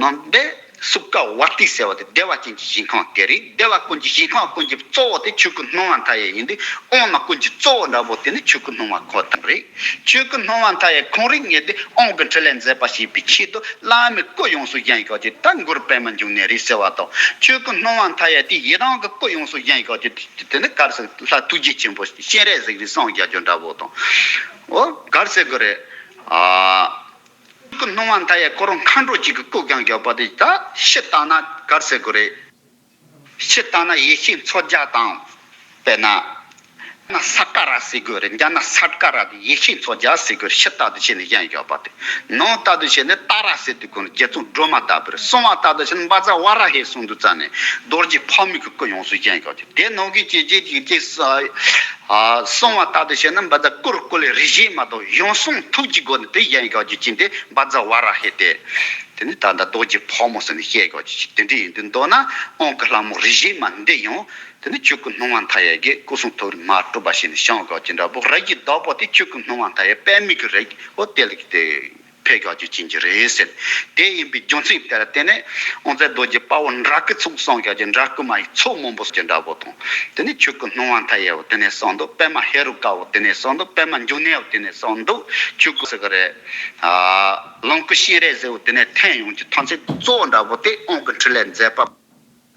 ནང་བདེ་སུ་ཀ་བ་ཏི་ཟེར་བ་དེ་བདེ་བ་ཅན་གྱི་ཞིང་ཁམས་དེ་རེད། བདེ་བ་ཀུན་གྱི་ཞིང་ཁམས་ཀུན་གྱི་གཙོ་བོ་དེ་ཆོས་སྐུ་སྣང་བ་མཐའ་ཡས་ཡིན་དུས་དབང་ནི་ཀུན་གྱི་གཙོ་བོ་འདྲ་པོ་དེ་ནི་ཆོས་སྐུ་སྣང་བ་ཁོ་ཐག་རེད། ཆོས་སྐུ་སྣང་བ་མཐའ་ཡས་ཁོང་རང་ཉིད་དེ་དབང་གི་འཕྲིན་ལས་མཛད་པ་ཞེས་པའི་ཆེད་དུ་བླ་མའི་སྐུ་ཡོངས་སུ་བཞེངས་ཡག་ཅིག་ད་གུ་རུ་པདྨ་འབྱུང་གནས་རེད་ཟེར་བ་དང་། ཆོས་སྐུ་སྣང་བ་མཐའ་ཡས་དེ་ཡི་དམ་གྱི་སྐུ་ཡོངས་སུ་བཞེངས་ཡག་ཅིག་དེ་ནི་གར་སོགས་ལྷ་ཐུགས་རྗེ་ཆེན་པོ་སྤྱན་རས་གཟིགས་རེད་གསུང་ཡག་ཅིག་འདྲ་པོ་དང་། འོ་གར་སོགས་ཀྱི་རེད། ཨ། སྐུ་སྣང་བ་མཐའ་ཡས་ཁོ་རང་མཁའ་འགྲོ་གཅིག་གི་སྐུ་བཞེངས་ཡག་པ་དེ་ད་ཕྱི་ལྟ་ན་གར་སོགས་ཀྱི་རེད། ཕྱི་ལྟ་ན་ཡེ་ཤེས་མཚོ་རྒྱལ་དང་། དཔེར་ན། ན་ས་ཀ་ར་ཟེར་དགོས་རེད། འཇམ་ན་ས་ཀ་ར་དེ་ཡེ་ཤེས་མཚོ་རྒྱལ་ཟེར་དགོས་རེད། ཕྱི་ལྟ་དུ་བྱས་ནས་བཞེངས་ཡག་པ་དེ། ནང་ལྟ་དུ་བྱས་ནས་ཏཱ་ར་ཟེར་དུས་ཁོ་ན་རྗེ་བཙུན་སྒྲོལ་མ་ལྟ་བུ་རེད། གསང་བ་ལྟ་དུ་བྱས་ན་བཛྲ་ཝཱ་ར་ཧི་གསུང་དུས་ཙམ་ནས་རྡོ་རྗེ་ཕག་མོའི་གི་སྐུ་ཡོངས་སུ་བཞེངས་ཡག་དེ། དེ་ནང་གི་ཅི་ཅི་ཅི་ཅི་ཨ། གསང་བ་ལྟ་དུ་བྱས་ན་བཛྲ་ཀུ་རུ་ཀུ་ལེ་རིག་བྱེད་མ་གཏོགས་ཡང་གསང་ཐུགས་ཀྱི་སྒོ་ནས་དེ་བཞེངས་ཡག་རྒྱུ་ཅན་དེ་བཛྲ་ཝཱ་ར་ཧི་སྟེ། དེ་ནི་ད་ལྟ་རྡོ་རྗེ་ཕག་མོ་ཟེར་ནས་བཤད་ཡག་ཅིག་དེ་འདྲ་ཡིན་དུས་མདོར་ན་དབང་གི་ལྷ་མོ་རིག་བྱེད་མ་འདི་ཡང་དེ་ནི་ཆོས་སྐུ་སྣང་བ་མཐའ་ཡས་ཀྱི་སྐུ་གསུང་ཐུགས་རིག་མ་གྲུབ་པ་ཞིག་ནས་བྱུང་ཡག་ཅིག་འདྲ་པོ། རིགས་ཀྱི་བདག་པོ་དེ་ཆོས་སྐུ་སྣང་བ་མཐའ་ཡས་པདྨའི་གི་རིགས་འོ་དེ་ལ་དེ་ཕེབས་ཡག་རྒྱུ་ཅན་གྱི་རེད་ཟེར། དེ་ཡིན་པའི་རྒྱུ་མཚན་དེ་ལ་བརྟེན་ནས་དབང་རྩ་རྡོ་རྗེ་དཔའ་བོ་འདྲ་སྐུ་ཚོགས་གསུང་ཡག་ཅིག་འདྲ་སྐུ་མ་ཡི་ཚོགས་མང་པོ་ཟེར་འདྲ་པོ་དང་། དེ་ནི་ཆོས་སྐུ་སྣང་བ་མཐའ་ཡས་འོ་དེ་ནས་གསུངས་འདུག་པདྨ་ཧེ་རུ་ཀ་འོ་དེ་ནས་གསུངས་འདུག་པདྨ་འབྱུང་གནས་འོ་དེ་ནས་གསུངས་འདུག་ཆོས་སྐུ་ཟེར་གི་རེད། ཨ། ལོངས་སྐུ་སྤྱན་རས་གཟིགས་འོ་དེ་ནས་ཐོན་ཡོང་རྒྱུ་ཐམས་ཅད་གཙོ་བོ་འདྲ་པོ་དེ་དབང་གི་འཕྲིན་ལས་མཛད་པ།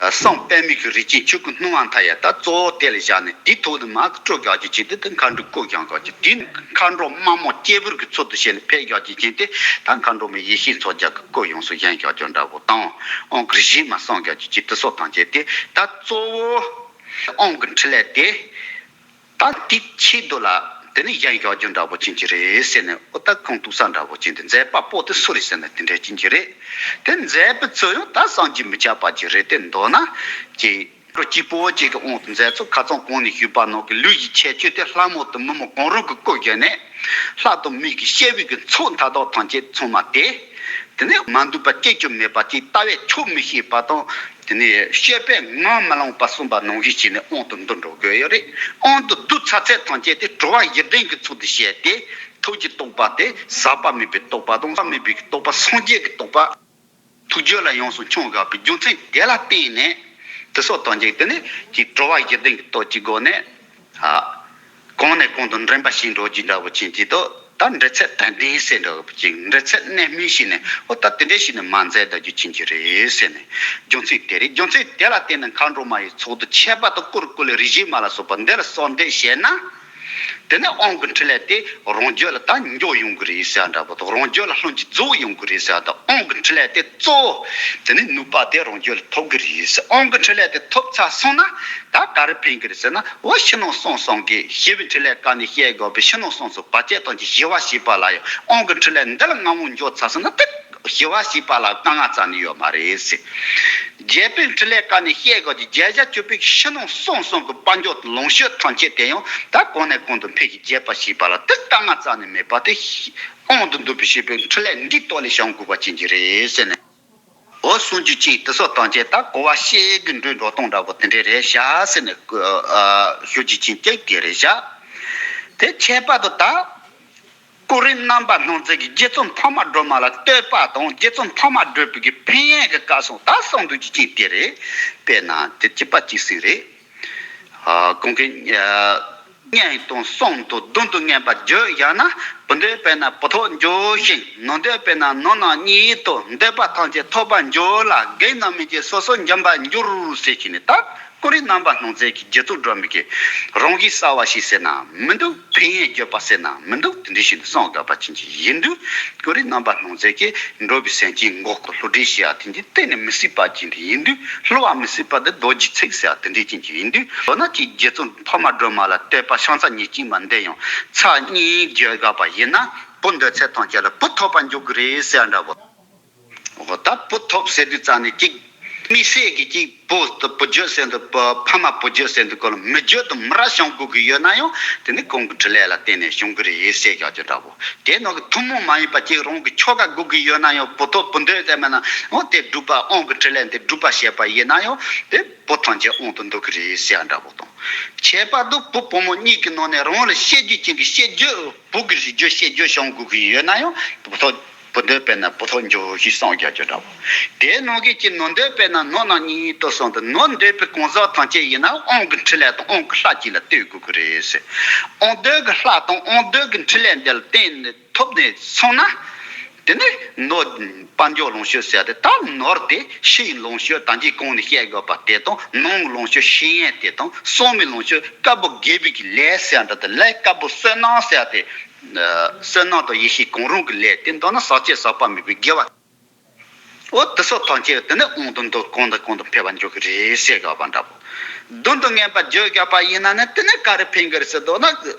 གསང་པདྨའི་གི་རིགས་ཅན་ཆོས་སྐུ་སྣང་བ་མཐའ་ཡས་ད་གཙོ་བོ་དེ་ལ་བཞག་ནས་དེའི་ཐོག་ཏུ་མར་སྤྲོ་ཡག་རྒྱུ་ཅན་དེ་དེ་མཁའ་འགྲོའི་སྐུ་བཞེངས་ཡག་ཅིག་དེ་མཁའ་འགྲོ་མ་མོ་སྐྱེས་བུ་གི་ཚུལ་དུ་བྱས་ནས་ཕེབས་ཡག་རྒྱུ་ཅན་དེ་ད་མཁའ་འགྲོ་མ་ཡེ་ཤེས་མཚོ་རྒྱལ་གྱི་སྐུ་ཡོངས་སུ་བཞེངས་ཡག་ཅིག་འདྲ་པོ་དང་། དབང་གི་རིག་བྱེད་མ་གསུང་ཡག་རྒྱུ་ཅན་དེ་སོགས་ཐམས་ཅད་དེ་ད་གཙོ་བོ་དབང་གི་འཕྲིན་ལས་དེ། ད་དེའི་ཆེད་དུ་ལ་དེ་ནི་བཞེངས་ཡག་རྒྱུ་འདྲ་པོ་ཅན་གྱི་རེད་ཟེར་ནས་འོ་ད་ཁུངས་གཏུགས་ས་འདྲ་པོ་ཅན་དེ། མཛད་པ་པོ་དེ་སུ་རེད་ཟེར་ན་དེ་འདྲ་ཅན་གྱི་རེད། དེ་མཛད་པའི་ཚུལ་ཡང་ད་བསམ་གྱིས་མི་ཁྱབ་པ་ཅིག་རེད། དེ་མདོར་ན་ཅིག་འགྲོ་གཅིག་པོ་གཅིག་གི་དབང་དུ་མཛད་ཚུལ་ཁ་སང་གོང་ནས་ཞུས་པ་ནང་གི་ལུས་ཀྱི་ཁྱད་ཆོས་དེ་ལྷ་མོ་དང་མི་མོ་གང་རུང་གི་སྐུ་བཞེངས་ནས་ལྷ་དང་མི་གི་སྐྱེ་བོའི་གི་ཚོགས་མཐའ་དག་ཐམས་ཅད་ཚང་མ་དེ། དེ་ནས་མ་འདུས་པ་གཅིག་ཀྱང་མེད་པ་ཅིག་ལྟ་བས་ཆོག་མི་ཤེས་པ་དང་། དེ་ནས་སྤྱོད་པས་ངང་མི་ལོངས་པ་གསུངས་པ་ནང་བཞིན་བྱས་ནས་དབང་དུ་འདུ་འགྲོ་དགོས་ཡོད་རེད། དབང་དུ་བསྡུས་ཚར་ཚད་ཐམས་ཅད་དེ་གྲོལ་བ་བཞི་ལྡན་གྱི་ཚུལ་དུ་བཤད་དེ། ཐུགས་ཀྱི་རྟོགས་པ་དེ་ཟག་པ་མེད་པའི་རྟོགས་པ་དང་ཟག་མེད་པའི་རྟོགས་པ་སངས་རྒྱས་ཀྱི་རྟོགས་པ། ཐུགས་རྒྱུད་ལ་ཡོངས་སུ་འཆང་དགོས་པའི་རྒྱུ་མཚན་དེ་ལ་བརྟེན་ནས་དེ་སོགས་དང་གཅིག་དེ་ནས་ཀྱི་གྲོལ་བ་བཞི་ལྡན་གྱི་སྟོབས་ཀྱི་སྒོ་ནས། ཨ། གོང་ནས་གོང་དུ་འདྲེན་པ་ཞིག་འགྲོ་རྒྱུ་འདྲ་བོ་ཅན་གྱི་དོ། ད་འབྲེལ་ཚད་དང་ལྡན་ཟེར་འདྲ་བོ་ཅིག་འབྲེལ་ཚད་གནད་སྨིན་ཞིག་ནས་འོ་ད་དེ་འདྲ་ཞིག་ནས་མ་མཛད་ད་རྒྱུ་ཅན་གྱི་རེད་ཟེར་ནས་རྒྱུ་མཚན་དེ་རེད། རྒྱུ་མཚན་དེ་ལ་བརྟེན་ནས་མཁའ་འགྲོ་མ་ཡི་ཚོགས་དང་ཁྱད་པར་དུ་ཀུ་རུ་ཀུ་ལེ་རིག་བྱེད་མ་ལ་སོགས་པ་འདི་ལ་གསོལ་འདེབས་བྱས་ན། དེ་ནས་དབང་གི་འཕྲིན་ལས་དེ་རང་རྒྱུད་ལ་ད་འཇོག་ཡོང་གི་རེད་ཟེར་འདྲ་པོ་དང་། རང་རྒྱུད་ལ་ལྷུན་གྱིས་རྫོགས་ཡོང་གི་རེད་ཟེར། ད་དབང་གི་འཕྲིན་ལས་དེ་གཙོ་བོ་དེ་ནི་ནུས་པ་དེ་རང་རྒྱུད་ལ་ཐོབ་གི་རེད་ཟེར། དབང་གི་འཕྲིན་ལས་དེ་ཐོབ་ཚར་སོང་ན་ད་ག་རེ་ཕན་གི་རེད་ཟེར་ན། འོ་ཕྱི་ནང་གསང་གསུམ་གྱི་ཞི་བའི་འཕྲིན་ལས་ཀ་ནས་བཤད་དགོས་པའི་ཕྱི་ནང་གསང་གསུམ་བར་ཆད་ཐམས་ཅད་ཞི་བ་ཞེས་པ་ལ་ཡང་དབང་གི་འཕྲིན་ལས་འདི་ལ་མངའ་དབང་འཇོག་ཚར་སོང་ན་དེ་ཞི་བ་ཞེས་པ་ལ་དཀའ་ངལ་རྩ་ནས་ཡོད་མ་རེད་ཟེར། རྒྱས་པའི་འཕྲིན་ལས་ཀ་ནས་བཤད་དགོས་ཀྱི་རྒྱལ་བྱ་བཅུ་པའི་ཕྱི་ནང་གསང་གསུམ་གྱི་དཔལ་འབྱོར་ལོངས་སྤྱོད་ཐམས་ཅད་དེ་ཡང་ད་གོང་ནས་གོང་དུ་འཕེལ་ཞིང་རྒྱས་པ་ཞེས་པ་ལ་དེ་དཀའ་ངལ་རྩ་ནས་མེད་པ་དེ་དབང་དུ་འདུས་པའི་ཞི་བའི་འཕྲིན་ལས་འདིའི་ཐོག་ནས་བྱུང་དགོས་པ་ཅན་གྱི་རེད་ཟེར་ནས། འོ་གསུང་རྒྱུ་ཅིག་དེ་ཚོ་དང་བཅས་ད་གོ་བ་ཤེས་ཀྱི་འགྲོས་འགྲོ་སྟངས་འདྲ་པོ་དེ་འདྲས་རེད་ཤག་ཟེར་ནས་ཞུ་རྒྱུ་ཅིག་ཀྱང་དེ་རེད་ཤག་དེ་ཁྱད་པར་དུ་ད་ཀོ་རིམ་རྣམ་པར་སྣང་མཛད་ཀྱི་རྗེ་བཙུན་འཕགས་མ་སྒྲོལ་མ་ལ་བསྟོད་པ་དང་རྗེ་བཙུན་འཕགས་མ་སྒྲོལ་མའི་གི་ཕན་ཡོན་གྱི་བཀའ་གསུང་ད་གསུང་རྒྱུ་ཅིག་དེ་རེད། དཔེར་ན་དེ་གཅིག་པ་གཅིག་སྲིད་རེད། ཨ་གོང་གི་ཨ་སྙན་དང་གསུང་དང་བདུན་དུ་ངེས་པར་བརྗོད་བཞག་ན། བུ་འདོད་པས་ན་བུ་ཐོབ་འགྱུར་ཞིང་ནོར་འདོད་པས་ན་ནོར་རྣམས་གཉིས་ཐོབ། འདོད་པ་ཐམས་ཅད་ཐོབ་པར་འགྱུར་ལ། བགེགས་རྣམས་མེད་ཅིང་སོ་སོར་འཇོམས་པར་འགྱུར་ཟེར་གྱི་ནི་ད་ཀོ་རིམ་རྣམ་པར་སྣང་མཛད་ཀྱི་རྗེ་བཙུན་སྒྲོལ་མའི་གི་རང་བཞིན་གསལ་བ་ཞིག་ཟེར་ན་མི་འདུག་ཕན་ཡོན་བརྗོད་པ་ཟེར་ན་མི་འདུག་དེ་འདྲ་ཞིག་ནི་གསུང་དགོས་པ་ཅན་ཅིག་ཡིན་དུས། ཀོ་རིམ་རྣམ་པར་སྣང་མཛད་ཀྱི་འགྲོ་བའི་སེམས་ཅན་མགོ་སྐོར་བསླུ་བྲིད་བྱེད་ཡ་དེ་འདྲའི་གཏན་ནས་མི་སྲིད་པ་ཅན་དེ་ཡིན་དུས། བསླུ་བ་མི་སྲིད་པ་དེ་རྡོ་རྗེ་ཚིག་ཟེར་ཡ་དེ་འདྲའི་ཅན་ཅིག་ཡིན་དུས། མདོར་ན་ཅིག་རྗེ་བཙུན་འཕགས་མ་སྒྲོལ་མ་ལ་བསྟོད་པ་ཕྱག་འཚལ་ཉིན་གཅིག་མ་འདི་ཡང་ཚར་གཉིས་བརྗོད་དགོས་པ་ཡིན་ན་བུ་འདོད་ཚད་ཐམས་ཅད་ལ་བུ་ཐོབ་པར་འགྱུར་གི་རེད་ཟེར་ཡ་འདྲ་པོ། འོ་ད་བུ་ཐོབ་ཟེར་དུས་ཙང་ནས་ཅིག་དམིགས་བསལ་གྱི་ཅིག་བུ་བུ་བརྗོད་ཟེར་དུས་བུ་ཕ་མ་བུ་བརྗོད་ཟེར་དུས་སྐོར་ལ་མི་བརྗོད་དུ་མི་ར་བྱུང་དགོས་ཀྱི་ཡོད་ན་ཡང་དེ་ནི་གོང་གི་འཕྲིན་ལས་ལ་བརྟེན་ནས་བྱུང་གི་རེད་ཟེར་ཡག་ཅིག་འདྲ་པོ། དེ་ནང་གི་ཐུན་མོང་མ་ཡིན་པ་ཅིག་རང་གི་ཆོ་ག་དགོས་ཀྱི་ཡོད་ན་ཡང་བུ་ཐོབ་བུ་འདོད་ཟེར་མེད་ན་འོ་དེ་སྒྲུབ་པ་དབང་གི་འཕྲིན་ལས་འདི་སྒྲུབ་པ་བྱས་པ་ཡིན་ན་ཡང་དེ་བུ་ཐམས་ཅད་དབང་དུ་འདུ་གི་རེད་ཟེར་ཡག་འདྲ་པོ་དང་། ཁྱད་པར་དུ་བུ་བུ་མོ་གཉིས་ཀྱི་ནང་ནས་རང་ལ་བཤད་རྒྱུ་ཅན་གྱི་བཤད་རྒྱུ། བུ་གི་རིགས་རྒྱུད་བཤད་རྒྱུད་བྱུང་དགོས་ཀྱི་ཡོད་ན་ཡང་བུ་ཐོབ་བུ་འདོད་པས་ན་བུ་ཐོབ་འགྱུར་ཞེས་གསུངས་རྒྱག་རྒྱུ་འདྲ་བོ། དེའི་ནང་གི་ཅི་ནོར་འདོད་པས་ན་ནོར་རྣམས་གཉིས་ཐོབ་གསུངས་ཏེ། ནོར་འདོད་པའི་གང་ཟག་ཐམས་ཅད་ཡིན་ན་དབང་གི་འཕྲིན་ལས་དང་དབང་གི་ལྷ་གཅིག་ལ་ལྟོས་དགོས་ཀྱི་རེད་ཟེར། དབང་འདོད་ཀྱི་ལྷ་དང་དབང་འདོད་ཀྱི་འཕྲིན་ལས་འདི་ལ་བརྟེན་ནས་ཐོབ་ནས་སོང་ན། དེ་ནས་ནོར་དཔལ་འབྱོར་ལོངས་སྤྱོད་ཟེར་ཏེ་ད་ནོར་དེ་ཕྱིའི་ལོངས་སྤྱོད་ད་གིན་གོང་ནས་བཤད་དགོས་པ་དེ་དང་ནང་གི་ལོངས་སྤྱོད་ཤེས་ཡོན་དེ་དང་གསང་བའི་ལོངས་སྤྱོད་དཀར་པོ་དགེ་བའི་གི་ལས་ཟེར་འདྲ་དེ་ལས་དཀར་པོ་བསོད་ནམས་ཟེར་ཏེ། བསོད་ནམས་དང་ཡེ་ཤེས་གང་རུང་གི་ལས་དེ་མདོར་ན་ཟག་བཅས་ཟག་པ་མེད་པའི་དགེ་བ། འོ་དེ་ཚོ་ཐམས་ཅད་དེ་ནི་དབང་དུ་འདུ་གང་དང་གང་དུ་འཕེལ་བར་འགྱུར་གི་རེད་ཟེར་དགོས་པ་འདྲ་པོ། མདུན་དུ་ངེས་པར་བརྗོད་དགོས་པ་ཡིན་ན་ནི་དེ་ནི་ག་རེ་ཕན་གི་རེད་ཟེར་དོ་ན།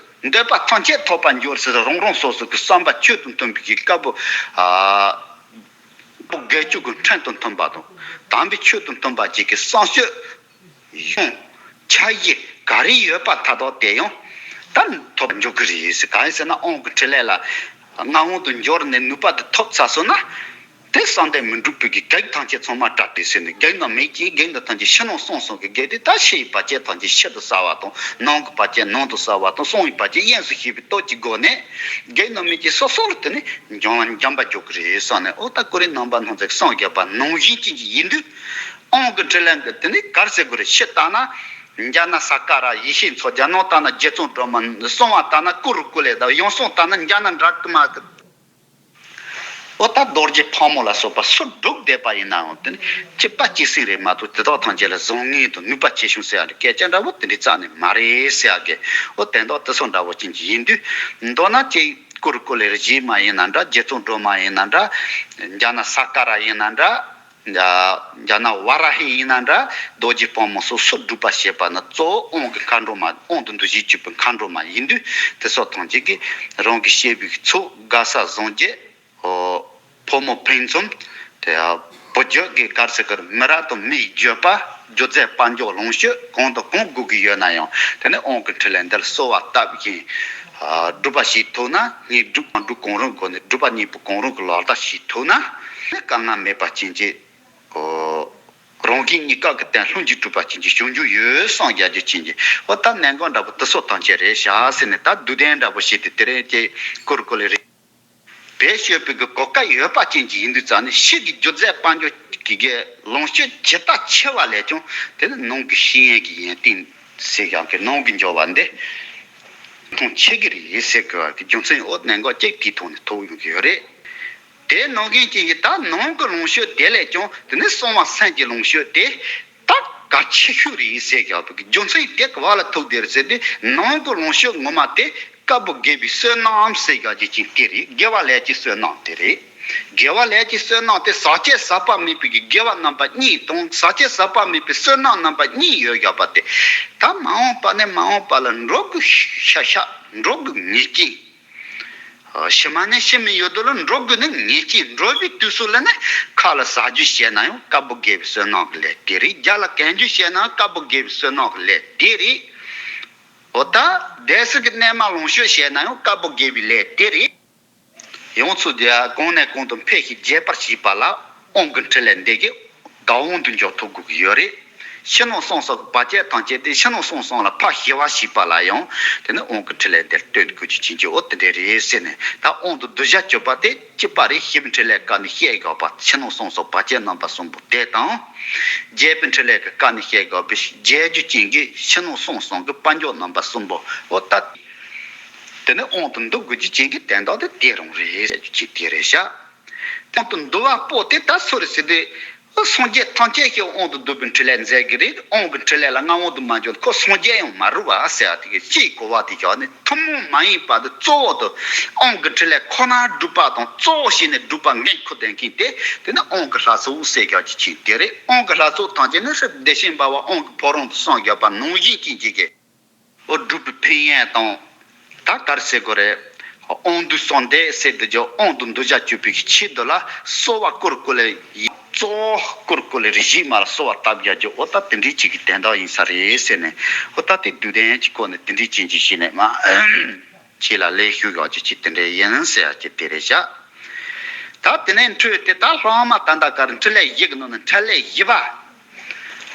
འདོད་པ་ཐམས་ཅད་ཐོབ་པར་འགྱུར་ཟེར་རང་རང་སོ་སོ་གི་བསམ་པ་ཆོས་དང་མཐུན་པའི་གི་དཀར་པོ། ཨ་པོ་དགེ་བཅུ་གི་ཁྲིམས་དང་མཐུན་པ་དང་དམ་པའི་ཆོས་དང་མཐུན་པ་ཅིག་གི་བསམ་སྤྱོད། ཡོང་། འཆར་གཞི་ག་རེ་ཡོད་པ་མཐའ་དག་དེ་ཡང་ད་ཐོབ་འཇུག་གི་རེད་ཟེར། གང་ཡིན་ཟེར་ན་དབང་གི་འཕྲིན་ལས་ལ་མངའ་དབང་དུ་འབྱོར་ནས་ནུས་པ་དེ་ཐོབ་ཚར་སོང་ན། དེ་བསམ་གཏན་མི་འགྲུབ་པའི་གི་བགེགས་ཐམས་ཅད་ཚང་མ་བྲལ་ཏེ་ཟེར་ནས་བགེགས་རྣམས་མེད་ཅིང་བགེགས་རྣམས་ཐམས་ཅད་ཕྱི་ནང་གསང་གསུམ་གྱི་བགེགས་དེ་ད་ཕྱི་ཡི་བར་ཆད་ཐམས་ཅད་ཕྱི་དུ་བསལ་བ་དང་ནང་གི་བར་ཆད་ནང་དུ་བསལ་བ་དང་གསང་བའི་བར་ཆད་དབྱིངས་སུ་ཞི་བའི་སྟོབས་ཀྱི་སྒོ་ནས་བགེགས་རྣམས་མེད་ཅིང་སོ་སོར་དེ་ནས་འཇོམས་འཇོམས་པར་འགྱུར་གི་རེད་བསམ་ནས། འོ་ད་ཀོ་རིམ་རྣམ་པར་སྣང་མཛད་གསུངས་བཞག་པ་ནང་བཞིན་ཅན་གྱི་ཡིན་དུས། དབང་གི་འཕྲིན་ལས་འདི་དེ་ནི་གར་ཟེར་དགོས་རེད། ཕྱི་ལྟ་ན་འཇའ་ན་ས་ཀ་ར་ཡེ་ཤེས་མཚོ་རྒྱ་ནང་ལྟ་ན་རྗེ་བཙུན་སྒྲོལ་མ། གསང་བ་ལྟ་ན་ཀུ་རུ་ཀུ་ལེ་དང་ཡང་གསང་ལྟ་ན་འཇའ་ན་འབྲ་ཀུ་མ། འོ་ད་རྡོ་རྗེ་ཕག་མོ་ལ་སོགས་པ་སུ་སྒྲུབ་བསྡད་པ་ཡིན་ན་ཡང་དེ་ནི་གཅིག་པ་གཅིག་སྲིད་རེད་མ་གཏོགས་དེ་དག་ཐམས་ཅད་ལ་བཟང་ངན་དང་ནུས་པ་ཆེ་ཆུང་ཟེར་ཡ་འདྲ་སྐད་ཆ་འདྲ་བོ་དེ་འདྲའི་རྩ་ནས་མ་རེད་ཟེར་ཡ་གི། འོ་དེ་འདྲ་དེ་ཚོ་འདྲ་བོ་ཅན་གྱི་ཡིན་དུས་མདོར་ན་ཅིག་ཀུ་རུ་ཀུ་ལེ་རི་བཞི་མ་ཡིན་ན་འདྲ། རྗེ་བཙུན་སྒྲོལ་མ་ཡིན་ན་འདྲ། འཇའ་ན་ས་ཀ་ར་ཡིན་ན་འདྲ། འཇའ་ན་ཝཱ་ར་ཧི་ཡིན་ན་འདྲ། རྡོ་རྗེ་ཕག་མོ་སོགས་སུ་སྒྲུབ་པ་བྱེད་པ་ནི་གཙོ་བོ་དབང་གི་མཁའ་འགྲོ་མ། དབང་དུ་འདུ་ཞིང་སྤྱོད་པའི་མཁའ་འགྲོ་མ་ཡིན་དུས་དེ་སོགས་ཐམས་ཅད་ཀྱིས་རང་གི་བཤད་པའི་ཚོགས་དགའ་ས་བཟང་རྒྱས། ཕོ་མོ་ཕན་ཚུན། དེ་བུ་བརྒྱུད་ཀྱི་གར་ཟེར་གར་མི་རབས་དང་མིའི་བརྒྱུད་པ་རྒྱུད་རྫས་དཔལ་འབྱོར་ལོངས་སྤྱོད་གང་དང་གང་དགོས་ཀྱི་ཡོད་ན་ཡང་དེ་ནི་དབང་གི་འཕྲིན་ལས་འདི་ལ་གསོལ་བ་བཏབ་བཞིན་སྒྲུབ་པ་ཞིག་ཐུབ་ན། དངོས་སྒྲུབ་དང་སྒྲུབ་གང་རུང་སྒོ་ནས་སྒྲུབ་པ་གཉིས་པོ་གང་རུང་གི་ལག་བསྟར་ཞིག་ཐུབ་ན། དཀའ་ངལ་མེད་པ་ཅན་གྱི་རང་གཞན་གཉིས་ཀ་གི་སྟེང་ལྷུན་གྱིས་གྲུབ་པ་ཅན་གྱི་བྱུང་རྒྱུ་ཡོད་བསམ་རྒྱ་རྒྱུ་ཅན་གྱི། འོ་ད་གནད་འགག་འདྲ་པོ་དེ་ཚོ་ཐམས་ཅད་རེད་ཤག་ཟེར་ནས་ད་བསྡུས་དོན་འདྲ་པོ་བྱས་ཏེ་དེ་རིང་ཀོ་རུ་ཀུ་ལེ་རེད། བེད་སྤྱོད་པའི་གི་གོ་སྐབས་ཡོད་པ་ཅན་གྱི་ཡིན་དུས་ཙང་ནས་ཕྱི་གི་རྒྱུ་རྫས་དཔལ་འབྱོར་གྱི་གི་ལོངས་སྤྱོད་ཇི་ལྟར་ཆེ་བ་ལས་ཀྱང་དེ་ནི་ནང་གི་ཤེས་ཡོན་གྱི་ཡོན་ཏན་ཟེར་ཡག་གི་ནང་གི་འབྱོར་བ་འདི་མཐོང་ཆེ་གི་རེད་ཟེར་གི་བ་གི་རྒྱུ་མཚན། འོ་གནད་འགག་ཅིག་དེའི་ཐོག་ནས་ཐུག་ཡོང་གི་ཡོད་རེད། དེ་ནང་བཞིན་ཅན་གྱི་ད་ནང་གི་ལོངས་སྤྱོད་དེ་ལས་ཀྱང་དེ་ནི་གསང་བ་སེམས་ཀྱི་ལོངས་སྤྱོད་དེ་ད་གལ་ཆེ་ཤོས་རེད་ཟེར་གི་བ་གི་རྒྱུ་མཚན་དེ་གི་བ་ལ་ཐུག་དེ་རེད་ཟེར་ཏེ། ནང་གི་ལོངས་སྤྱོད་ངོ་མ་དེ་དཀར་པོ་དགེ་བའི་བསོད་ནམས་ཟེར་ཡག་ཅིག་ཅིག་དེ་རེད། དགེ་བ་ལས་ཀྱི་བསོད་ནམས་དེ་རེད། དགེ་བ་ལས་ཀྱི་བསོད་ནམས་དེ་ཟག་བཅས་ཟག་པ་མེད་པའི་གི་དགེ་བ་རྣམ་པ་གཉིས་དང་ཟག་བཅས་ཟག་པ་མེད་པའི་བསོད་ནམས་རྣམ་པ་གཉིས་ཡོད་ཡག་པ་དེ་ད་མ་འོངས་པ་ནས་མ་འོངས་པ་ལ་འགྲོ་དགོས་ཤ་ཤ་འགྲོ་དགོས་ངེས་ཅན། ཕྱི་མ་ནས་ཕྱི་མའི་ཡུལ་དུ་ལ་འགྲོ་དགོས་ནི་ངེས་ཅན། འགྲོ་བའི་དུས་སུ་ལ་ནི་ཁ་ལ་ཟ་རྒྱུ་བཤད་ན་ཡང་དཀར་པོ་དགེ་བའི་བསོད་ནམས་ཀྱི་ལས་དེ་རེད། རྒྱབ་ལ་གན་རྒྱུ་བཤད་ན་ཡང་དཀར་པོ་དགེ་བའི་བསོད་ནམས་ཀྱི་ལས་དེ་རེད། འོ་ད་བདེ་གཤེགས་ཀྱི་གནས་མ་ལོངས་སྤྱོད་བཤད་ན་ཡང་དཀར་པོ་དགེ་བའི་ལས་དེ་རེད། ཡང་ཚུལ་དེ་གང་ནས་གང་དུ་འཕེལ་ཞིང་རྒྱས་པར་བྱེད་པ་ལ། དབང་གི་འཕྲིན་ལས་འདི་གིས་བདག་དབང་དུ་འཇོག་ཐུབ་དགོས་ཀྱི་ཡོད་རེད། ཕྱི་ནང་གསང་གསུམ་གྱི་བར་ཆད་ཐམས་ཅད་དེ་ཕྱི་ནང་གསང་གསུམ་ལ་ཕར་ཞི་བ་ཞུས་པ་ལ་ཡང་དེ་ནི་དབང་གི་འཕྲིན་ལས་འདིར་སྟོན་དགོས་ཀྱི་ཕྱིན་ཆད་འོ་དེ་འདྲ་རེད་ཟེར་ནས། ད་དབང་དུ་བསྡུ་བྱ་སྤྱོད་པ་དེ་གཅིག་པ་རེད། ཞི་བའི་འཕྲིན་ལས་སྐབས་ནས་བཤད་དགོས་པ་ཕྱི་ནང་གསང་གསུམ་བར་ཆད་རྣམ་པ་གསུམ་པོ་དེ་དང་། རྒྱས་པའི་འཕྲིན་ལས་ཀྱི་སྐབས་ནས་བཤད་དགོས་པའི་རྒྱས་རྒྱུ་ཅན་གྱི་ཕྱི་ནང་གསང་གསུམ་གྱི་དཔལ་འབྱོར་རྣམ་པ་གསུམ་པོ་འོ་ད། དེ་ནི་དབང་དུ་བསྡུ་དགོས་རྒྱུ་ཅན་གྱི་དོན་དག་དེ་དེ་རང་རེད་ཟེར་རྒྱུ་ཅིག་དེ་རེད་ཤག་དབང་དུ་བསྡུ་བ་པོ་དེ་ད་སུ་རེད་ཟེར་དུས། སངས་རྒྱས་ཐམས་ཅད་ཀྱིས་དབང་དུ་བསྡུ་བའི་འཕྲིན་ལས་མཛད་ཀྱི་རེད། དབང་གི་འཕྲིན་ལས་ལ་མངའ་དབང་དུ་མ་འཇོག་ཁོ་སངས་རྒྱས་ཡང་མ་རུང་བ་ཟེར་བ་དེ་གི་སྤྱིའི་གོ་བ་དེ་བཞག་ནས་ཐུན་མོང་མ་ཡིན་པ་དེ་གཙོ་བོ་དུ་དབང་གི་འཕྲིན་ལས་ཁོ་ན་སྒྲུབ་པ་དང་གཙོ་བོ་བྱས་ནས་སྒྲུབ་པ་འགན་འཁུར་བསྡད་མཁན་དེ་དེ་ནི་དབང་གི་ལྷ་ཚོགས་ཟེར་བཞག་རྒྱུ་ཅིག་དེ་རེད། དབང་གི་ལྷ་ཚོགས་ཐམས་ཅད་ནི་བདེ་ཆེན་འབར་བ་དབང་གི་ཕོ་བྲང་དུ་གསུངས་བཞག་པ་ནང་བཞིན་ཅན་གྱི་གི་འོ་སྒྲུབ་པའི་ཕན་ཡོན་དང་། ད་ག་རེ་ཟེར་དགོས་རེད། དབང་སྡུད་གསོལ་འདེབས་ཟེར་དུས་ཀྱང་དབང་དུ་བསྡུ་བྱ་སྤྱོད་པའི་ཆེད་དུ་ལ་གསོལ་བ་བསྐུར་དགོས་ལེ། གཙོ་བོ་བསྐུར་དགོས་ལེ་རེ་ཞིག་མ་ལ་གསོལ་བ་བཏབ་རྒྱག་རྒྱུ་འོ་ད་དེ་འདྲའི་ཅིག་གི་དོན་དག་ཡིན་ས་རེད་ཟེར་ནས། འོ་ད་དེ་བསྡུས་དོན་གྱི་སྐོར་ནས་དེ་འདྲའི་ཅན་ཅིག་བྱས་ནས་མ་ཁྱེད་ལ་ལན་ཞུ་ཡག་ཅིག་ཅིག་དེ་འདྲ་ཡིན་ཟེར་ཡག་ཅིག་དེ་རེད་ཤག་ད་དེ་ནས་འཕྲོས་ཏེ་ད་སློབ་མ་ད་ལྟ་ག་རེ་འཕྲིན་ལས་བཞི་གི་ནང་ནས་འཕྲིན་ལས་བཞི་པ།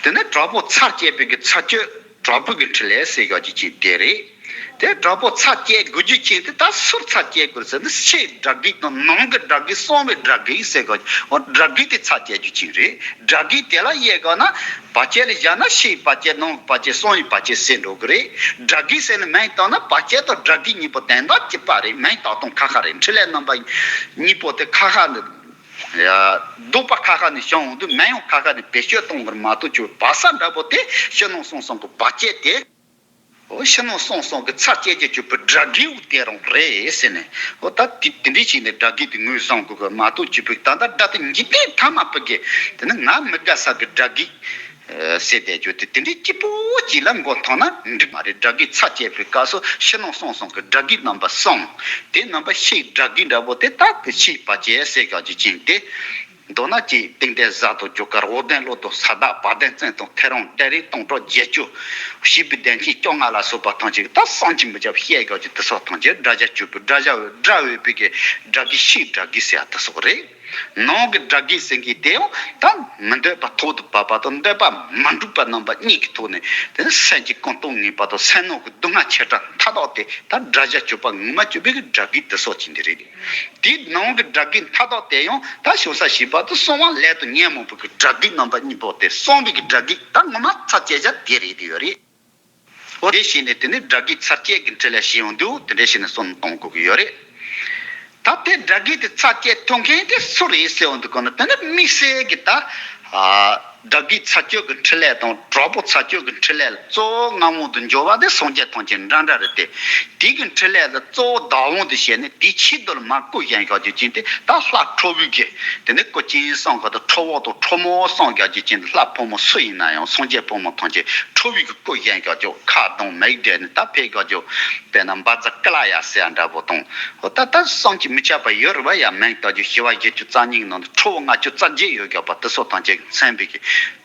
དེ་ནས་དྲག་པོ་ཚར་བཅད་པའི་གི་ཚར་གཅོད་དྲག་པོའི་གི་འཕྲིན་ལས་ཟེར་ཡག་ཅིག་ཅིག་དེ་རེད། དེ་དྲག་པོ་ཚར་བཅད་དགོས་རྒྱུ་ཅན་དེ་ད་སུར་ཚར་བཅད་དགོས་ཟེར་ན་ཕྱིའི་དགྲ་བགེགས་དང་ནང་གི་དགྲ་བགེགས་གསང་བའི་དགྲ་བགེགས་ཟེར་དགོས་འོ་དགྲ་བགེགས་དེ་ཚར་བཅད་རྒྱུ་ཅན་རེད། དགྲ་བགེགས་དེ་ལ་དབྱེ་དགོས་ན་བར་ཆད་ལ་བཞག་ན་ཕྱིའི་བར་ཆད་ནང་གི་བར་ཆད་གསང་བའི་བར་ཆད་ཟེར་འགྲོ་གི་རེད། དགྲ་བགེགས་ཟེར་ནས་མིང་བཏགས་ན་བར་ཆད་དང་དགྲ་བགེགས་གཉིས་པོ་དོན་དག་གཅིག་པ་རེད། མིང་བཏགས་སྟངས་ཁ་ཁ་རེད། འཕྲིན་ལས་རྣམ་པ་གཉིས་པོ་དེ་ཁ་ཁ་ནི། ཡ། ལྡོག་པ་ཁ་ཁ་ནས་བྱུང་འོང་དུས་མིང་ཡང་ཁ་ཁ་ནས་བེད་སྤྱོད་གཏོང་བར་མ་གཏོགས་ཆོས་བ་ས་འདྲ་པོ་དེ་ཕྱི་ནང་གསང་གསུམ་གྱི་བར་ཆད་དེ། འོ་ཕྱི་ནང་གསང་གསུམ་གྱི་ཚར་བཅད་རྒྱུ་སྤྱོད་པའི་དགྲ་བགེགས་དེ་རང་རེད་ཟེར་ནས། འོ་ད་དེ་དེ་འདྲའི་བྱས་ནས་དགྲ་བགེགས་དེ་ངོས་བཟུང་དགོས་གི་མ་གཏོགས་ཆོས་པའི་ད་ལྟ་དགྲ་དེ་འཇིག་རྟེན་ཐ་མ་པ་གི་དེ་ནི་ང་མི་དགའ་ས་གི་དགྲ་བགེགས། ཟེར་བསྡད་རྒྱུ་དེ་དེ་འདྲའི་སྐྱིད་པོ་ཅིག་ལ་མགོ་འཐོམ་ན་འགྲིག་མ་རེད། དགྲ་བགེགས་ཚར་བཅད་པའི་སྐབས་སུ་ཕྱི་ནང་གསང་གསུམ་གྱི་དགྲ་བགེགས་རྣམ་པ་གསུམ། དེ་རྣམ་པ་ཕྱིའི་དགྲ་བགེགས་འདྲ་པོ་དེ་དག་གི་ཕྱིའི་བར་ཆད་ཟེར་ཡག་ཅིག་ཅན་དེ། མདོར་ན་ཅིག་ཏིང་ལྡན་གཟའ་དང་རྒྱུ་སྐར་འོད་ལྡན་ཀླུ་དང་ས་བདག་བ་དན་བཙན་དང་ཐེ་རང་ལྡན་རིགས་སྟོང་ཕྲག་བརྒྱད་ཅུ། བྱིས་པའི་གདན་ཆེན་བཅོ་ལྔ་ལ་སོགས་པ་ཐམས་ཅད་ད་བསམ་གྱིས་མི་ཁྱབ་བཤད་ཡག་ཅིག་དེ་སོགས་ཐམས་ཅད་དགྲ་བྱ་སྤྱོད་པའི་དགྲ་བྱ་དགྲ་འོས་པའི་གི་དགྲ་བགེགས་ཕྱིའི་དགྲ་བགེགས་ཟེར་ཡག་དེ་སོགས་རེད། ནང་གི་དགྲ་བགེགས་ཟེར་མཁན་དེ་ཡང་ད་མི་འདོད་པ་ཐོག་ཏུ་བབས་པ་དང་འདོད་པ་མ་འགྲུབ་པ་རྣམ་པ་གཉིས་ཀྱི་ཐོག་ནས་དེ་ནི་སེམས་ཀྱི་ཀུན་རྟོག་ངན་པ་དང་སེམས་ནང་གི་སྡུག་བསྔལ་ཆེ་ཕྲ་མཐའ་དག་དེ་ད་དགྲ་བྱ་སྤྱོད་པ་ངོ་མ་སྤྱོད་པའི་གི་དགྲ་བགེགས་དེ་སོགས་ཀྱི་འདི་རེད། དེའི་ནང་གི་དགྲ་བགེགས་མཐའ་དག་དེ་ཡང་ད་ཞུ་ས་ཞིག་པ་དུ་གསང་བ་ལས་དང་ཉོན་མོངས་པའི་གི་དགྲ་བགེགས་རྣམ་པ་གཉིས་པོ་དེ་གསང་བའི་གི་དགྲ་བགེགས་ད་ངོ་མ་ཚར་བཅད་བྱ་དེ་རེད་དེ་ཡོད་རེད། འོ་དེ་བྱས་ནས་དེ་ནི་དགྲ་བགེགས་ཚར་བཅད་ཀྱི་འཕྲིན་ལས་བྱེད་ཡོང་དུས་དེ་འདྲ་བྱས་ནས་གསུམ་གཏོང་དགོས་ཀྱི་ཡོད་རེད། ད་དེ་དགྲ་བགེགས་དེ་ཚར་བཅད་ཐུབ་མཁན་དེ་སུ་རེད་ཟེར་ཡོང་དུས་གོ་ན་དེ་ནི་དམིགས་བསལ་གྱི་ད་དགྲ་བགེགས་ཚར་གཅོད་ཀྱི་འཕྲིན་ལས་དང་དྲག་པོ་ཚར་གཅོད་ཀྱི་འཕྲིན་ལས་ལ་གཙོ་བོ་མངའ་དབང་དུ་འབྱོར་བ་དེ་སངས་རྒྱས་ཐམས་ཅད་འདྲ་འདྲ་རེད་དེ། དེ་གི་འཕྲིན་ལས་ལ་གཙོ་བོ་བདག་དབང་དུ་བྱས་ནས་དེའི་ཆེད་དུ་ལ་མར་བསྐུལ་བཞིན་ཡོད་ཀྱི་ཅན་དེ་ད་ལྷ་ཁྲོ་བོའི་གི་དེ་ནི་སྐུ་མཁྱེན་གསུམ་ག་དང་ཁྲོ་བོ་དང་ཁྲོ་མོ་གསུམ་ཡོད་ཀྱི་ཅན་དེ་ལྷ་ཕོ་མོ་སུ་ཡིན་ན་ཡང་སངས་རྒྱས་ཕོ་མོ་ཐམས་ཅད་ཁྲོ་བོའི་གི་བསྐུལ་བཞིན་ཡོད་ཀྱི་ཁ་གདོང་མིག་བགྲད་ནས་ད་ཕེབས་ཀྱི་ཅོ། དཔེར་ན་བཛྲ་ཀཱི་ལ་ཡ་ཟེར་ཡ་འདྲ་པོ་དང་། འོ་ད་ལྟ་བསམ་གྱིས་མི་ཁྱབ་པ་ཡོད་རེད་བ་ཡ། མིང་བཏགས་རྒྱུ་ཞི་བ་བཞི་བཅུ་རྩ་གཉིས་ཀྱི་ནང་དུ་ཁྲོ་བོ་ལྔ་བཅུ་རྩ་བརྒྱད་ཡོད་ཀྱག་པ་དེ་སོགས་ཐམས་ཅད་ཀྱིས་མཚན་པའི་གི་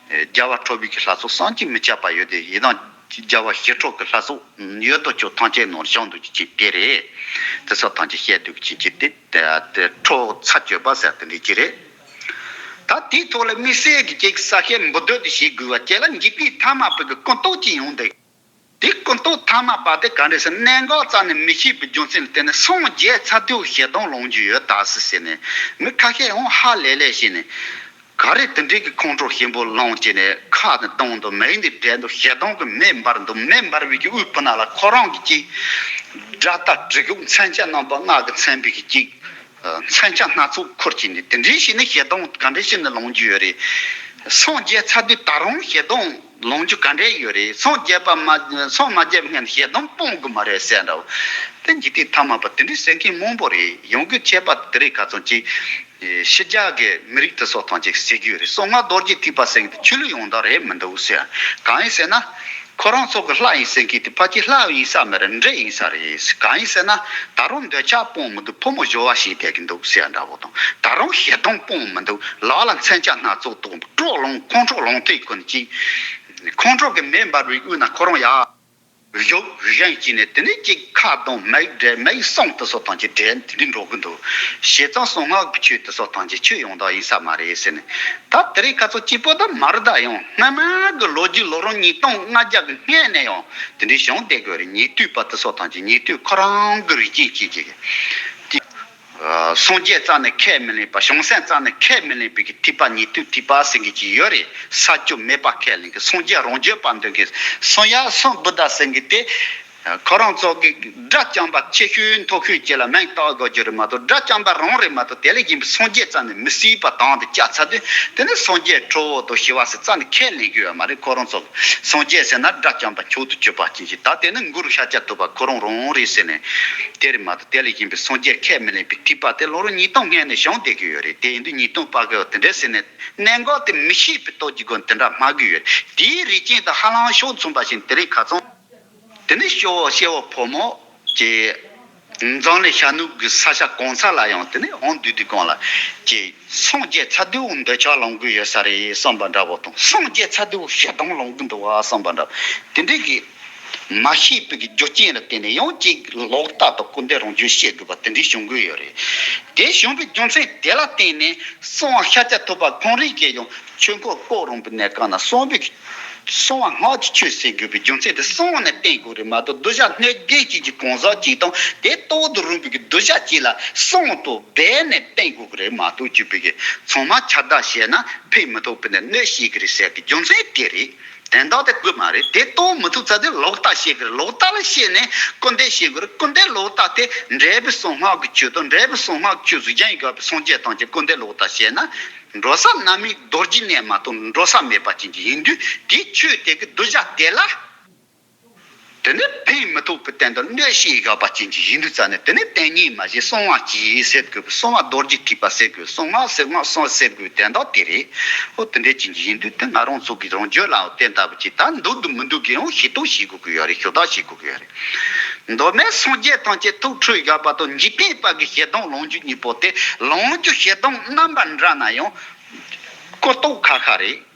རྒྱལ་བ་ཁྲོ་བོའི་གི་ལྷ་ཚོགས་བསམ་གྱིས་མི་ཁྱབ་པ་ཡོད་དེ། ཡི་དམ་རྒྱལ་བ་ཞི་ཁྲོ་གི་ལྷ་ཚོགས་ཡོད་དོ་ཅོག་ཐམས་ཅད་ནང་བཞག་འདུག་ཅིག་དེ་རེད། དེ་སོགས་ཐམས་ཅད་བཤད་འདུག་ཅིག་ཅིག་དེ་དེ་ཁྲོ་བོ་ཚར་གཅོད་པ་ཟེར་དེ་འདྲ་ཅིག་རེད། ད་དེའི་ཐོག་ལ་དམིགས་བསལ་གྱི་ཅིག་ས་བཤད་འབུལ་འདོད་དེ་བྱེད་དགོས་པ་ཅིག་ལ་འཇིག་རྟེན་ཐ་མལ་པའི་གི་ཀུན་རྟོག་ཅིག་ཡོང་འདུག་དེ་ཀུན་རྟོག་ཐ་མལ་པ་དེ་ག་འདྲ་ཟེར་གནད་འགག་རྩ་ནས་མི་ཤེས་པའི་རྒྱུ་མཚན་ལ་བརྟེན་ནས་སངས་རྒྱས་ཚར་དུས་ཞེ་སྡང་ལོངས་རྒྱུ་ཡོད་ད་ཟེར་ཟེར་ནས་མི་ཁ་ཤས་ཡང་ཧ་ལས་ལས་བྱས་ནས་ག་རེ་དེ་འདྲའི་གི་ཁོང་ཁྲོ་ཞེ་པོ་ལངས་བྱས་ནས་ཁ་ནས་གདོང་དུ་མིག་ནས་བགྲད་འདུག་ཞེ་སྡང་གི་མེ་འབར་འདུག་མེ་འབར་བའི་གི་དབུས་ཕུ་ན་ལ་ཁོ་རང་གི་ཅིག་དགྲ་སྟ་གྲི་གུག་མཚོན་ཆ་རྣམ་པ་ལྔ་གིས་མཚན་པའི་གི་ཅིག་མཚོན་ཆ་སྣ་ཚོགས་འཁུར་གྱིན་ནས་དེ་འདྲའི་བྱས་ནས་ཞེ་སྡང་ག་འདྲའི་བྱས་ནས་ལངས་རྒྱུ་ཡོད་རེད། སངས་རྒྱས་ཚར་དུས་ད་རུང་ཞེ་སྡང་ལངས་རྒྱུ་ག་འདྲ་ཡོད་རེད། སངས་རྒྱས་པ་མ་སངས་མ་རྒྱས་པའི་སྔོན་ཞེ་སྡང་སྤོང་དགོས་མ་རེད་ཟེར་འདྲ་བོ། དེ་འཇིག་རྟེན་ཐ་མལ་པ་དེ་འདྲའི་ཟེར་མཁན་མང་པོ་རེད། ཡོང་གི་ཆད་པ་དེ་རིགས་ག་ཚོད་ཅིག་ཕྱི་རྒྱལ་གྱི་མི་རིགས་དེ་ཚོ་ཐམས་ཅད་ཟེར་གྱི་ཡོད་རེད། གསང་སྔགས་རྡོ་རྗེ་ཐེག་པ་ཟེར་མཁན་དེ་ཆོས་ལུགས་ཡང་དག་རེད་མི་འདུག་ཟེར། གང་ཡིན་ཟེར་ན། ཁོ་རང་ཚོ་གི་ལྷ་ཡིན་ཟེར་མཁན་དེ་ཕལ་ཆེར་ལྷ་ཡིན་ས་མ་རེད། འདྲེ་ཡིན་ས་རེད། གང་ཡིན་ཟེར་ན་ད་རུང་འདོད་ཆགས་སྤོང་མི་འདུག་ཕོ་མོ་སྦྱོར་བ་བྱེད་བསྡད་ཀྱི་འདུག་ཟེར་འདྲ་བོ་དང་། ད་རུང་ཞེ་སྡང་སྤོང་མི་འདུག་ལག་ལ་མཚོན་ཆ་སྣ་ཚོགས་འདུག་གྲོགས་ལོང་ཁོང་ཁྲོ་ལོང་དུས་ཀུན་གྱིས་ཁོང་ཁྲོ་གི་མེ་འབར་བའི་དབུས་ན་ཁོ་རང་ཡ། བཞུགས་གཞན་གཅིག་ནས་དེ་ནས་གཅིག་ཁ་གདོང་མིག་འབྲས་མིག་གསུང་དེ་ཚོ་དང་གཅིག་འབྲས་དེ་འདྲ་འགྲོ་གི་འདུག་བྱས་ཙང་གསང་སྔགས་ཀྱི་ཆོས་དེ་ཚོ་དང་གཅིག་ཆོས་ཡང་དག་ཡིན་ས་མ་རེད་ཟེར་ནས། ད་དེ་རིང་ཁ་ཚོ་གཅིག་པོ་ད་མ་རེད། ད་ཡང་སྔ་མ་གི་ལོ་རྒྱུས་ལོ་རིམ་ཉིས་སྟོང་ལྔ་བརྒྱ་གི་སྔས་ནས་ཡང་དེ་འདྲའི་བྱུང་བསྡད་དགོས་རེད། ཉེ་དུས་པ་དེ་ཚོ་དང་གཅིག་ཉེ་དུས་ཁོ་རང་གི་རིགས་ཅན་གཅིག་གཅིག་གི་སངས་རྒྱས་རྩ་ནས་ཁས་མི་ལེན་པ། བྱང་སེམས་རྩ་ནས་ཁས་མི་ལེན་པའི་གི་ཐེག་པ་ཉེ་དུས་ཐེག་པ་ཟེར་མཁན་ཅིག་ཡོད་རེད། ས་བཅུ་མེད་པ་ཁས་ལེན་གི་སངས་རྒྱས་རང་རྒྱུད་པ་འདོད་མཁན་སམ་ཡ་སམ་བུ་དྷ་ཟེར་མཁན་དེ། ཁོ་རང་ཚོ་གི་དགྲ་བཅོམ་པ་ཆེ་ཤོས་མཐོ་ཤོས་བཅས་ལ་མིང་བཏགས་དགོས་རྒྱུ་རེད་མ་གཏོགས། དགྲ་བཅོམ་པ་རང་རེད་མ་གཏོགས། དེ་ལས་གཞན་པའི་སངས་རྒྱས་རྩ་ནས་མི་སྲིད་པ་དང་དེ་བཅད་ཚར་དུས། དེ་ནི་སངས་རྒྱས་ཁྲོ་བོ་དང་ཞི་བ་ཟེར་རྩ་ནས་ཁས་ལེན་རྒྱུ་ཡོད་མ་རེད། ཁོ་རང་ཚོ་སངས་རྒྱས་ཟེར་ན་དགྲ་བཅོམ་པ་མཆོག་ཏུ་གྱུར་པ་ཅན་ཞིག་ད་དེ་ནི་གུ་རུ་ཤཱཀྱ་ཐུབ་པ་ཁོ་རང་རང་རེད་ཟེར་ནས། དེ་རེད་མ་གཏོགས་དེ་ལས་གཞན་པའི་སངས་རྒྱས་ཁས་མི་ལེན་པའི་ཐེག་པ་དེ་ལོ་རིམ་ཉིས་སྟོང་སྔས་ནས་བྱུང་བསྡད་ཀྱི་ཡོད་རེད། དེ་ཡིན་དུས་ཉིས་སྟོང་པ་གི་དེ་འདྲ་ཟེར་ནས་གནད་འགག་དེ་མི་ཤེས་པའི་སྟོབས་ཀྱི་སྒོ་ནས་དེ་འདྲ་སྨྲ་གི་ཡོད་རེད། དེའི་རིགས་ཅན་དང་ཧ་ལམ་ཕྱོགས་མཚུངས་པ་ཞིག་དེ་རིང་ཁ་སང་དེ་ནི་སྐྱེ་བོ་སྐྱེ་བོ་ཕོ་མོ་ཀྱི་འཛམ་གླིང་ཤར་ནུབ་ཀྱི་ས་ཆ་གང་ས་ལ་ཡང་དེ་ནི་འོང་དུས་དུས་གང་ལ་ཀྱི་སངས་རྒྱས་ཚ་དུས་འདོད་ཆགས་ལངས་གི་ཡོད་ས་རེད་བསམ་པ་འདྲ་བོ་དང་། སངས་རྒྱས་ཚ་དུས་ཞེ་སྡང་ལངས་གི་འདུག་བ་བསམ་པ་འདྲ་བོ་དེ་འདྲའི་གི་མ་ཤེས་པའི་གི་རྒྱུ་རྐྱེན་ལ་བརྟེན་ནས་ཡང་ཅིག་ལོག་ལྟ་དང་སྐུར་འདེབས་རང་བྱུང་བཤད་དགོས་པ་དེ་འདྲའི་བྱུང་གི་ཡོད་རེད། དེ་བྱུང་བའི་རྒྱུ་མཚན་དེ་ལ་བརྟེན་ནས་གསང་བ་ཤཱཀྱ་ཐུབ་པ་ཁོང་རང་གིས་ཀྱང་ཆོས་འཁོར་བསྐོར་རུང་བའི་གནས་སྐབས་ན་གསང་བའི་གསང་བ་སྔགས་ཀྱི་ཆོས་ཟེར་དགོས་པའི་རྒྱུ་མཚན་དེ་གསང་བ་ནས་བསྟན་དགོས་རེད་མ་གཏོགས། གདུལ་བྱ་སྣོད་ལྡན་གཅིག་གི་གང་ཟག་གཅིག་དང་དེ་ལྟ་བུ་དུ་རུང་བའི་གི་གདུལ་བྱ་གཅིག་ལ་གསང་དང་སྦས་ནས་བསྟན་དགོས་ཀྱི་རེད་མ་གཏོགས། བཅོས་པའི་གི་ཚང་མ་ཁྱབ་བརྡལ་བྱས་ན་ཕན་མི་ཐོགས་པའི་ནས་གནོད་བྱེད་ཀྱི་རེད་ཟེར་གི་རྒྱུ་མཚན་དེ་རེད། དོན་དག་དེ་དགོས་མ་རེད། དེ་གཏོང་མི་ཐུབ་ཚར་དུས་ལོག་ལྟ་བྱེད་ཀྱི་རེད། ལོག་ལྟ་ལ་བཤད་ནས་སྐུར་འདེབས་བྱེད་དགོས་རེད། སྐུར་འདེབས་ལོག་ལྟ་དེ་འབྲས་བུ་གསང་སྔགས་ཀྱི་ཆོས་དང་། འབྲས་བུ་གསང་སྔགས་ཀྱི་ཆོས་སུ་གཞན་ཡི་དགག་པའི་སངས་རྒྱས་ཐམས་ཅད་སྐུར་འདེབས་ལོག་ལྟ་བྱས་ན་འགྲོ་ས་རྣམ་སྨིན་རྡོ་རྗེ་གནས་མ་གཏོགས་འགྲོ་ས་མེད་པ་ཅན་གྱི་ཡིན་དུས། དེའི་ཆོས་དེ་གི་གདུལ་བྱ་དེ་ལ་དེ་ནི་ཕན་མི་ཐོགས་པའི་སྟེང་དུ་གནོད་བྱེད་དགག་པ་ཅན་གྱི་ཡིན་དུས་ཙང་ནས། དེ་ནི་བསྟན་ཉིད་མ་བྱས་གསང་བ་གྱིས་ཟེར་དགོས། གསང་བ་རྡོ་རྗེ་ཐེག་པ་ཟེར་དགོས། གསང་སྔགས་ཟེར་སྔགས་གསང་ཟེར་དགོས། དོན་དག་དེ་རེད། འོ་དེ་འདྲའི་ཅན་གྱི་ཡིན་དུས་དེ་ང་རང་ཚོ་གི་རང་རྒྱུད་ལའང་བསྟན་ལྟ་བུ་ཅིག་ད་འདུག་འདུག་མི་འདུག་གི་ཡང་ཤེས་རྟོགས་བྱེད་དགོས་ཀྱི་ཡོད་རེད། ཤུགས་དག་བྱེད་དགོས་ཀྱི་ཡོད་རེད། མདོ་སྨད་སངས་རྒྱས་ཐམས་ཅད་ཐུགས་ཁྲོས་བཞག་པ་དང་། འཇིག་རྟེན་པ་གི་ཞེ་སྡང་ལངས་རྒྱུ་གཉིས་པོ་དེ། ལངས་རྒྱུ་ཞེ་སྡང་རྣམ་པ་འདྲ་ན་ཡང་ཀུན་རྟོག་ཁ་ཁ་རེད།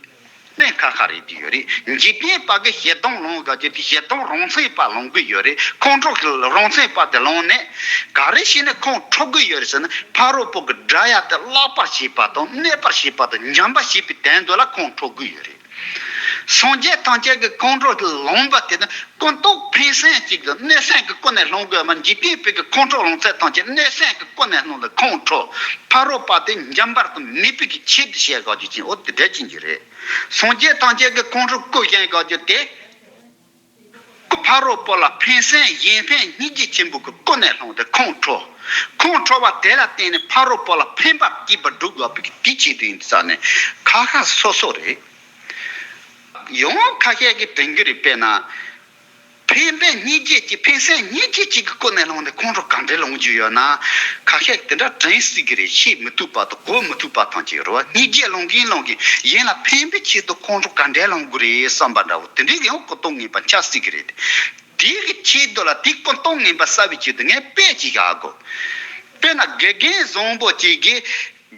གནས་ཁ་ཁ་རེད་དེ་ཡོད་རེད། འཇིག་རྟེན་པ་གི་ཞེ་སྡང་ལངས་དགོས་རྒྱུ་དེ་ཞེ་སྡང་རང་མཚན་པ་ལངས་གི་ཡོད་རེད། ཁོང་ཁྲོ་གི་རང་མཚན་པ་དེ་ལངས་ནས་ག་རེ་བྱས་ནས་ཁོང་ཁྲོ་གི་ཡོད་རེད་ཟེར་ན། ཕ་རོལ་པོ་གི་དགྲ་ཡ་དེ་བརླག་པར་བྱེད་པ་དང་གནོད་པར་བྱེད་པ་དང་འཇོམས་པར་བྱེད་པའི་དོན་དུ་ལ་ཁོང་ཁྲོ་གི་ཡོད་རེད། སངས་རྒྱས་ཐམས་ཅད་ཀྱི་ཁོང་ཁྲོ་ལངས་པ་དེ་ནི་ཀུན་རྟོག་ཕན་སེམས་གཅིག་གི་གནོད་སེམས་ཀྱི་སྒོ་ནས་ལངས་དགོས་མ། འཇིག་རྟེན་པའི་གི་ཁོང་ཁྲོ་ལངས་ཚད་ཐམས་ཅད་གནོད་སེམས་ཀྱི་སྒོ་ནས་ལངས་ཏེ་ཁོང་ཁྲོ། ཕ་རོལ་པོ་དེ་འཇོམས་པར་དུ་མེད་པའི་གི་ཆེད་དུ་བྱས་དགོས་རྒྱུ་ཅན། འོ་དེ་འདྲ་ཅན་གྱི་རེད། སངས་རྒྱས་ཐམས་ཅད་ཀྱི་ཁོང་ཁྲོ་སྐུལ་བཞིན་དགོས་རྒྱུ་དེ། ཕ་རོལ་པོ་ལ་ཕན་སེམས་གཞན་ཕན་སྙིང་རྗེ་ཆེན་པོ་གི་སྒོ་ནས་ལངས་ཏེ་ཁོང་ཁྲོ། ཁོང་ཁྲོ་བ་དེ་ལ་བརྟེན་ནས་ཕ་རོལ་པོ་ལ་ཕན་པ་སྐྱེད་པར་སྒྲུབ་དགོས་པའི་གི་དེའི་ཆེད་དུ་ཡིན་ཙང་ནས་ཁ་ཁ་སོ་སོ་རེད། ཡང་ཁ་ཤས་ཀྱིས་དྲན་གྱི་རེད། དཔེར་ན། ཕན་པའི་སྙིང་རྗེ་གཅིག་ཕན་སེམས་སྙིང་རྗེ་གཅིག་གི་སྒོ་ནས་ལངས་ནས་ཁོང་ཁྲོ་ག་འདྲ་ལངས་རྒྱུ་ཡོད་ན། ཁ་ཤས་དེ་འདྲ་དྲན་སྲིད་ཀྱི་རེད། ཤེས་མི་ཐུབ་པ་དང་གོ་མི་ཐུབ་པ་ཐམས་ཅད་རེད་བ། སྙིང་རྗེ་ལངས་གིན་ལངས་གིན་གཞན་ལ་ཕན་པའི་ཆེད་དུ་ཁོང་ཁྲོ་ག་འདྲ་ལངས་དགོས་རེད་བསམ་པ་འདྲ་བོ་དེ་འདྲའི་ཡང་ཀུན་རྟོག་ངན་པ་འཆར་སྲིད་ཀྱི་རེད། དེའི་གི་ཆེད་དུ་ལ་དེའི་ཀུན་རྟོག་ངན་པ་བསལ་བའི་ཆེད་དུ་ངས་དཔེ་ཅིག་བཞག་དགོས། དཔེར་ན་དགེ་རྒན་བཟང་པོ་གཅིག་གིས།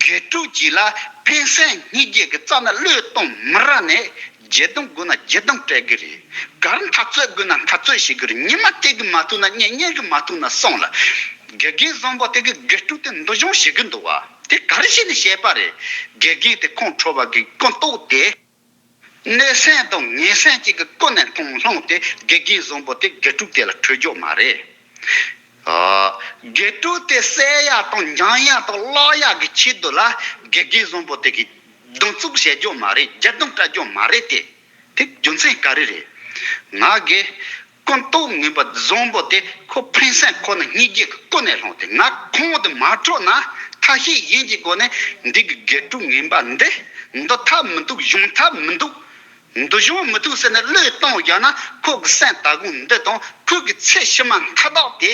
དགེ་ཕྲུག་ཅིག་ལ་ཕན་སེམས་སྙིང་རྗེ་གི་རྩ་ནས་བློས་གཏོང་མི་རག་ནས་བརྗེད་གདུང་དགོས་ན་བརྗེད་གདུང་སྤྲད་གི་རེད། ག་རེ་འཐབ་རྩོད་དགོས་ན་འཐབ་རྩོད་བྱེད་གི་རེད། ཉི་མ་སྐྱེལ་གི་མ་ཐུབ་ན་ཉིན་ཉལ་གི་མ་ཐུབ་ན་སོང་ལ། དགེ་རྒན་བཟང་པོ་དེ་གི་དགེ་ཕྲུག་དེ་འདུལ་སྦྱོང་བྱེད་གི་འདུག་བ། དེ་ག་རེ་བྱས་ནས་བྱས་པ་རེད། དགེ་རྒན་དེ་ཁོང་ཁྲོ་བ་གི་ཀུན་རྟོག་དེ། གནོད་སེམས་དང་ངན་སེམས་གཅིག་གི་ཀུན་ནས་ཁོང་ལྷུང་སྟེ་དགེ་རྒན་བཟང་པོ་དེ་དགེ་ཕྲུག་དེ་ལ་ཁྲོ་རྒྱུ་མ་རེད། ཨ། དགེ་ཕྲུག་དེ་བསད་ཡག་དང་འཇོམས་ཡག་དང་བརླག་ཡག་གི་ཆེད་དུ་ལ་དགེ་རྒན་བཟང་པོ་དེ་གིས་གདོང་བཙུགས་བྱེད་རྒྱུ་མ་རེད། བརྗེད་གདུང་སྤྲད་རྒྱུ་མ་རེད་དེ། དེ་རྒྱུ་མཚན་ག་རེ་རེད། ང་གིས་ཀུན་རྟོག་ངན་པ་བཟང་པོ་དེ་ཁོ་ཕན་སེམས་ཁོ་ན་སྙིང་རྗེ་གི་ཀུན་ནས་ལྷུང་སྟེ་ང་ཁོང་དེ་མ་ཁྲོ་ན་ཐབས་ཤེས་གཞན་གྱི་སྒོ་ནས་འདི་གི་དགེ་ཕྲུག་ངན་པ་འདི་འདུལ་ཐབས་མི་འདུག་གཞོམ་ཐབས་མི་འདུག་འདུལ་སྦྱོང་མི་ཐུབ་ཟེར་ནས་བློས་བཏང་བཞག་ན་ཁོ་གི་སེམས་ད་དགོང་འདི་དང་ཁོ་གི་ཚེ་ཕྱི་མ་མཐའ་དག་དེ་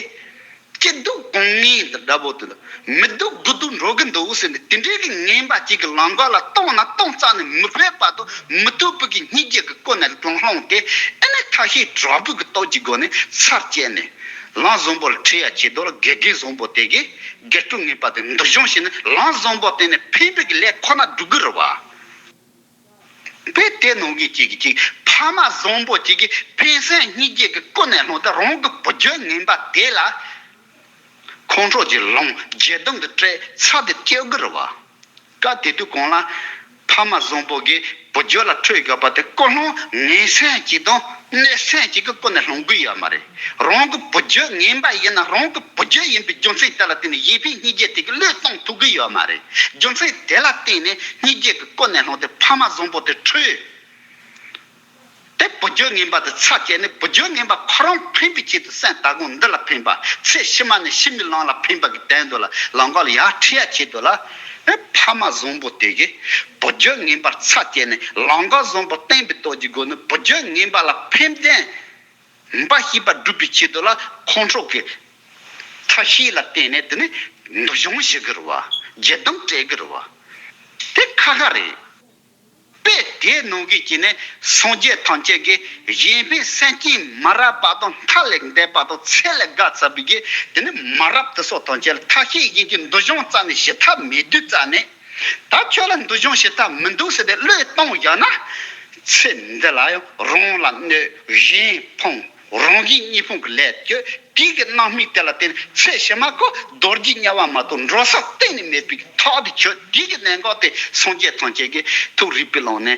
སྐྱིད་སྡུག་གང་ངན་འདི་འདྲ་པོ་དེ་ལ་མི་སྡུག་དགུ་སྡུག་འགྲོ་གི་འདུག་ཟེར་ནས་དེ་འདྲའི་གི་ངན་པ་གཅིག་གི་ལམ་ཁ་ལ་བཏང་ན་བཏང་རྩ་ནས་མི་ཕོད་པ་དང་མི་ཐུབ་པའི་གི་སྙིང་རྗེ་གི་ཀུན་ནས་ལྷུང་སྟེ། ཨ་ནི་ཐབས་ཤེས་དྲག་པོའི་གི་སྟོབས་ཀྱི་སྒོ་ནས་ཚར་བཅད་ནས་ལམ་བཟང་པོ་ལ་ཁྲིད་ཡ་ཆེད་དུ་ལ་དགེ་རྒན་བཟང་པོ་དེ་གིས་དགེ་ཕྲུག་ངན་པ་དེ་འདུལ་སྦྱོང་བྱས་ནས་ལམ་བཟང་པོ་དེ་ནས་ཕན་པའི་གི་ལས་ཁོ་ན་སྒྲུབ་གི་རེད་བ། དཔེ་དེ་ནང་གི་གཅིག་གིས་གཅིག་ཕ་མ་བཟང་པོ་གཅིག་གིས་ཕན་སེམས་སྙིང་རྗེ་གི་ཀུན་ནས་བསླངས་ཏེ་རང་གི་བུ་རྒྱུད་ངན་པ་དེ་ལ་ཁོང་ཁྲོ་གྱིས་ལངས། འཇིགས་སྡང་གིས་བསྒྲིབས། ཚ་དེ་སྐྱེ་གི་རེད་བ། སྐབས་དེ་དུས་གང་ལ་ཕ་མ་བཟང་པོ་གིས་བུ་རྒྱུད་ལ་ཁྲོས་དགོས་པ་དེ་ཀུན་སློང་ངན་སེམས་གཅིག་དང་གནོད་སེམས་གཅིག་གི་ཀུན་ནས་སློང་གི་ཡོད་མ་རེད། རང་གི་བུ་རྒྱུད་ངན་པ་ཡིན་ན་རང་གི་བུ་རྒྱུད་ཡིན་པའི་རྒྱུ་མཚན་དེ་ལ་བརྟེན་ནས་གཞན་ཕན་སྙིང་རྗེ་དེ་གིས་བློས་གཏོང་ཐུབ་གི་ཡོད་མ་རེད། རྒྱུ་མཚན་དེ་ལ་བརྟེན་ནས་སྙིང་རྗེ་གི་ཀུན་ནས་བསླངས་ཏེ་ཕ་མ་བཟང་པོ་དེ་ཁྲོས། དེ་བུ་རྒྱུད་ངན་པ་དེ་ཚ་བཅད་ནས་བུ་རྒྱུད་ངན་པ་ཁོ་རང་ཕན་པའི་ཆེད་དུ་སེམས་ལྟ་སྒོམ་འདི་ལ་ཕན་པ། ཚེ་ཕྱི་མ་ནས་ཕྱི་མའི་ལམ་ལ་ཕན་པ་གི་དོན་དུ་ལ་ལམ་ཁ་ལ་ཡར་ཁྲིད་ཡ་ཆེད་དུ་ལ། ཨེ་ཕ་མ་བཟང་པོ་དེ་གིས་བུ་རྒྱུད་ངན་པར་ཚ་བཅད་ནས་ལམ་ཁ་བཟང་པོ་བསྟན་པའི་སྟོབས་ཀྱི་སྒོ་ནས་བུ་རྒྱུད་ངན་པ་ལ་ཕན་བདེ་འབའ་ཞིག་པ་སྒྲུབ་པའི་ཆེད་དུ་ལ་ཁོང་ཁྲོ་གི་ཐབས་ཤེས་ལ་བརྟེན་ནས་དེ་ནས་འདུ་ཤོང་བྱེད་ཀྱི་རེད་བ། འཇིགས་སྡང་སྤྲད་ཀྱི་རེད་བ། དེ་ཁ་ཁ་རེད། དཔེ་དེའི་ནང་གི་གཅིག་ནི་སངས་རྒྱས་ཐམས་ཅད་ཀྱིས་གཞན་ཕན་སེམས་ཅན་མ་རབས་པ་དང་མཐའ་ལས་འདས་པ་དང་ཚེ་ལས་འགལ་ཚར་བའི་གི་དེ་ནི་མ་རབས་དེ་ཚོ་ཐམས་ཅད་ལ་ཐབས་ཤེས་གཞན་གྱི་འདུ་ཤོང་རྩ་ནས་ཞི་ཐབས་མེད་དུས་རྩ་ནས། ད་ཁྱོད་ལ་འདུ་ཤོང་ཞི་ཐབས་མི་འདུག་ཟེར་ཏེ་བློས་གཏོང་བཞག་ན། ཚེ་འདི་ལ་ཡང་རང་ལ་གནོད། གཞན་ཕོངས། རང་གཞན་གཉིས་ཕུང་གི་ལས་སྐྱོ། དེའི་གི་རྣམ་སྨིན་དེ་ལ་བརྟེན་ཚེ་ཕྱི་མ་ཁོ་རྡོ་རྗེ་དམྱལ་བ་མ་གཏོགས་འགྲོ་ས་གཏན་ནས་མེད་པའི་ཐག་དེ་ཆོད། དེའི་གི་གནད་འགག་དེ་སངས་རྒྱས་ཐམས་ཅད་ཀྱིས་ཐུགས་རིག་པའི་ཀློང་ནས་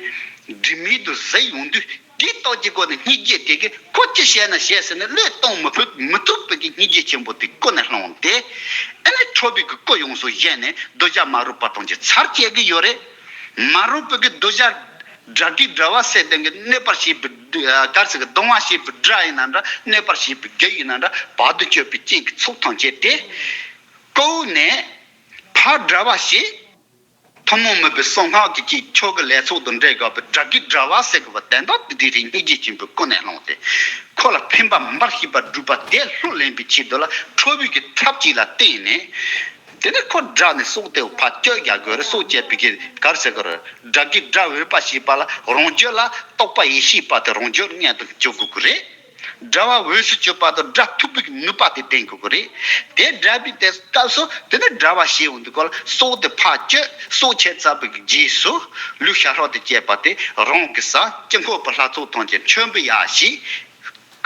དྲི་མེད་དུ་གཟིགས་ཡོང་དུས། དེའི་སྟོབས་ཀྱི་སྒོ་ནས་སྙིང་རྗེ་དེ་གིས་ཁོ་ཅི་བྱས་ན་བྱས་ཟེར་ནས་བློས་གཏོང་མི་ཕོད་མི་ཐུབ་པའི་གི་སྙིང་རྗེ་ཆེན་པོ་དེ་ཀུན་ནས་བསླངས་ཏེ། ཨ་ནི་ཁྲོ་བའི་གི་སྐུ་ཡོངས་སུ་བཞེངས་ནས་གདུལ་བྱ་མ་རིག་པ་ཐམས་ཅད་ཚར་བཅད་ཀྱི་ཡོད་རེད། མ་རིག་པའི་གི་གདུལ་བྱ་དགྲ་བགེགས་དགྲ་བོ་ཟེར་དེ་གི་གནོད་པར་བྱེད་པའི་དགྲ་ག་རེ་ཟེར་གི་སྡང་བ་བྱེད་པའི་དགྲ་ཡིན་ན་འདྲ། གནོད་པར་བྱེད་པའི་བགེགས་ཡིན་ན་འདྲ། བར་དུ་གཅོད་པའི་སྤྱན་གྱི་ཚོགས་ཐམས་ཅད་དེ་བཀོད་ནས་ཕར་དགྲ་བོ་ཞེས། ཐུན་མོང་མིན་པའི་གསང་སྔགས་ཀྱི་ཅིག་ཆོས་ཀྱི་ལས་ཚོགས་དང་འབྲེལ་དགོས་པའི་དགྲ་བགེགས་དགྲ་བོ་ཟེར་དགོས་པ་དོན་དག་དེ་འདྲ་རེད། སྙིང་རྗེ་ཆེན་པོས་ཀུན་ནས་བསླངས་ཏེ། ཁོ་ལ་ཕན་པ་འབའ་ཞིག་པ་སྒྲུབ་པ་དེ་ལྷུར་ལེན་པའི་ཆེད་དུ་ལ་ཁྲོ་བོའི་གི་ཐབས་ཅིག་ལ་བརྟེན་ནས། དེ་ནས་ཁོ་དགྲ་ནས་སྲོག་དེ་ཕར་གཅོད་རྒྱག་དགོས་རེད། སྲོག་བཅད་པའི་གི་ག་རེ་ཟེར་དགོས་རེད། དགྲ་བགེགས་དགྲ་བོས་པ་ཞེས་པ་ལ་རང་རྒྱུད་ལ་རྟོག་པ་ཡེ་ཤེས་པ་དེ་རང་རྒྱུད་མངོན་དུ་གྱུར་དགོས་ཀྱི་རེད། དགྲ་བོ་འོས་སུ་གྱུར་པ་དང་དགྲ་ཐུབ་པའི་ནུས་པ་དེ་ལྡན་དགོས་ཀྱི་རེད། དེ་དགྲ་བོའི་དེ་སྐབས་སུ་དེ་ནི་དགྲ་བོ་ཞེས་འོང་དུས་སྐོར་ལ་སྲོག་དེ་ཕར་གཅོད། སྲོག་བཅད་ཚར་བའི་རྗེས་སུ་ལུས་ཤ་ཧྲག་ཏུ་བཅད་པ་དེ་རང་གི་ས་དཀྱིལ་འཁོར་པའི་ལྷ་ཚོགས་ཐམས་ཅད་མཆོད་འབུལ་ཡག་ཞིག་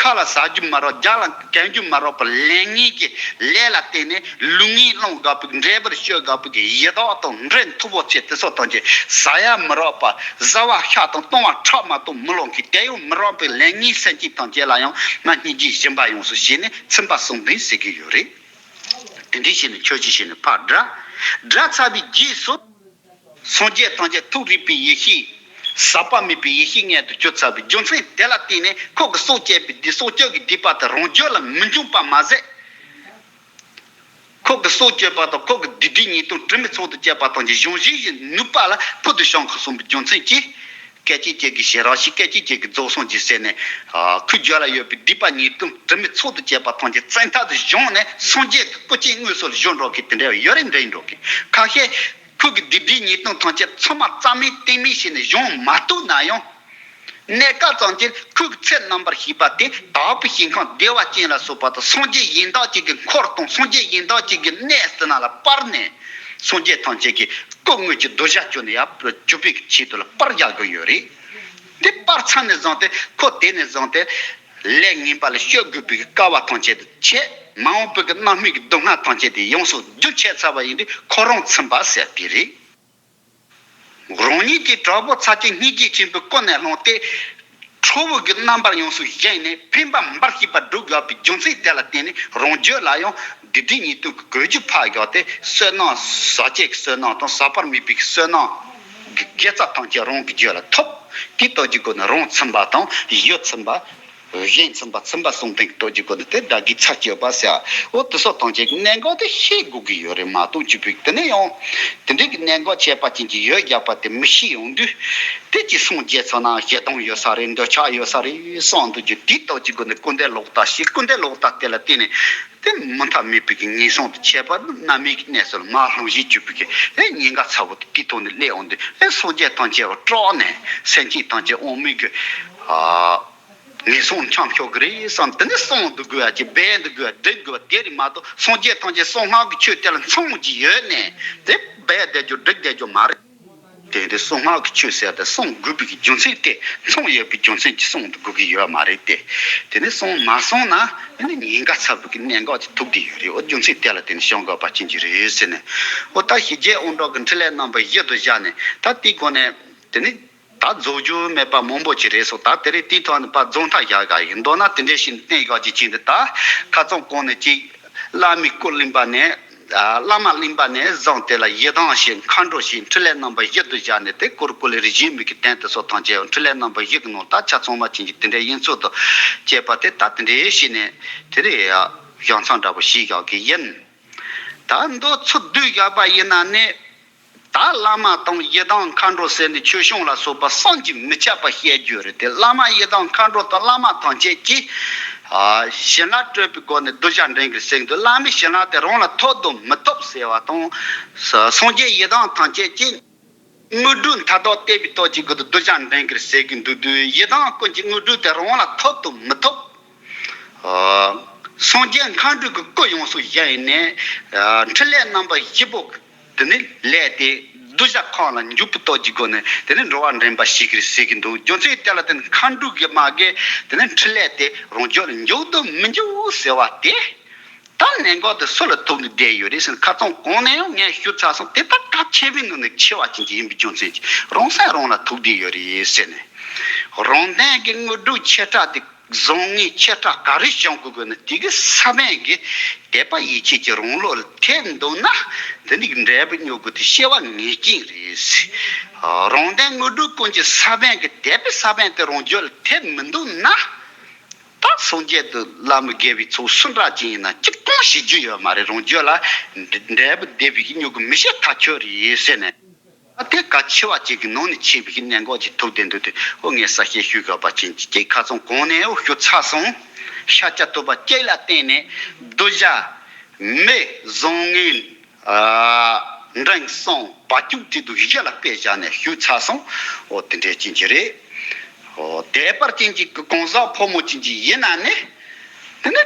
ཁ་ལ་ཟ་རྒྱུ་མ་རག་རྒྱབ་ལ་གན་རྒྱུ་མ་རག་པའི་ལས་ངན་གྱི་ལས་ལ་བརྟེན་ནས་ལུས་ངན་བླང་དགོས་པའི་འབྲས་བུར་སྤྱོད་དགོས་པའི་ཡི་དྭགས་དང་འདྲེ་མཐུ་བོ་ཆེ་དེ་ཚོ་ཐམས་ཅད་ཟ་ཡ་མི་རག་པ། ཟ་བ་ཤ་དང་བཏུང་བ་ཁྲག་མ་གཏོགས་མི་ལོངས་ཀྱི་དེ་ཡང་མི་རག་པའི་ལས་ངན་སེམས་ཅན་ཐམས་ཅད་ལ་ཡང་ང་སྙིང་རྗེ་སྦྱིན་པ་ཡོངས་སུ་བྱས་ནས་ཚིམ་པ་གསུམ་ལྡན་ཟེར་གྱི་ཡོད་རེད། དེ་འདྲའི་བྱས་ནས་ཆོས་ཅིག་བྱས་ནས་ཕར་དགྲ། དགྲ་ཚར་བའི་རྗེས་སུ། སངས་རྒྱས་ཐམས་ཅད་ཐུགས་རིག་པའི་ཡེ་ཤེས་ཟག་པ་མེད་པའི་ཡེ་ཤེས་མངོན་དུ་གྱུར་ཚར་བའི་རྒྱུ་མཚན་དེ་ལ་བརྟེན་ནས་ཁོ་གི་སྲོག་བཅད་པའི་སྡིག་སྲོག་གཅོད་ཀྱི་སྡིག་པ་དེ་རང་རྒྱུད་ལ་མི་འབྱུང་པ་མ་ཟད། ཁོ་གི་སྲོག་གཅོད་པ་དང་ཁོ་གི་སྡིག་སྒྲིབ་ཉེས་ལྟུང་དྲི་མའི་ཚོགས་དང་བཅས་པ་ཐམས་ཅད་གཞུང་བཞིན་གྱི་ནུས་པ་ལ་ཕུལ་དུ་བྱུང་གི་གསུངས་པའི་རྒྱུ་མཚན་གྱིས། སྐད་ཅིག་གཅིག་གིས་ཞེ་རག་ཤིང་། སྐད་ཅིག་གཅིག་གིས་རྫོགས་སངས་རྒྱས་ཟེར་ནས། ཁོའི་རྒྱུད་ལ་ཡོད་པའི་སྡིག་པ་ཉེས་ལྟུང་དྲི་མའི་ཚོགས་དང་བཅས་པ་ཐམས་ཅད་བཙན་ཐབས་སུ་བྱུང་ནས་སངས་རྒྱས་ཀྱི་སྐུ་ཅན་དངོས་སུ་བཞུགས་འགྲོ་གི་དེ་འདྲ་ཡོད་རེད། འདྲེན་འགྲོ་གི་ཁ་ཤས། ཁོ་གི་སྡིག་སྒྲིབ་ཉེས་ལྟུང་ཐམས་ཅད་ཚང་མ་རྩ་མེད་གཏན་མེད་བྱས་ནས་བྱུང་མ་ཐུབ་ན་ཡང་། གནས་སྐབས་ཙམ་གྱིས་ཁོ་གི་ཚེ་རྣམ་པར་ཤེས་པ་དེ་དག་པའི་ཞིང་ཁམས་བདེ་བ་ཅན་ལ་སོགས་པ་དང་སངས་རྒྱས་གཞན་དག་ཅིག་གི་འཁོར་དང་སངས་རྒྱས་གཞན་དག་ཅིག་གི་གནས་ཟེར་ན་ལ་སྤར་ནས་སངས་རྒྱས་ཐམས་ཅད་ཀྱི་སྐུ་དངོས་ཀྱི་གདུལ་བྱ་གྱུར་ནས་ཡར་གྱུར་པའི་ཆེད་དུ་ལ་སྤར་རྒྱག་གི་ཡོད་རེད། དེ་སྤར་ཚར་ནས་བཟུང་སྟེ་ཁོ་དེ་ནས་བཟུང་སྟེ། ལས་ངན་པ་ལས་སྐྱོབ་དགོས་པའི་དཀའ་བ་ཐམས་ཅད་དེ་ཆད། མ་འོངས་པའི་གི་རྣམ་སྨིན་གྱི་སྡུག་བསྔལ་ཐམས་ཅད་དེ་ཡོངས་སུ་རྒྱུན་ཆད་ཚར་བ་ཡིན་དུས་ཁོ་རང་ཚིམ་པ་ཟེར་དེ་རེད། རང་ཉིད་ཀྱི་དྲག་པོ་ཚ་གྱང་སྙིང་རྗེ་ཆེན་པོས་ཀུན་ནས་བསླངས་ཏེ། ཁྲོ་བོ་གི་རྣམ་པར་ཡོངས་སུ་བཞེངས་ནས་ཕན་པ་འབའ་ཞིག་པ་སྒྲུབ་དགོས་པའི་རྒྱུ་མཚན་དེ་ལ་བརྟེན་ནས་རང་རྒྱུད་ལ་ཡང་སྡིག་སྒྲིབ་ཉེས་ལྟུང་གི་གོས་ཆུ་ཕབ་བཞག་སྟེ་བསོད་ནམས་ཟག་བཅས་ཀྱི་བསོད་ནམས་དང་ཟག་པར་མེད་པའི་བསོད་ནམས་ཀྱི་དགེ་རྩ་ཐམས་ཅད་རང་གི་རྒྱུད་ལ་ཐོབ། དེའི་སྟོབས་ཀྱི་སྒོ་ནས་རང་ཚིམ་པ་དང་ཡུལ་ཚིམ་པ། གཞན་ཚིམ་པ། ཚིམ་པ་གསུམ་ལྡན་གྱི་སྟོབས་ཀྱི་སྒོ་ནས་དེ་དགྲ་བགེགས་ཚར་གཅོད་པ་ཟེར། འོ་དེ་སོགས་ཐམས་ཅད་ཀྱི་གནད་འགག་དེ་ཤེས་དགོས་ཀྱི་ཡོད་རེད་མ་གཏོགས་ཅིག་པུས་དེ་ནས་ཡང་དེ་འདྲའི་གི་གནད་འགག་ཁྱད་པར་ཅན་གྱི་ཡོད་རྒྱག་པ་དེ་མི་ཤེས་ཡོང་དུས། དེ་ཅི་སངས་རྒྱས་ཚོ་ན་ཞེ་སྡང་ཡོད་ས་རེད། འདོད་ཆགས་ཡོད་ས་རེད་བསམ་འདུག་རྒྱུ་དེའི་སྟོབས་ཀྱི་སྒོ་ནས་ཀུན་ལྡན་གློག་ལྟར་ཤེས། ཀུན་ལྡན་གློག་ལྟར་དེ་ལ་བརྟེན་ནས་དེ་མུ་མཐའ་མེད་པའི་གི་ངན་སོང་དུ་ཁྱབ་པ་ནི་རྣམ་སྨིན་གྱི་གནས་སུ་མར་ལྷུང་བཞིན་གྱུར་པའི་གི་ཨེ་ཉེན་ཁ་ཚ་བོ་དེ་དེའི་ཐོག་ནས་སླེབས་འོང་དུས་ཨེ་སངས་རྒྱས་ཐམས་ཅད་ལ་སྐྲག་ནས་སེམས་ཅན་ཐམས་ཅད་དབང་མེད་ཀྱི་ཨ། ངན་སོང་འཁྱམས་ཤོག་གི་རེད་བསམ། དེ་ནས་གསུང་འདུག་དགོས་ཡ་ཅིག་སྦས་འདུག་དགོས་ཡ་སྒྲིག་དགོས་པ་དེ་རེད་མ་གཏོགས་སངས་རྒྱས་ཐམས་ཅད་གསང་སྔགས་ཀྱི་ཆོས་དེ་ལ་མཚུངས་ཀྱི་ཡོད་ནས་དེ་སྦས་བསྡད་རྒྱུ་སྒྲིག་བསྡད་རྒྱུ་མ་རེད། དེ་འདི་གསང་སྔགས་ཀྱི་ཆོས་ཟེར་ཏེ་གསང་དགོས་པའི་གི་རྒྱུ་མཚན་དེ་མཚམས་ཡོད་པའི་རྒྱུ་མཚན་གྱིས་གསང་དགོས་ཀྱི་ཡོད་མ་རེད་དེ། དེ་ནི་གསང་མ་གསང་ན་ཨ་ནི་ཉེན་ཁ་ཚ་པོ་གི་གནད་འགག་ཅིག་ཐུག་བསྡད་ཡོད་རེད། འོ་རྒྱུ་མཚན་དེ་ལ་བརྟེན་ནས་བྱུང་དགོས་པ་ཅན་གྱི་རེད་ཟེར་ནས། འོ་ད་ཞི་རྒྱས་དབང་དྲག་གི་འཕྲིན་ལས་རྣམ་པ་བཞི་དུ་བཞག་ནས་ད་དེའི་སྒོ་ནས་དེ་ནི་ད་རྫོགས་རྒྱུ་མེད་པ་མང་པོ་ཅིག་རེད་སོ། ད་དེ་རིང་དེའི་ཐོག་ནས་ཕར་རྫོགས་མཐའ་བཞག་ག་ཡིན་མདོར་ན་དེ་འདྲའི་ཞིག་གཏན་འཇགས་ཅིག་བྱས་ཏེ། ད་ཁ་སང་གོང་ནས་ཅིག་བླ་མའི་སྐུ་གླེན་པ་ནས། ཨ། བླ་མ་གླེན་པ་ནས་བཟུང་དེ་ལ་ཡི་དམ་ཞེས་མཁའ་འགྲོ་ཞེས་འཕྲིན་ལས་རྣམ་པ་བཞི་དུ་བཞག་ནས། དེ་སྐོར་སྐོར་ལས་རིགས་ཞེན་མེད་ཀྱི་རྟེན་དེ་སོགས་ཐམས་ཅད་འཕྲིན་ལས་རྣམ་པ་བཞི་གི་ནང་ད་ཆ་ཚང་མ་ཅན་གྱི་དེ་འདྲའི་དབྱེན་ཚུལ་དུ་བྱས་པ་དེ་ད་དེ་འདྲའི་ཞིག་ནས་དེ་རེད་ཡ། ཡང་མཚམས་འདྲ་པོ་ཞིག་བཞག་གི་ཡིན། ད་མདོ་ཚུར་བསྡུས་བཞག་པ་ཡིན་ན་ནི། ད་བླ་མ་དང་ཡི་དམ་མཁའ་འགྲོ་ཟེར་ནས་ཆོས་སྐྱོང་ལ་སོགས་པ་བསམ་གྱིས་མི་ཁྱབ་པ་བཤད་རྒྱུ་རེད་དེ། བླ་མ་ཡི་དམ་མཁའ་འགྲོ་དང་བླ་མ་ཐམས་ཅད་ཀྱིས། ཨ། བྱིན་རླབས་སྤྲོད་པའི་སྒོ་ནས་གདུལ་བྱ་འདྲེན་གྱི་ཟེར་གྱི་འདུག་བླ་མའི་བྱིན་རླབས་དེ་རང་ལ་ཐོབ་དང་མི་ཐོབ་ཟེར་བ་དང་། སངས་རྒྱས་ཡི་དམ་ཐམས་ཅད་ཀྱིས་དངོས་གྲུབ་མཐའ་དག་སྟེར་བའི་སྟོབས་ཀྱིས་གདུལ་བྱ་འདྲེན་གྱི་ཟེར་གྱི་འདུག་དུས་ཡི་དམ་ཀུན་གྱི་དངོས་གྲུབ་དེ་རང་ལ་ཐོབ་དང་མི་ཐོབ། ཨ། སངས་རྒྱས་མཁའ་འགྲོ་གི་སྐུ་ཡོངས་སུ་བཞེངས་ནས། ཨ། འཕྲིན་ལས་རྣམ་པ་བཞི་པོ་དེ་ནི་ལས་དེ་གདུལ་བྱ་ཁམས་ལ་འཇུག་པའི་སྟོབས་ཀྱི་སྒོ་ནས་དེ་ནི་འགྲོ་བ་འདྲེན་པ་ཞིག་རེད་ཟེར་གྱི་འདུག་རྒྱུ་མཚན་དེ་ལ་བརྟེན་མཁའ་འགྲོ་གི་མ་གི་དེ་ནི་འཕྲིན་ལས་དེ་རང་རྒྱུད་ལ་འཇུག་དང་མི་འཇུག་ཟེར་བ་དེ། ད་གནད་འགག་དེ་སུ་ལ་ཐུག་ནས་བསྡད་ཡོད་རེད་ཟེར་ན། ཁ་སང་གོང་ནས་ཡང་ངས་ཞུ་ཚར་སོང་། དེ་ད་གལ་ཆེ་བའི་ནང་ནས་ཆེ་བ་ཅན་ཅིག་ཡིན་པའི་རྒྱུ་མཚན་གྱིས་རང་སེམས་རང་ལ་ཐུག་བསྡད་ཡོད་རེད་ཟེར་ནས། རང་དོན་གྱི་དངོས་གྲུབ་ཆེ་ཕྲ་དེ་བཟང་ངན་ཆེ་ཕྲ་ག་རེ་བྱུང་དགོས་དགོས་ན། དེ་གི་ས་བོན་གྱི་དད་པ་ཡིད་ཆེས་ཀྱི་རང་བློ་ལ་ཐེབས་འདུག་ན། དེ་ནི་འབྲས་བུ་མྱུ་གུ་དེ་སྐྱེ་བ་ངེས་ཅན་རེད། རང་དོན་དངོས་གྲུབ་ཀུན་གྱི་ས་བོན་གྱི་དད་པའི་ས་བོན་དེ་རང་རྒྱུད་ལ་ཐེབས་མི་འདུག་ན། ད་སངས་རྒྱས་དང་བླ་མ་དགེ་བའི་ཚོགས་སུ་འདྲ་ཅན་ཡིན་ན་ཅི་གང་ཞིག་རྒྱུ་ཡོད་མ་རེད། རང་རྒྱུད་ལ་འབྲས་བུ་བདེ་བའི་མྱུ་གུ་མི་སྐྱེ་ཐག་ཆོད་རེད་ཟེར་ནས། ད་དེ་གལ་ཆེ་བ་ཅིག་གི་ནང་ནས་ཆེ་བའི་གནད་འགག་ཅིག་ཐུག་བསྡད་འདུག་དུས། ཨོ་ངས་གསལ་བཤད་ཞུ་དགོས་པ་ཅན་གྱི་ཁ་སང་གོང་ནས་ཨོ་ཞུ་ཚར་སོང་། ཤཱཀྱ་ཐུབ་པ་གཅིག་ལ་བརྟེན་ནས་གདུལ་བྱ་མི་བཟང་ངན། ཨ། འབྲིང་གསུམ་བར་ཅུང་དེ་དུ་བཞི་ལ་དཔེ་བཞག་ནས་ཞུས་ཚར་སོང་། འོ་དེ་འདྲའི་ཅན་གྱི་རེད། འོ་དེ་བར་ཅན་གྱི་གང་ཟག་ཕོ་མོ་ཅན་གྱི་ཡིན་ན་ནི། དེ་ནི་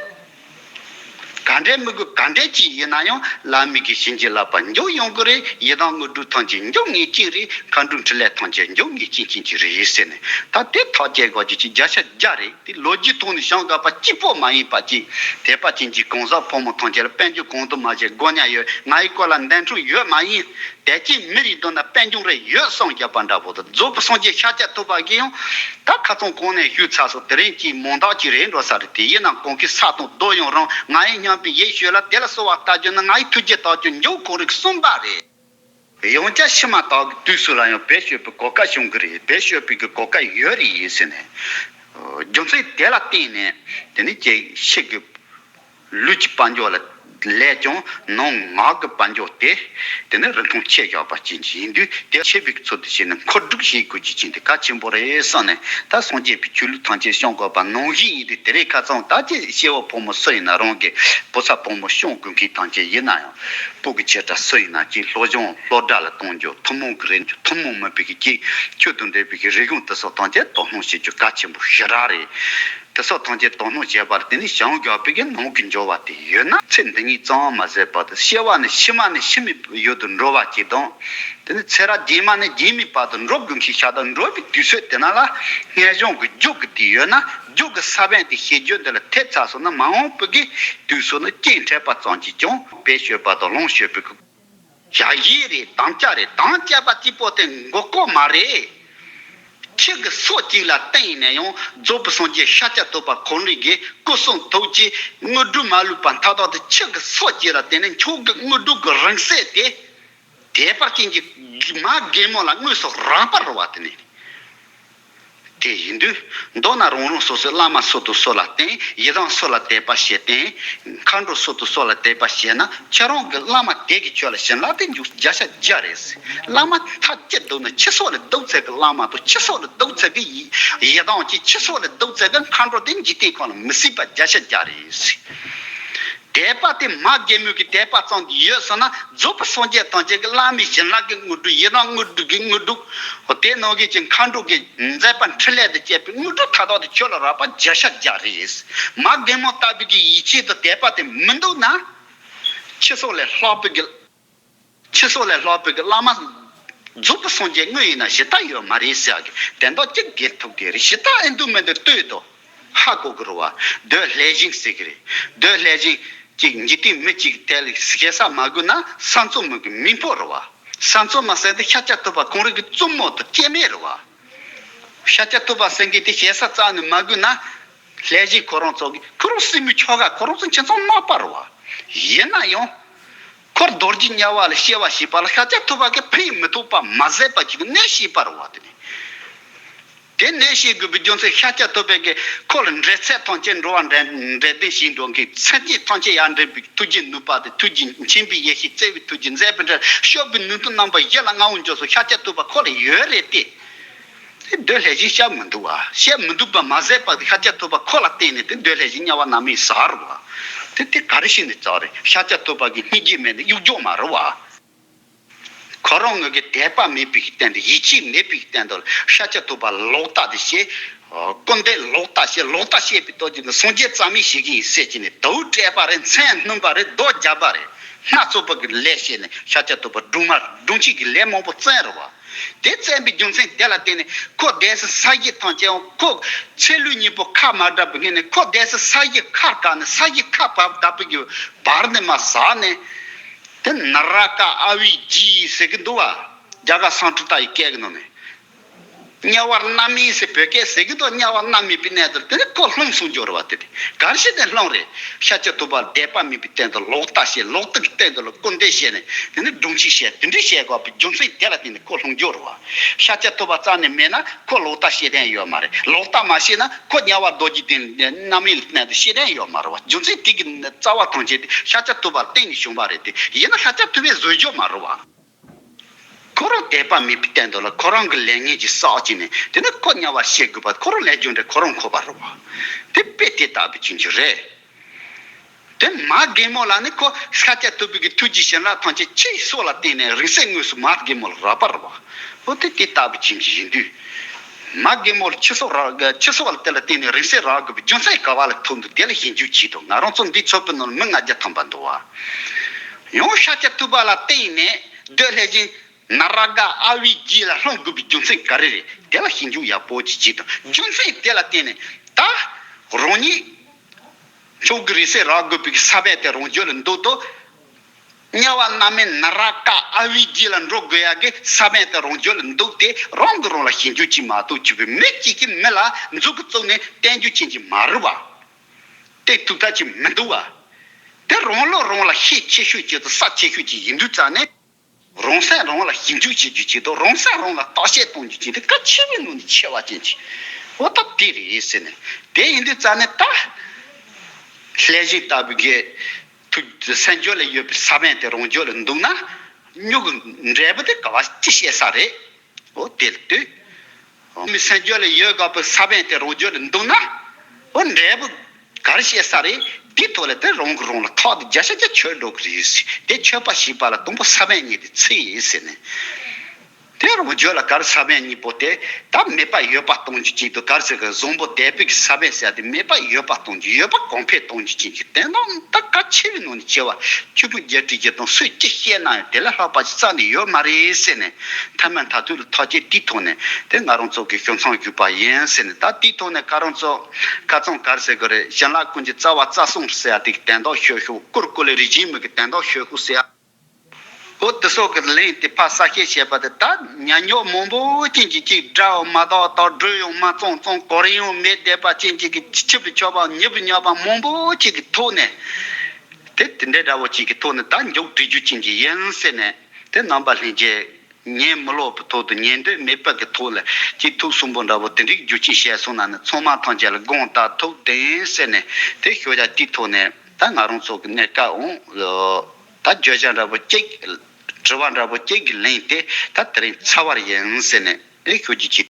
ག་འདྲའི་མི་དགོས་ག་འདྲའི་ཅིག་ཡིན་ན་ཡང་བླ་མའི་གི་བྱིན་གྱིས་བརླབས་པ་འཇུག་ཡོང་གི་རེད། ཡི་དམ་དངོས་གྲུབ་ཐམས་ཅད་འཇུག་ངེས་ཅན་རེད། མཁའ་འགྲོའི་འཕྲིན་ལས་ཐམས་ཅད་འཇུག་ངེས་ཅན་ཅན་གྱི་རེད་ཟེར་ནས། ད་དེ་ཐག་བཅད་དགོས་ཀྱི་ཅིག་བརྒྱ་ཆ་བརྒྱ་རེད། དེ་ལོ་རྒྱུས་ཐོག་ནས་བྱུང་དགོས་པ་གཅིག་པོ་མ་ཡིན་པ་ཅིག་དད་པ་ཅན་གྱི་གང་ཟག་ཕོ་མོ་ཐམས་ཅད་ལ་དཔལ་འབྱོར་གང་དུ་མ་བྱས་དགོས་ཉག་ཡོད། ང་ཡི་སྐོར་ལ་འདས་འཁྲུངས་ཡོད་མ་ཡིན། དད་ཅན་མི་རིགས་འདུག་ན་དཔལ་འབྱོར་རེ་ཡོད་གསུངས་བཞག་པ་འདྲ་པོ་དང་། རྫོགས་པའི་སངས་རྒྱས་ཤཱཀྱ་ཐུབ་པ་གིས་ཡང་ད་ཁ་སང་གོང་ནས་ཞུས་ཚར་སོང་། དེ་རིང་གཅིག་མང་དག་ཅིག་རེད་འགྲོ་ས་རེད། དེ་ཡིན་ནའང་གང་གི་ས་དང་རྡོ་ཡང་རུང་། ང་ཡི་སྙན་པའི་ཡིད་ཤོད་ལ། དེ་ལ་གསོལ་བ་བཏབ་གྱུར་ན། ང་ཡི་ཐུགས་རྗེས་བདག་ཀྱང་འཇུག་གོ་རིགས་གསུངས་པ་རེད། ཡང་བསྐྱར་ཕྱི་མ་དག་གི་དུས་སུ་ལ་ཡང་བེད་སྤྱོད་པའི་གོ་སྐབས་བྱུང་གི་རེད། བེད་སྤྱོད་པའི་གི་གོ་སྐབས་ཡོད་རེད་ཟེར་ནས། རྒྱུ་མཚན་དེ་ལ་བརྟེན་ནས་དེ་ནི་ཅིག་ཕྱི་གི་ལུས་ཀྱི་དཔལ་འབྱོར་ལ་ལས་ཀྱང་ནང་ངག་གི་དཔལ་འབྱོར་དེ་དེ་ནི་རིན་ཐང་ཆེ་བཞག་པ་ཅན་ཅིག་ཡིན་དུས། དེ་ཆེ་བའི་ཚུལ་དུ་བྱས་ནས་མཁོ་སྒྲུབ་བྱེད་དགོས་ཀྱི་ཅན་དེ་གལ་ཆེན་པོ་རེད་བསམ་ནས། ད་སངས་རྒྱས་པའི་ཆོས་ལུགས་ཐམས་ཅད་སྐྱོང་དགོས་པ་ནང་བཞིན་ཡིན་དུས། དེ་རིང་ཁ་སང་ད་ཅི་སྐྱེ་བོ་ཕོ་མོ་སུ་ཡིན་ན་རང་གི་བུ་ཚ་བུ་མོ་སྐྱོང་དགོས་མཁན་ཐམས་ཅད་ཡིན་ན་ཡང་། སྤུ་གུ་ཆེ་ཕྲ་སུ་ཡིན་ན་ཅིག་སློབ་སྦྱོང་སློབ་གྲྭ་ལ་གཏོང་རྒྱུ། ཐུན་མོང་གི་རེད་རྒྱུ། ཐུན་མོང་མིན་པའི་གི་ཅིག་ཆོས་དང་འབྲེལ་བའི་གི་རིག་གཞུང་དེ་སོགས་ཐམས་ཅད་དོ་སྣང་བྱེད་རྒྱུ་གལ་ཆེན་པོ་ཞེ་དྲག་རེད། དེ་སོགས་ཐམས་ཅད་དོ་སྣང་བྱས་པ་ལ་བརྟེན་ནས་བྱང་རྒྱལ་པོའི་གི་ནང་གི་འབྱོར་བ་དེ་ཡོད་ན། ཚེ་འདི་ཉིད་ཙམ་མ་ཟད་པར་དུ་སྐྱེ་བ་ནས་ཕྱི་མ་ནས་ཕྱི་མའི་ཡུལ་དུ་འགྲོ་བ་ཅིག་དང་། དེ་ནས་ཚེ་རབས་རྗེས་མ་ནས་རྗེས་མའི་བར་དུ་འགྲོ་དགོས་མཁན་ཤ་སྟག་འགྲོ་བའི་དུས་ཚོད་དེ་ནང་ལ། སྔོན་བྱུང་གི་རྒྱུ་གི་དེ་ཡོད་ན། རྒྱུ་གི་ས་བོན་དེ་བྱེད་རྒྱུ་འདི་ལ་ཐེབས་ཚར་སོང་ན། མ་འོངས་པའི་གི་དུས་སུ་ནི་སྐྱེ་འཕྲད་པ་ཙམ་གྱིས་ཀྱང་བེད་སྤྱོད་པ་དང་ལོངས་སྤྱོད་པའི་གི་བྱ་གཞི་རེད། དམ་བཅའ་རེད། དམ་བཅའ་བ་གཅིག་པོ་དེ་མགོ་སྐོར་མ་རེད། ཁྱི་གི་སོ་གཅིག་ལ་བརྟེན་ནས་ཡང་རྫོགས་པའི་སངས་རྒྱས་ཤཱཀྱ་ཐུབ་པ་ཁོང་རང་གི་སྐུ་གསུང་ཐུགས་ཀྱི་དངོས་གྲུབ་མ་ལུས་པ་མཐའ་དག་དེ་ཁྱི་གི་སོ་གཅིག་ལ་བརྟེན་ནས་མཆོག་གི་དངོས་གྲུབ་ཀྱི་རིང་བསྲེལ་དེ། དད་པ་ཅན་གྱི་མ་རྒན་མོ་ལ་དངོས་སུ་རག་པ་རེད་བ། དེ་ནི། དེ་ཡིན་དུས་མདོར་ན་རང་རང་སོ་སོའི་བླ་མ་སུ་དང་སུ་ལ་བརྟེན། ཡི་དམ་སུ་ལ་དད་པ་བྱེད་བརྟེན། མཁའ་འགྲོ་སུ་དང་སུ་ལ་དད་པ་བྱེད་ན། ཁྱེད་རང་གི་བླ་མ་དེ་གིས་ཁྱོད་ལ་བྱིན་རླབས་དེ་འཇུག་བརྒྱ་ཆ་བརྒྱ་རེད། བླ་མ་མཐའ་གཅིག་ཏུ་ནི་ཕྱི་སོགས་ལས་ལྡོག་ཚད་ཀྱི་བླ་མ་དང་། ཕྱི་སོགས་ལས་ལྡོག་ཚད་ཀྱི་ཡི་ཡི་དམ་གྱི། ཕྱི་སོགས་ལས་ལྡོག་ཚད་ཀྱི་མཁའ་འགྲོ་དེ་འཇིག་རྟེན་ཁམས་ལ་མི་སྲིད་པ་བརྒྱ་ཆ་བརྒྱ་རེད། དད་པ་དེ་མ་རྒན་མོ་གི་དད་པ་ཙམ་གྱིས་ཡོད་སོང་ན། རྫོགས་པའི་སངས་རྒྱས་ཐམས་ཅད་ཀྱི་བླ་མའི་བྱིན་རླབས་ཀྱི་དངོས་གྲུབ། ཡི་དམ་དངོས་གྲུབ་ཀྱི་དངོས་གྲུབ། འོ་དེ་ནང་བཞིན་གྱི་མཁའ་འགྲོ་གི་མཛད་པ་འཕྲིན་ལས་དང་བཅས་པའི་དངོས་གྲུབ་མཐའ་དག་དེ་ཁྱོད་ལ་རག་པ་བརྒྱ་ཆ་བརྒྱ་རེད། མ་རྒན་མོ་ལྟ་བུའི་གི་ཡིད་ཆེས་དང་དད་པ་དེ་མི་འདུག་ན། ཕྱི་སོགས་ལས་ལྷག་པའི་གི། ཕྱི་སོགས་ལས་ལྷག་པའི་གི་བླ་མ་ རྫོགས་པའི་སངས་རྒྱས་དངོས་ཡིན་ན་ཞེ་དྲག་ཡོད་མ་རེད་ཟེར་གི། དེ་འདྲ་གཅིག་འགེལ་ཐུབ་ཀྱི་རེད། ཞེ་དྲག་ཨེ་འདུག་མི་འདུག་ལྟོས་དང་། ཧ་གོ་གི་རེད་བ། འདོད་ལྷས་བྱིན་ཟེར་གི་རེད། འདོད་ལྷས་བྱིན་གཅིག་འཇིག་རྟེན་མི་གཅིག་དེ་ལ་ཞེ་ས་མ་དགོས་ན་ས་འཚོ་མི་གི་མིང་པོ་རེད་བ། ས་འཚོ་མ་ཟེར་དེ་ཤཱཀྱ་ཐུབ་པ་ཁོང་རང་གི་བཙུན་མོ་དང་སྐྱེ་དམན་རེད་བ། ཤཱཀྱ་ཐུབ་པ་ཟེར་མཁན་དེ་ཞེ་ས་རྩ་ནས་མ་དགོས་ན། ལྷས་བྱིན་ཁོ་རང་ཚོ་གི་ཁོ་རང་སྲིན་མོའི་ཁྱོ་ག་ཁོ་རང་ཚོ་ཁྱིམ་ཚང་ནག་པ་རེད་བ། ཡིན་ན་ཡང་། ཁོར་རྡོ་རྗེ་དམྱལ་བ་ལ་སྐྱེ་བ་བྱས་པ་ལ་ཤཱཀྱ་ཐུབ་པ་གིས་ཕན་མི་ཐོགས་པ་མ་ཟད་པ་ཅིག་གནོད་བྱས་པ་རེད་བ། དེ་ནི། དེ་གནོད་བྱེད་དགོས་པའི་རྒྱུ་མཚན་ཤཱཀྱ་ཐུབ་པ་གིས་ཁོ་ལ་འབྲེལ་ཚད་ཐམས་ཅད་འགྲོ་བ་འབྲེལ་འབྲེལ་ལྡན་ཞིག་འགྲོ་མཁན། སེམས་ཅན་ཐམས་ཅད་ཡར་འདྲེན་པའི་ཐུགས་རྗེ་ནུས་པ་དེ། ཐུགས་རྗེ་མཁྱེན་པའི་ཡེ་ཤེས། བརྩེ་བའི་ཐུགས་རྗེ། མཛད་པའི་འབྲེལ། སྐྱོབ་པའི་ནུས་མཐུ། རྣམ་པ་བཞི་ལ་མངའ་དབང་འབྱོར་སོང་། ཤཱཀྱ་ཐུབ་པ་ཁོ་ལ་ཡོད་རེད་དེ། དེ་འདོད་ལྷས་བྱིན་བཤད་མི་འདུག་བ། བཤད་མི་འདུག་པ་མ་ཟད་པ་ཤཱཀྱ་ཐུབ་པ་ཁོ་ལ་བརྟེན་ནས་དེ་འདོད་ལྷས་བྱིན་དམྱལ་བ་མནར་མེད་ཟེར་བ། དེ་དེ་ག་རེ་བྱས་ནས་བཙལ་རེད། ཤཱཀྱ་ཐུབ་པ་གི་སྙིང་རྗེ་མེད་ན་གཡུག་རྒྱུ་མ་རེད་བ། ཁོ་རང་ངོས་ཀྱི་དད་པ་མེད་པའི་སྟེང་དུ། ཡིད་ཆེས་མེད་པའི་སྟེང་དུ་ཤཱཀྱ་ཐུབ་པ་ལོག་ལྟ་དེ་བྱས། སྐུར་འདེབས་ལོག་ལྟ་བྱས། ལོག་ལྟ་བྱས་པའི་སྟོབས་ཀྱིས་ནི་སངས་རྒྱས་རྩ་མེད་བྱེད་ཀྱི་ཡིན་ཟེར་གྱི་ནས། དུག་སྤྲད་པ་རེད། མཚན་བསྣུན་པ་རེད། རྡོ་རྒྱབ་པ་རེད། སྣ་ཚོགས་པ་གི་ལས་བྱས་ནས་ཤཱཀྱ་ཐུབ་པ་སྒྲུང་མ་སྒྲུང་ཆེན་གྱི་ལས་མང་པོ་བཙལ་རེད་བ། དེ་བཙལ་བའི་རྒྱུ་མཚན་དེ་ལ་བརྟེན་ནས་ཁོ་བསྡད་ས་ས་གཞི་ཐམས་ཅད་ཁོ་ཚེ་ལུས་གཉིས་པོ་ཁ་མ་བྲལ་བའི་སྔོན་ནས། ཁོ་བསྡད་ས་ས་གཞི་ཁར་བཀག་ནས། ས་གཞི་ཁ་བབ་བབ་པའི་གི་བར་ནས་མར་ཟགས་ནས། དེ་ན་ར་ཀ་ཨ་བི་ཇི་ཟེར་གི་འདུག་བ། རྒྱ་གར་སཾ་སྐྲྀ་ཏ་ཡི་སྐད་ཀྱི་ནང་ནས། དམྱལ་བ་མནར་མེད་ཟེར་བོད་སྐད་ཟེར་གི་འདུག། དམྱལ་བ་མནར་མེད་པའི་གནས་དེར་དེ་ནི་ཁོ་ལྷུང་སོང་འགྱོ་རེད་བ། དེ་དེ་ག་རེ་བྱས་ནས་ལྷུང་རེད། ཤཱཀྱ་ཐུབ་པ་དད་པ་མེད་པའི་སྟེང་དུ་ལོག་ལྟ་བྱས། ལོག་ལྟ་གི་སྟེང་དུ་ལ་སྐུར་འདེབས་བྱས་ནས། དེ་ནི་སྒྲུང་ཆེན་བཤད། དེ་འདྲ་བཤད་དགོས་པའི་རྒྱུ་མཚན་དེ་ལ་བརྟེན་ནས་ཁོ་ལྷུང་འགྱོ་རེད་བ། ཤཱཀྱ་ཐུབ་པ་རྩ་ནས་མེད་ན་ཁོ་ལོག་ལྟ་བྱེད་དོན་ཡོད་མ་རེད། ལོག་ལྟ་མ་བྱས་ན་ཁོ་དམྱལ་བ་རྡོ་རྗེ་གདན་མནར་མེད་གནས་དུ་བྱེད་དོན་ཡོད་མ་རེད་བ། རྒྱུ་མཚན་དེ་གི་རྩ་བ་ཐམས་ཅད་དེ་ཤཱཀྱ་ཐུབ་པ་ལ་བརྟེན་ནས་བྱུང་བ་རེད་དེ། ཡིན་ན་ཤཱཀྱ་ཐུབ་པས་བཟོས་རྒྱུ་མ་རེད་བ། ཁོ་རང་དད་པ་མེད་པའི་སྟེང་དུ་ལ་ཁོ་རང་གི་ལས་ངན་གྱིས་བསགས་ཀྱིས་ནས། དེ་ནི་ཁོ་དམྱལ་བ་སྐྱེ་དགོས་པ། ཁོ་རང་ལས་རྒྱུ་འབྲས་ཁོ་རང་འཁོར་བ་རེད་བ། དེ་དཔེ་དེ་ལྟ་བུ་ཅན་གྱི་རེད། དེ་མ་རྒན་མོ་ལ་ནི་ཁོ་ཤཱཀྱ་ཐུབ་པའི་གི་ཐུགས་རྗེ་བྱིན་རླབས་ཐམས་ཅད་ཕྱི་སོགས་ལ་བརྟེན་ནས་རིང་བསྲེལ་དངོས་སུ་མ་རྒན་མོ་ལ་རག་པ་རེད་བ། འོ་དེ་དེ་ལྟ་བུ་ཅན་གྱི་ཡིན་དུས། མ་རྒན་མོ་ལ་ཕྱི་སོགས་རག་ཕྱི་སོགས་ལ་དེ་ལ་བརྟེན་ནས་རིང་བསྲེལ་རག་དགོས་པའི་རྒྱུ་མཚན་ག་བ་ལ་ཐུག་འདུག། དེ་ལ་ཞིབ་འཇུག་བྱེད་དང་། ང་རང་ཚོ་འདི་ཚོ་པའི་ནང་ལ་མི་ལྔ་བརྒྱ་ཐམ་པ་འདུག་བ། ཡང་ཤཱཀྱ་ཐུབ་པ་ལ་བརྟེན་ནས་འདོད་ལྷས་བྱིན། ན་ར་ཀ་ཨ་བི་ཇི་ལ་ལྷུང་དགོས་པའི་རྒྱུ་མཚན་ག་རེ་རེད། དེ་ལ་ཞིབ་འཇུག་ཡག་པོ་ཅིག་བྱེད་དང་། རྒྱུ་མཚན་དེ་ལ་བརྟེན་ནས་ད་རང་ཉིད་མཆོག་གི་རིང་བསྲེལ་རག་དགོས་པའི་ས་བོན་དེ་རང་རྒྱུད་ལ་འདུག་དང་། དམྱལ་བ་མནར་མེད་ན་ར་ཀ་ཨ་བི་ཇི་ལ་འགྲོ་དགོས་ཡག་གི་ས་བོན་དེ་རང་རྒྱུད་ལ་འདུག་སྟེ། རང་གིས་རང་ལ་ཞིབ་འཇུག་བྱེད་མ་གཏོགས། གཅིག་པུ་མི་གཅིག་གིས་མི་ལ་མཛུབ་གུ་བཙུགས་ནས་བསྟན་རྒྱུ་ཅན་ཅིག་མ་རེད་བ། བསྟན་ཐུབ་ཐབས་ཅིག་མི་འདུག་བ། དེ་རང་ལུགས་རང་ལ་ཤེད་ཆེ་ཤོས་ཅིག་དང་ས་ཆེ་ཤོས་ཅིག་ཡིན་དུས་ཙང་ནས། རང་སེམས་རང་ལ་ཞིབ་འཇུག་བྱེད་རྒྱུ་ཅིག་དང་། རང་སེམས་རང་ལ་བརྟག་དཔྱད་གཏོང་རྒྱུ་ཅིག་དེ་གལ་ཆེ་བའི་ནང་ནས་ཆེ་བ་ཅན་ཅིག། འོ་ད་དེ་རེད་ཟེར་ནས། དེ་ཡིན་དུས་ཙང་ནས་ད་ལྷས་བྱིན་ལྟ་བུ་གི་ཐུགས་སེམས་རྒྱུད་ལ་ཡོད་པའི་ས་བོན་དེ་རང་རྒྱུད་ལ་འདུག་ན། སྨྱུ་གུ་འབྲས་བུ་དེ་ག་བ་ཅི་བཤད་ས་རེད། འོ་དེ་ལ་ལྟོས། མི་སེམས་རྒྱུད་ལ་ཡོད་དགོས་པའི་ས་བོན་དེ་རང་རྒྱུད་ལ་འདུག་ན། འོ་འབྲས་བུ་ག་རེ་བཤད་ས་རེད། དེའི་ཐོག་ལ་དེ་རང་གིས་རང་ལ་ཐག་དེ་བརྒྱ་ཆ་བརྒྱ་ཆོད་འགྲོ་གི་རེད་ཟེར། དེ་ཆོད་པ་བྱེད་པ་ལ་དང་པོ་ས་བོན་གཉིས་དེ་འཚོལ་ཡིན་ཟེར་ནས། དེ་རང་རྒྱུད་ལ་ག་རེ་ས་བོན་གཉིས་པོ་དེ་ད་མེད་པ་ཡོད་པ་གཏོང་རྒྱུ་ཅིག་དང་། ག་རེ་ཟེར་གི། བཟང་པོ་དད་པའི་གི་ས་བོན་ཟེར་ཡ་དེ་མེད་པ་ཡོད་པ་གཏོང་རྒྱུ། ཡོད་པ་གོང་འཕེལ་གཏོང་རྒྱུ་ཅིག་གི་དོན་དག་ད་གལ་ཆེ་བའི་ནང་ནས་ཆེ་བ། ཆོས་ཕུང་བརྒྱད་ཁྲི་བཞི་སྟོང་སུས་ཅི་བཤད་ན་ཡང་དེ་ལས་ལྷག་པ་ཅིག་རྩ་ནས་ཡོད་མ་རེད་ཟེར་ནས། མཐའ་མ་མཐའ་མཇུག་ལ་ཐག་བཅད། དེའི་ཐོག་ནས་དེ་ང་རང་ཚོ་གི་ཤོག་མཚམས་བཞག་པ་ཡིན་ཟེར་ནས། ད་དེའི་ཐོག་ནས་ཁ་རང་ཚོ་ཁ་རྩང་ག་རེ་ཟེར་གི་རེད། བྱིན་རླབས་ཀུན་གྱི་རྩ་བ་རྩ་གསུམ་ཟེར་ཡ་དེ་གི་དོན་དག་ཤོད་ཤོད། གུར་ཀུ་ལེ་རིག་བྱེད་མི་གི་དོན་དག་ཤོད་ཤོད་ཟེར་ཡ། འོ་དེ་སོགས་ཀྱི་གླེང་དེ་ཕར་གསལ་བཤད་བྱས་པ་དེ། ད་ཉམས་མྱོང་མང་པོ་ཅན་གྱི་ཅིག་འདྲ་བ་མ་གཏོགས། ད་གྲོས་ཡང་མ་ཚང་ཚང་། གོ་རིམ་ཡང་མེད་བསྡད་པ་ཅན་གྱི་གི་ཆིབས་སུ་ཆོག་པ་ཉེ་བུ་ཉོག་པ་མང་པོ་ཅིག་གི་ཐོག་ནས། དེ་དེ་འདྲ་འདྲ་བོ་ཅིག་གི་ཐོག་ནས་ད་མཇུག་སྒྲིལ་རྒྱུ་ཅན་གྱི་ཡིན་ཟེར་ནས། དེ་རྣམ་པ་ལྷན་རྒྱས་ཉན་མི་ལོག་པའི་ཐོག་ཏུ། ཉན་འདོད་མེད་པ་གི་ཐོག་ལ་ཅིག་ཐུགས་གསོན་པོ་འདྲ་བོ་དེ་འདྲའི་རྒྱུ་ཅིག་བཤད་སོང་ན་ནི། ཚང་མ་ཐམས་ཅད་ལ་དགོངས་དག་ཐུགས་བདེན་ཟེར་ནས། དེ་ཤོད་བྱ་དེའི་ཐོག་ནས་ད་ང་རང་ཚོ་གི་གནས་སྐབས་འོང་། ད་བརྗོད་བྱ་འདྲ་པོ་གཅིག། དྲི་བ་འདྲ་པོ་གཅིག་གི་ལན་དེ་ད་དེ་རིང་ཚར་བ་ཡིན་ཟེར་ནས། ཨེ་ཤོད་རྒྱུ་ཅིག་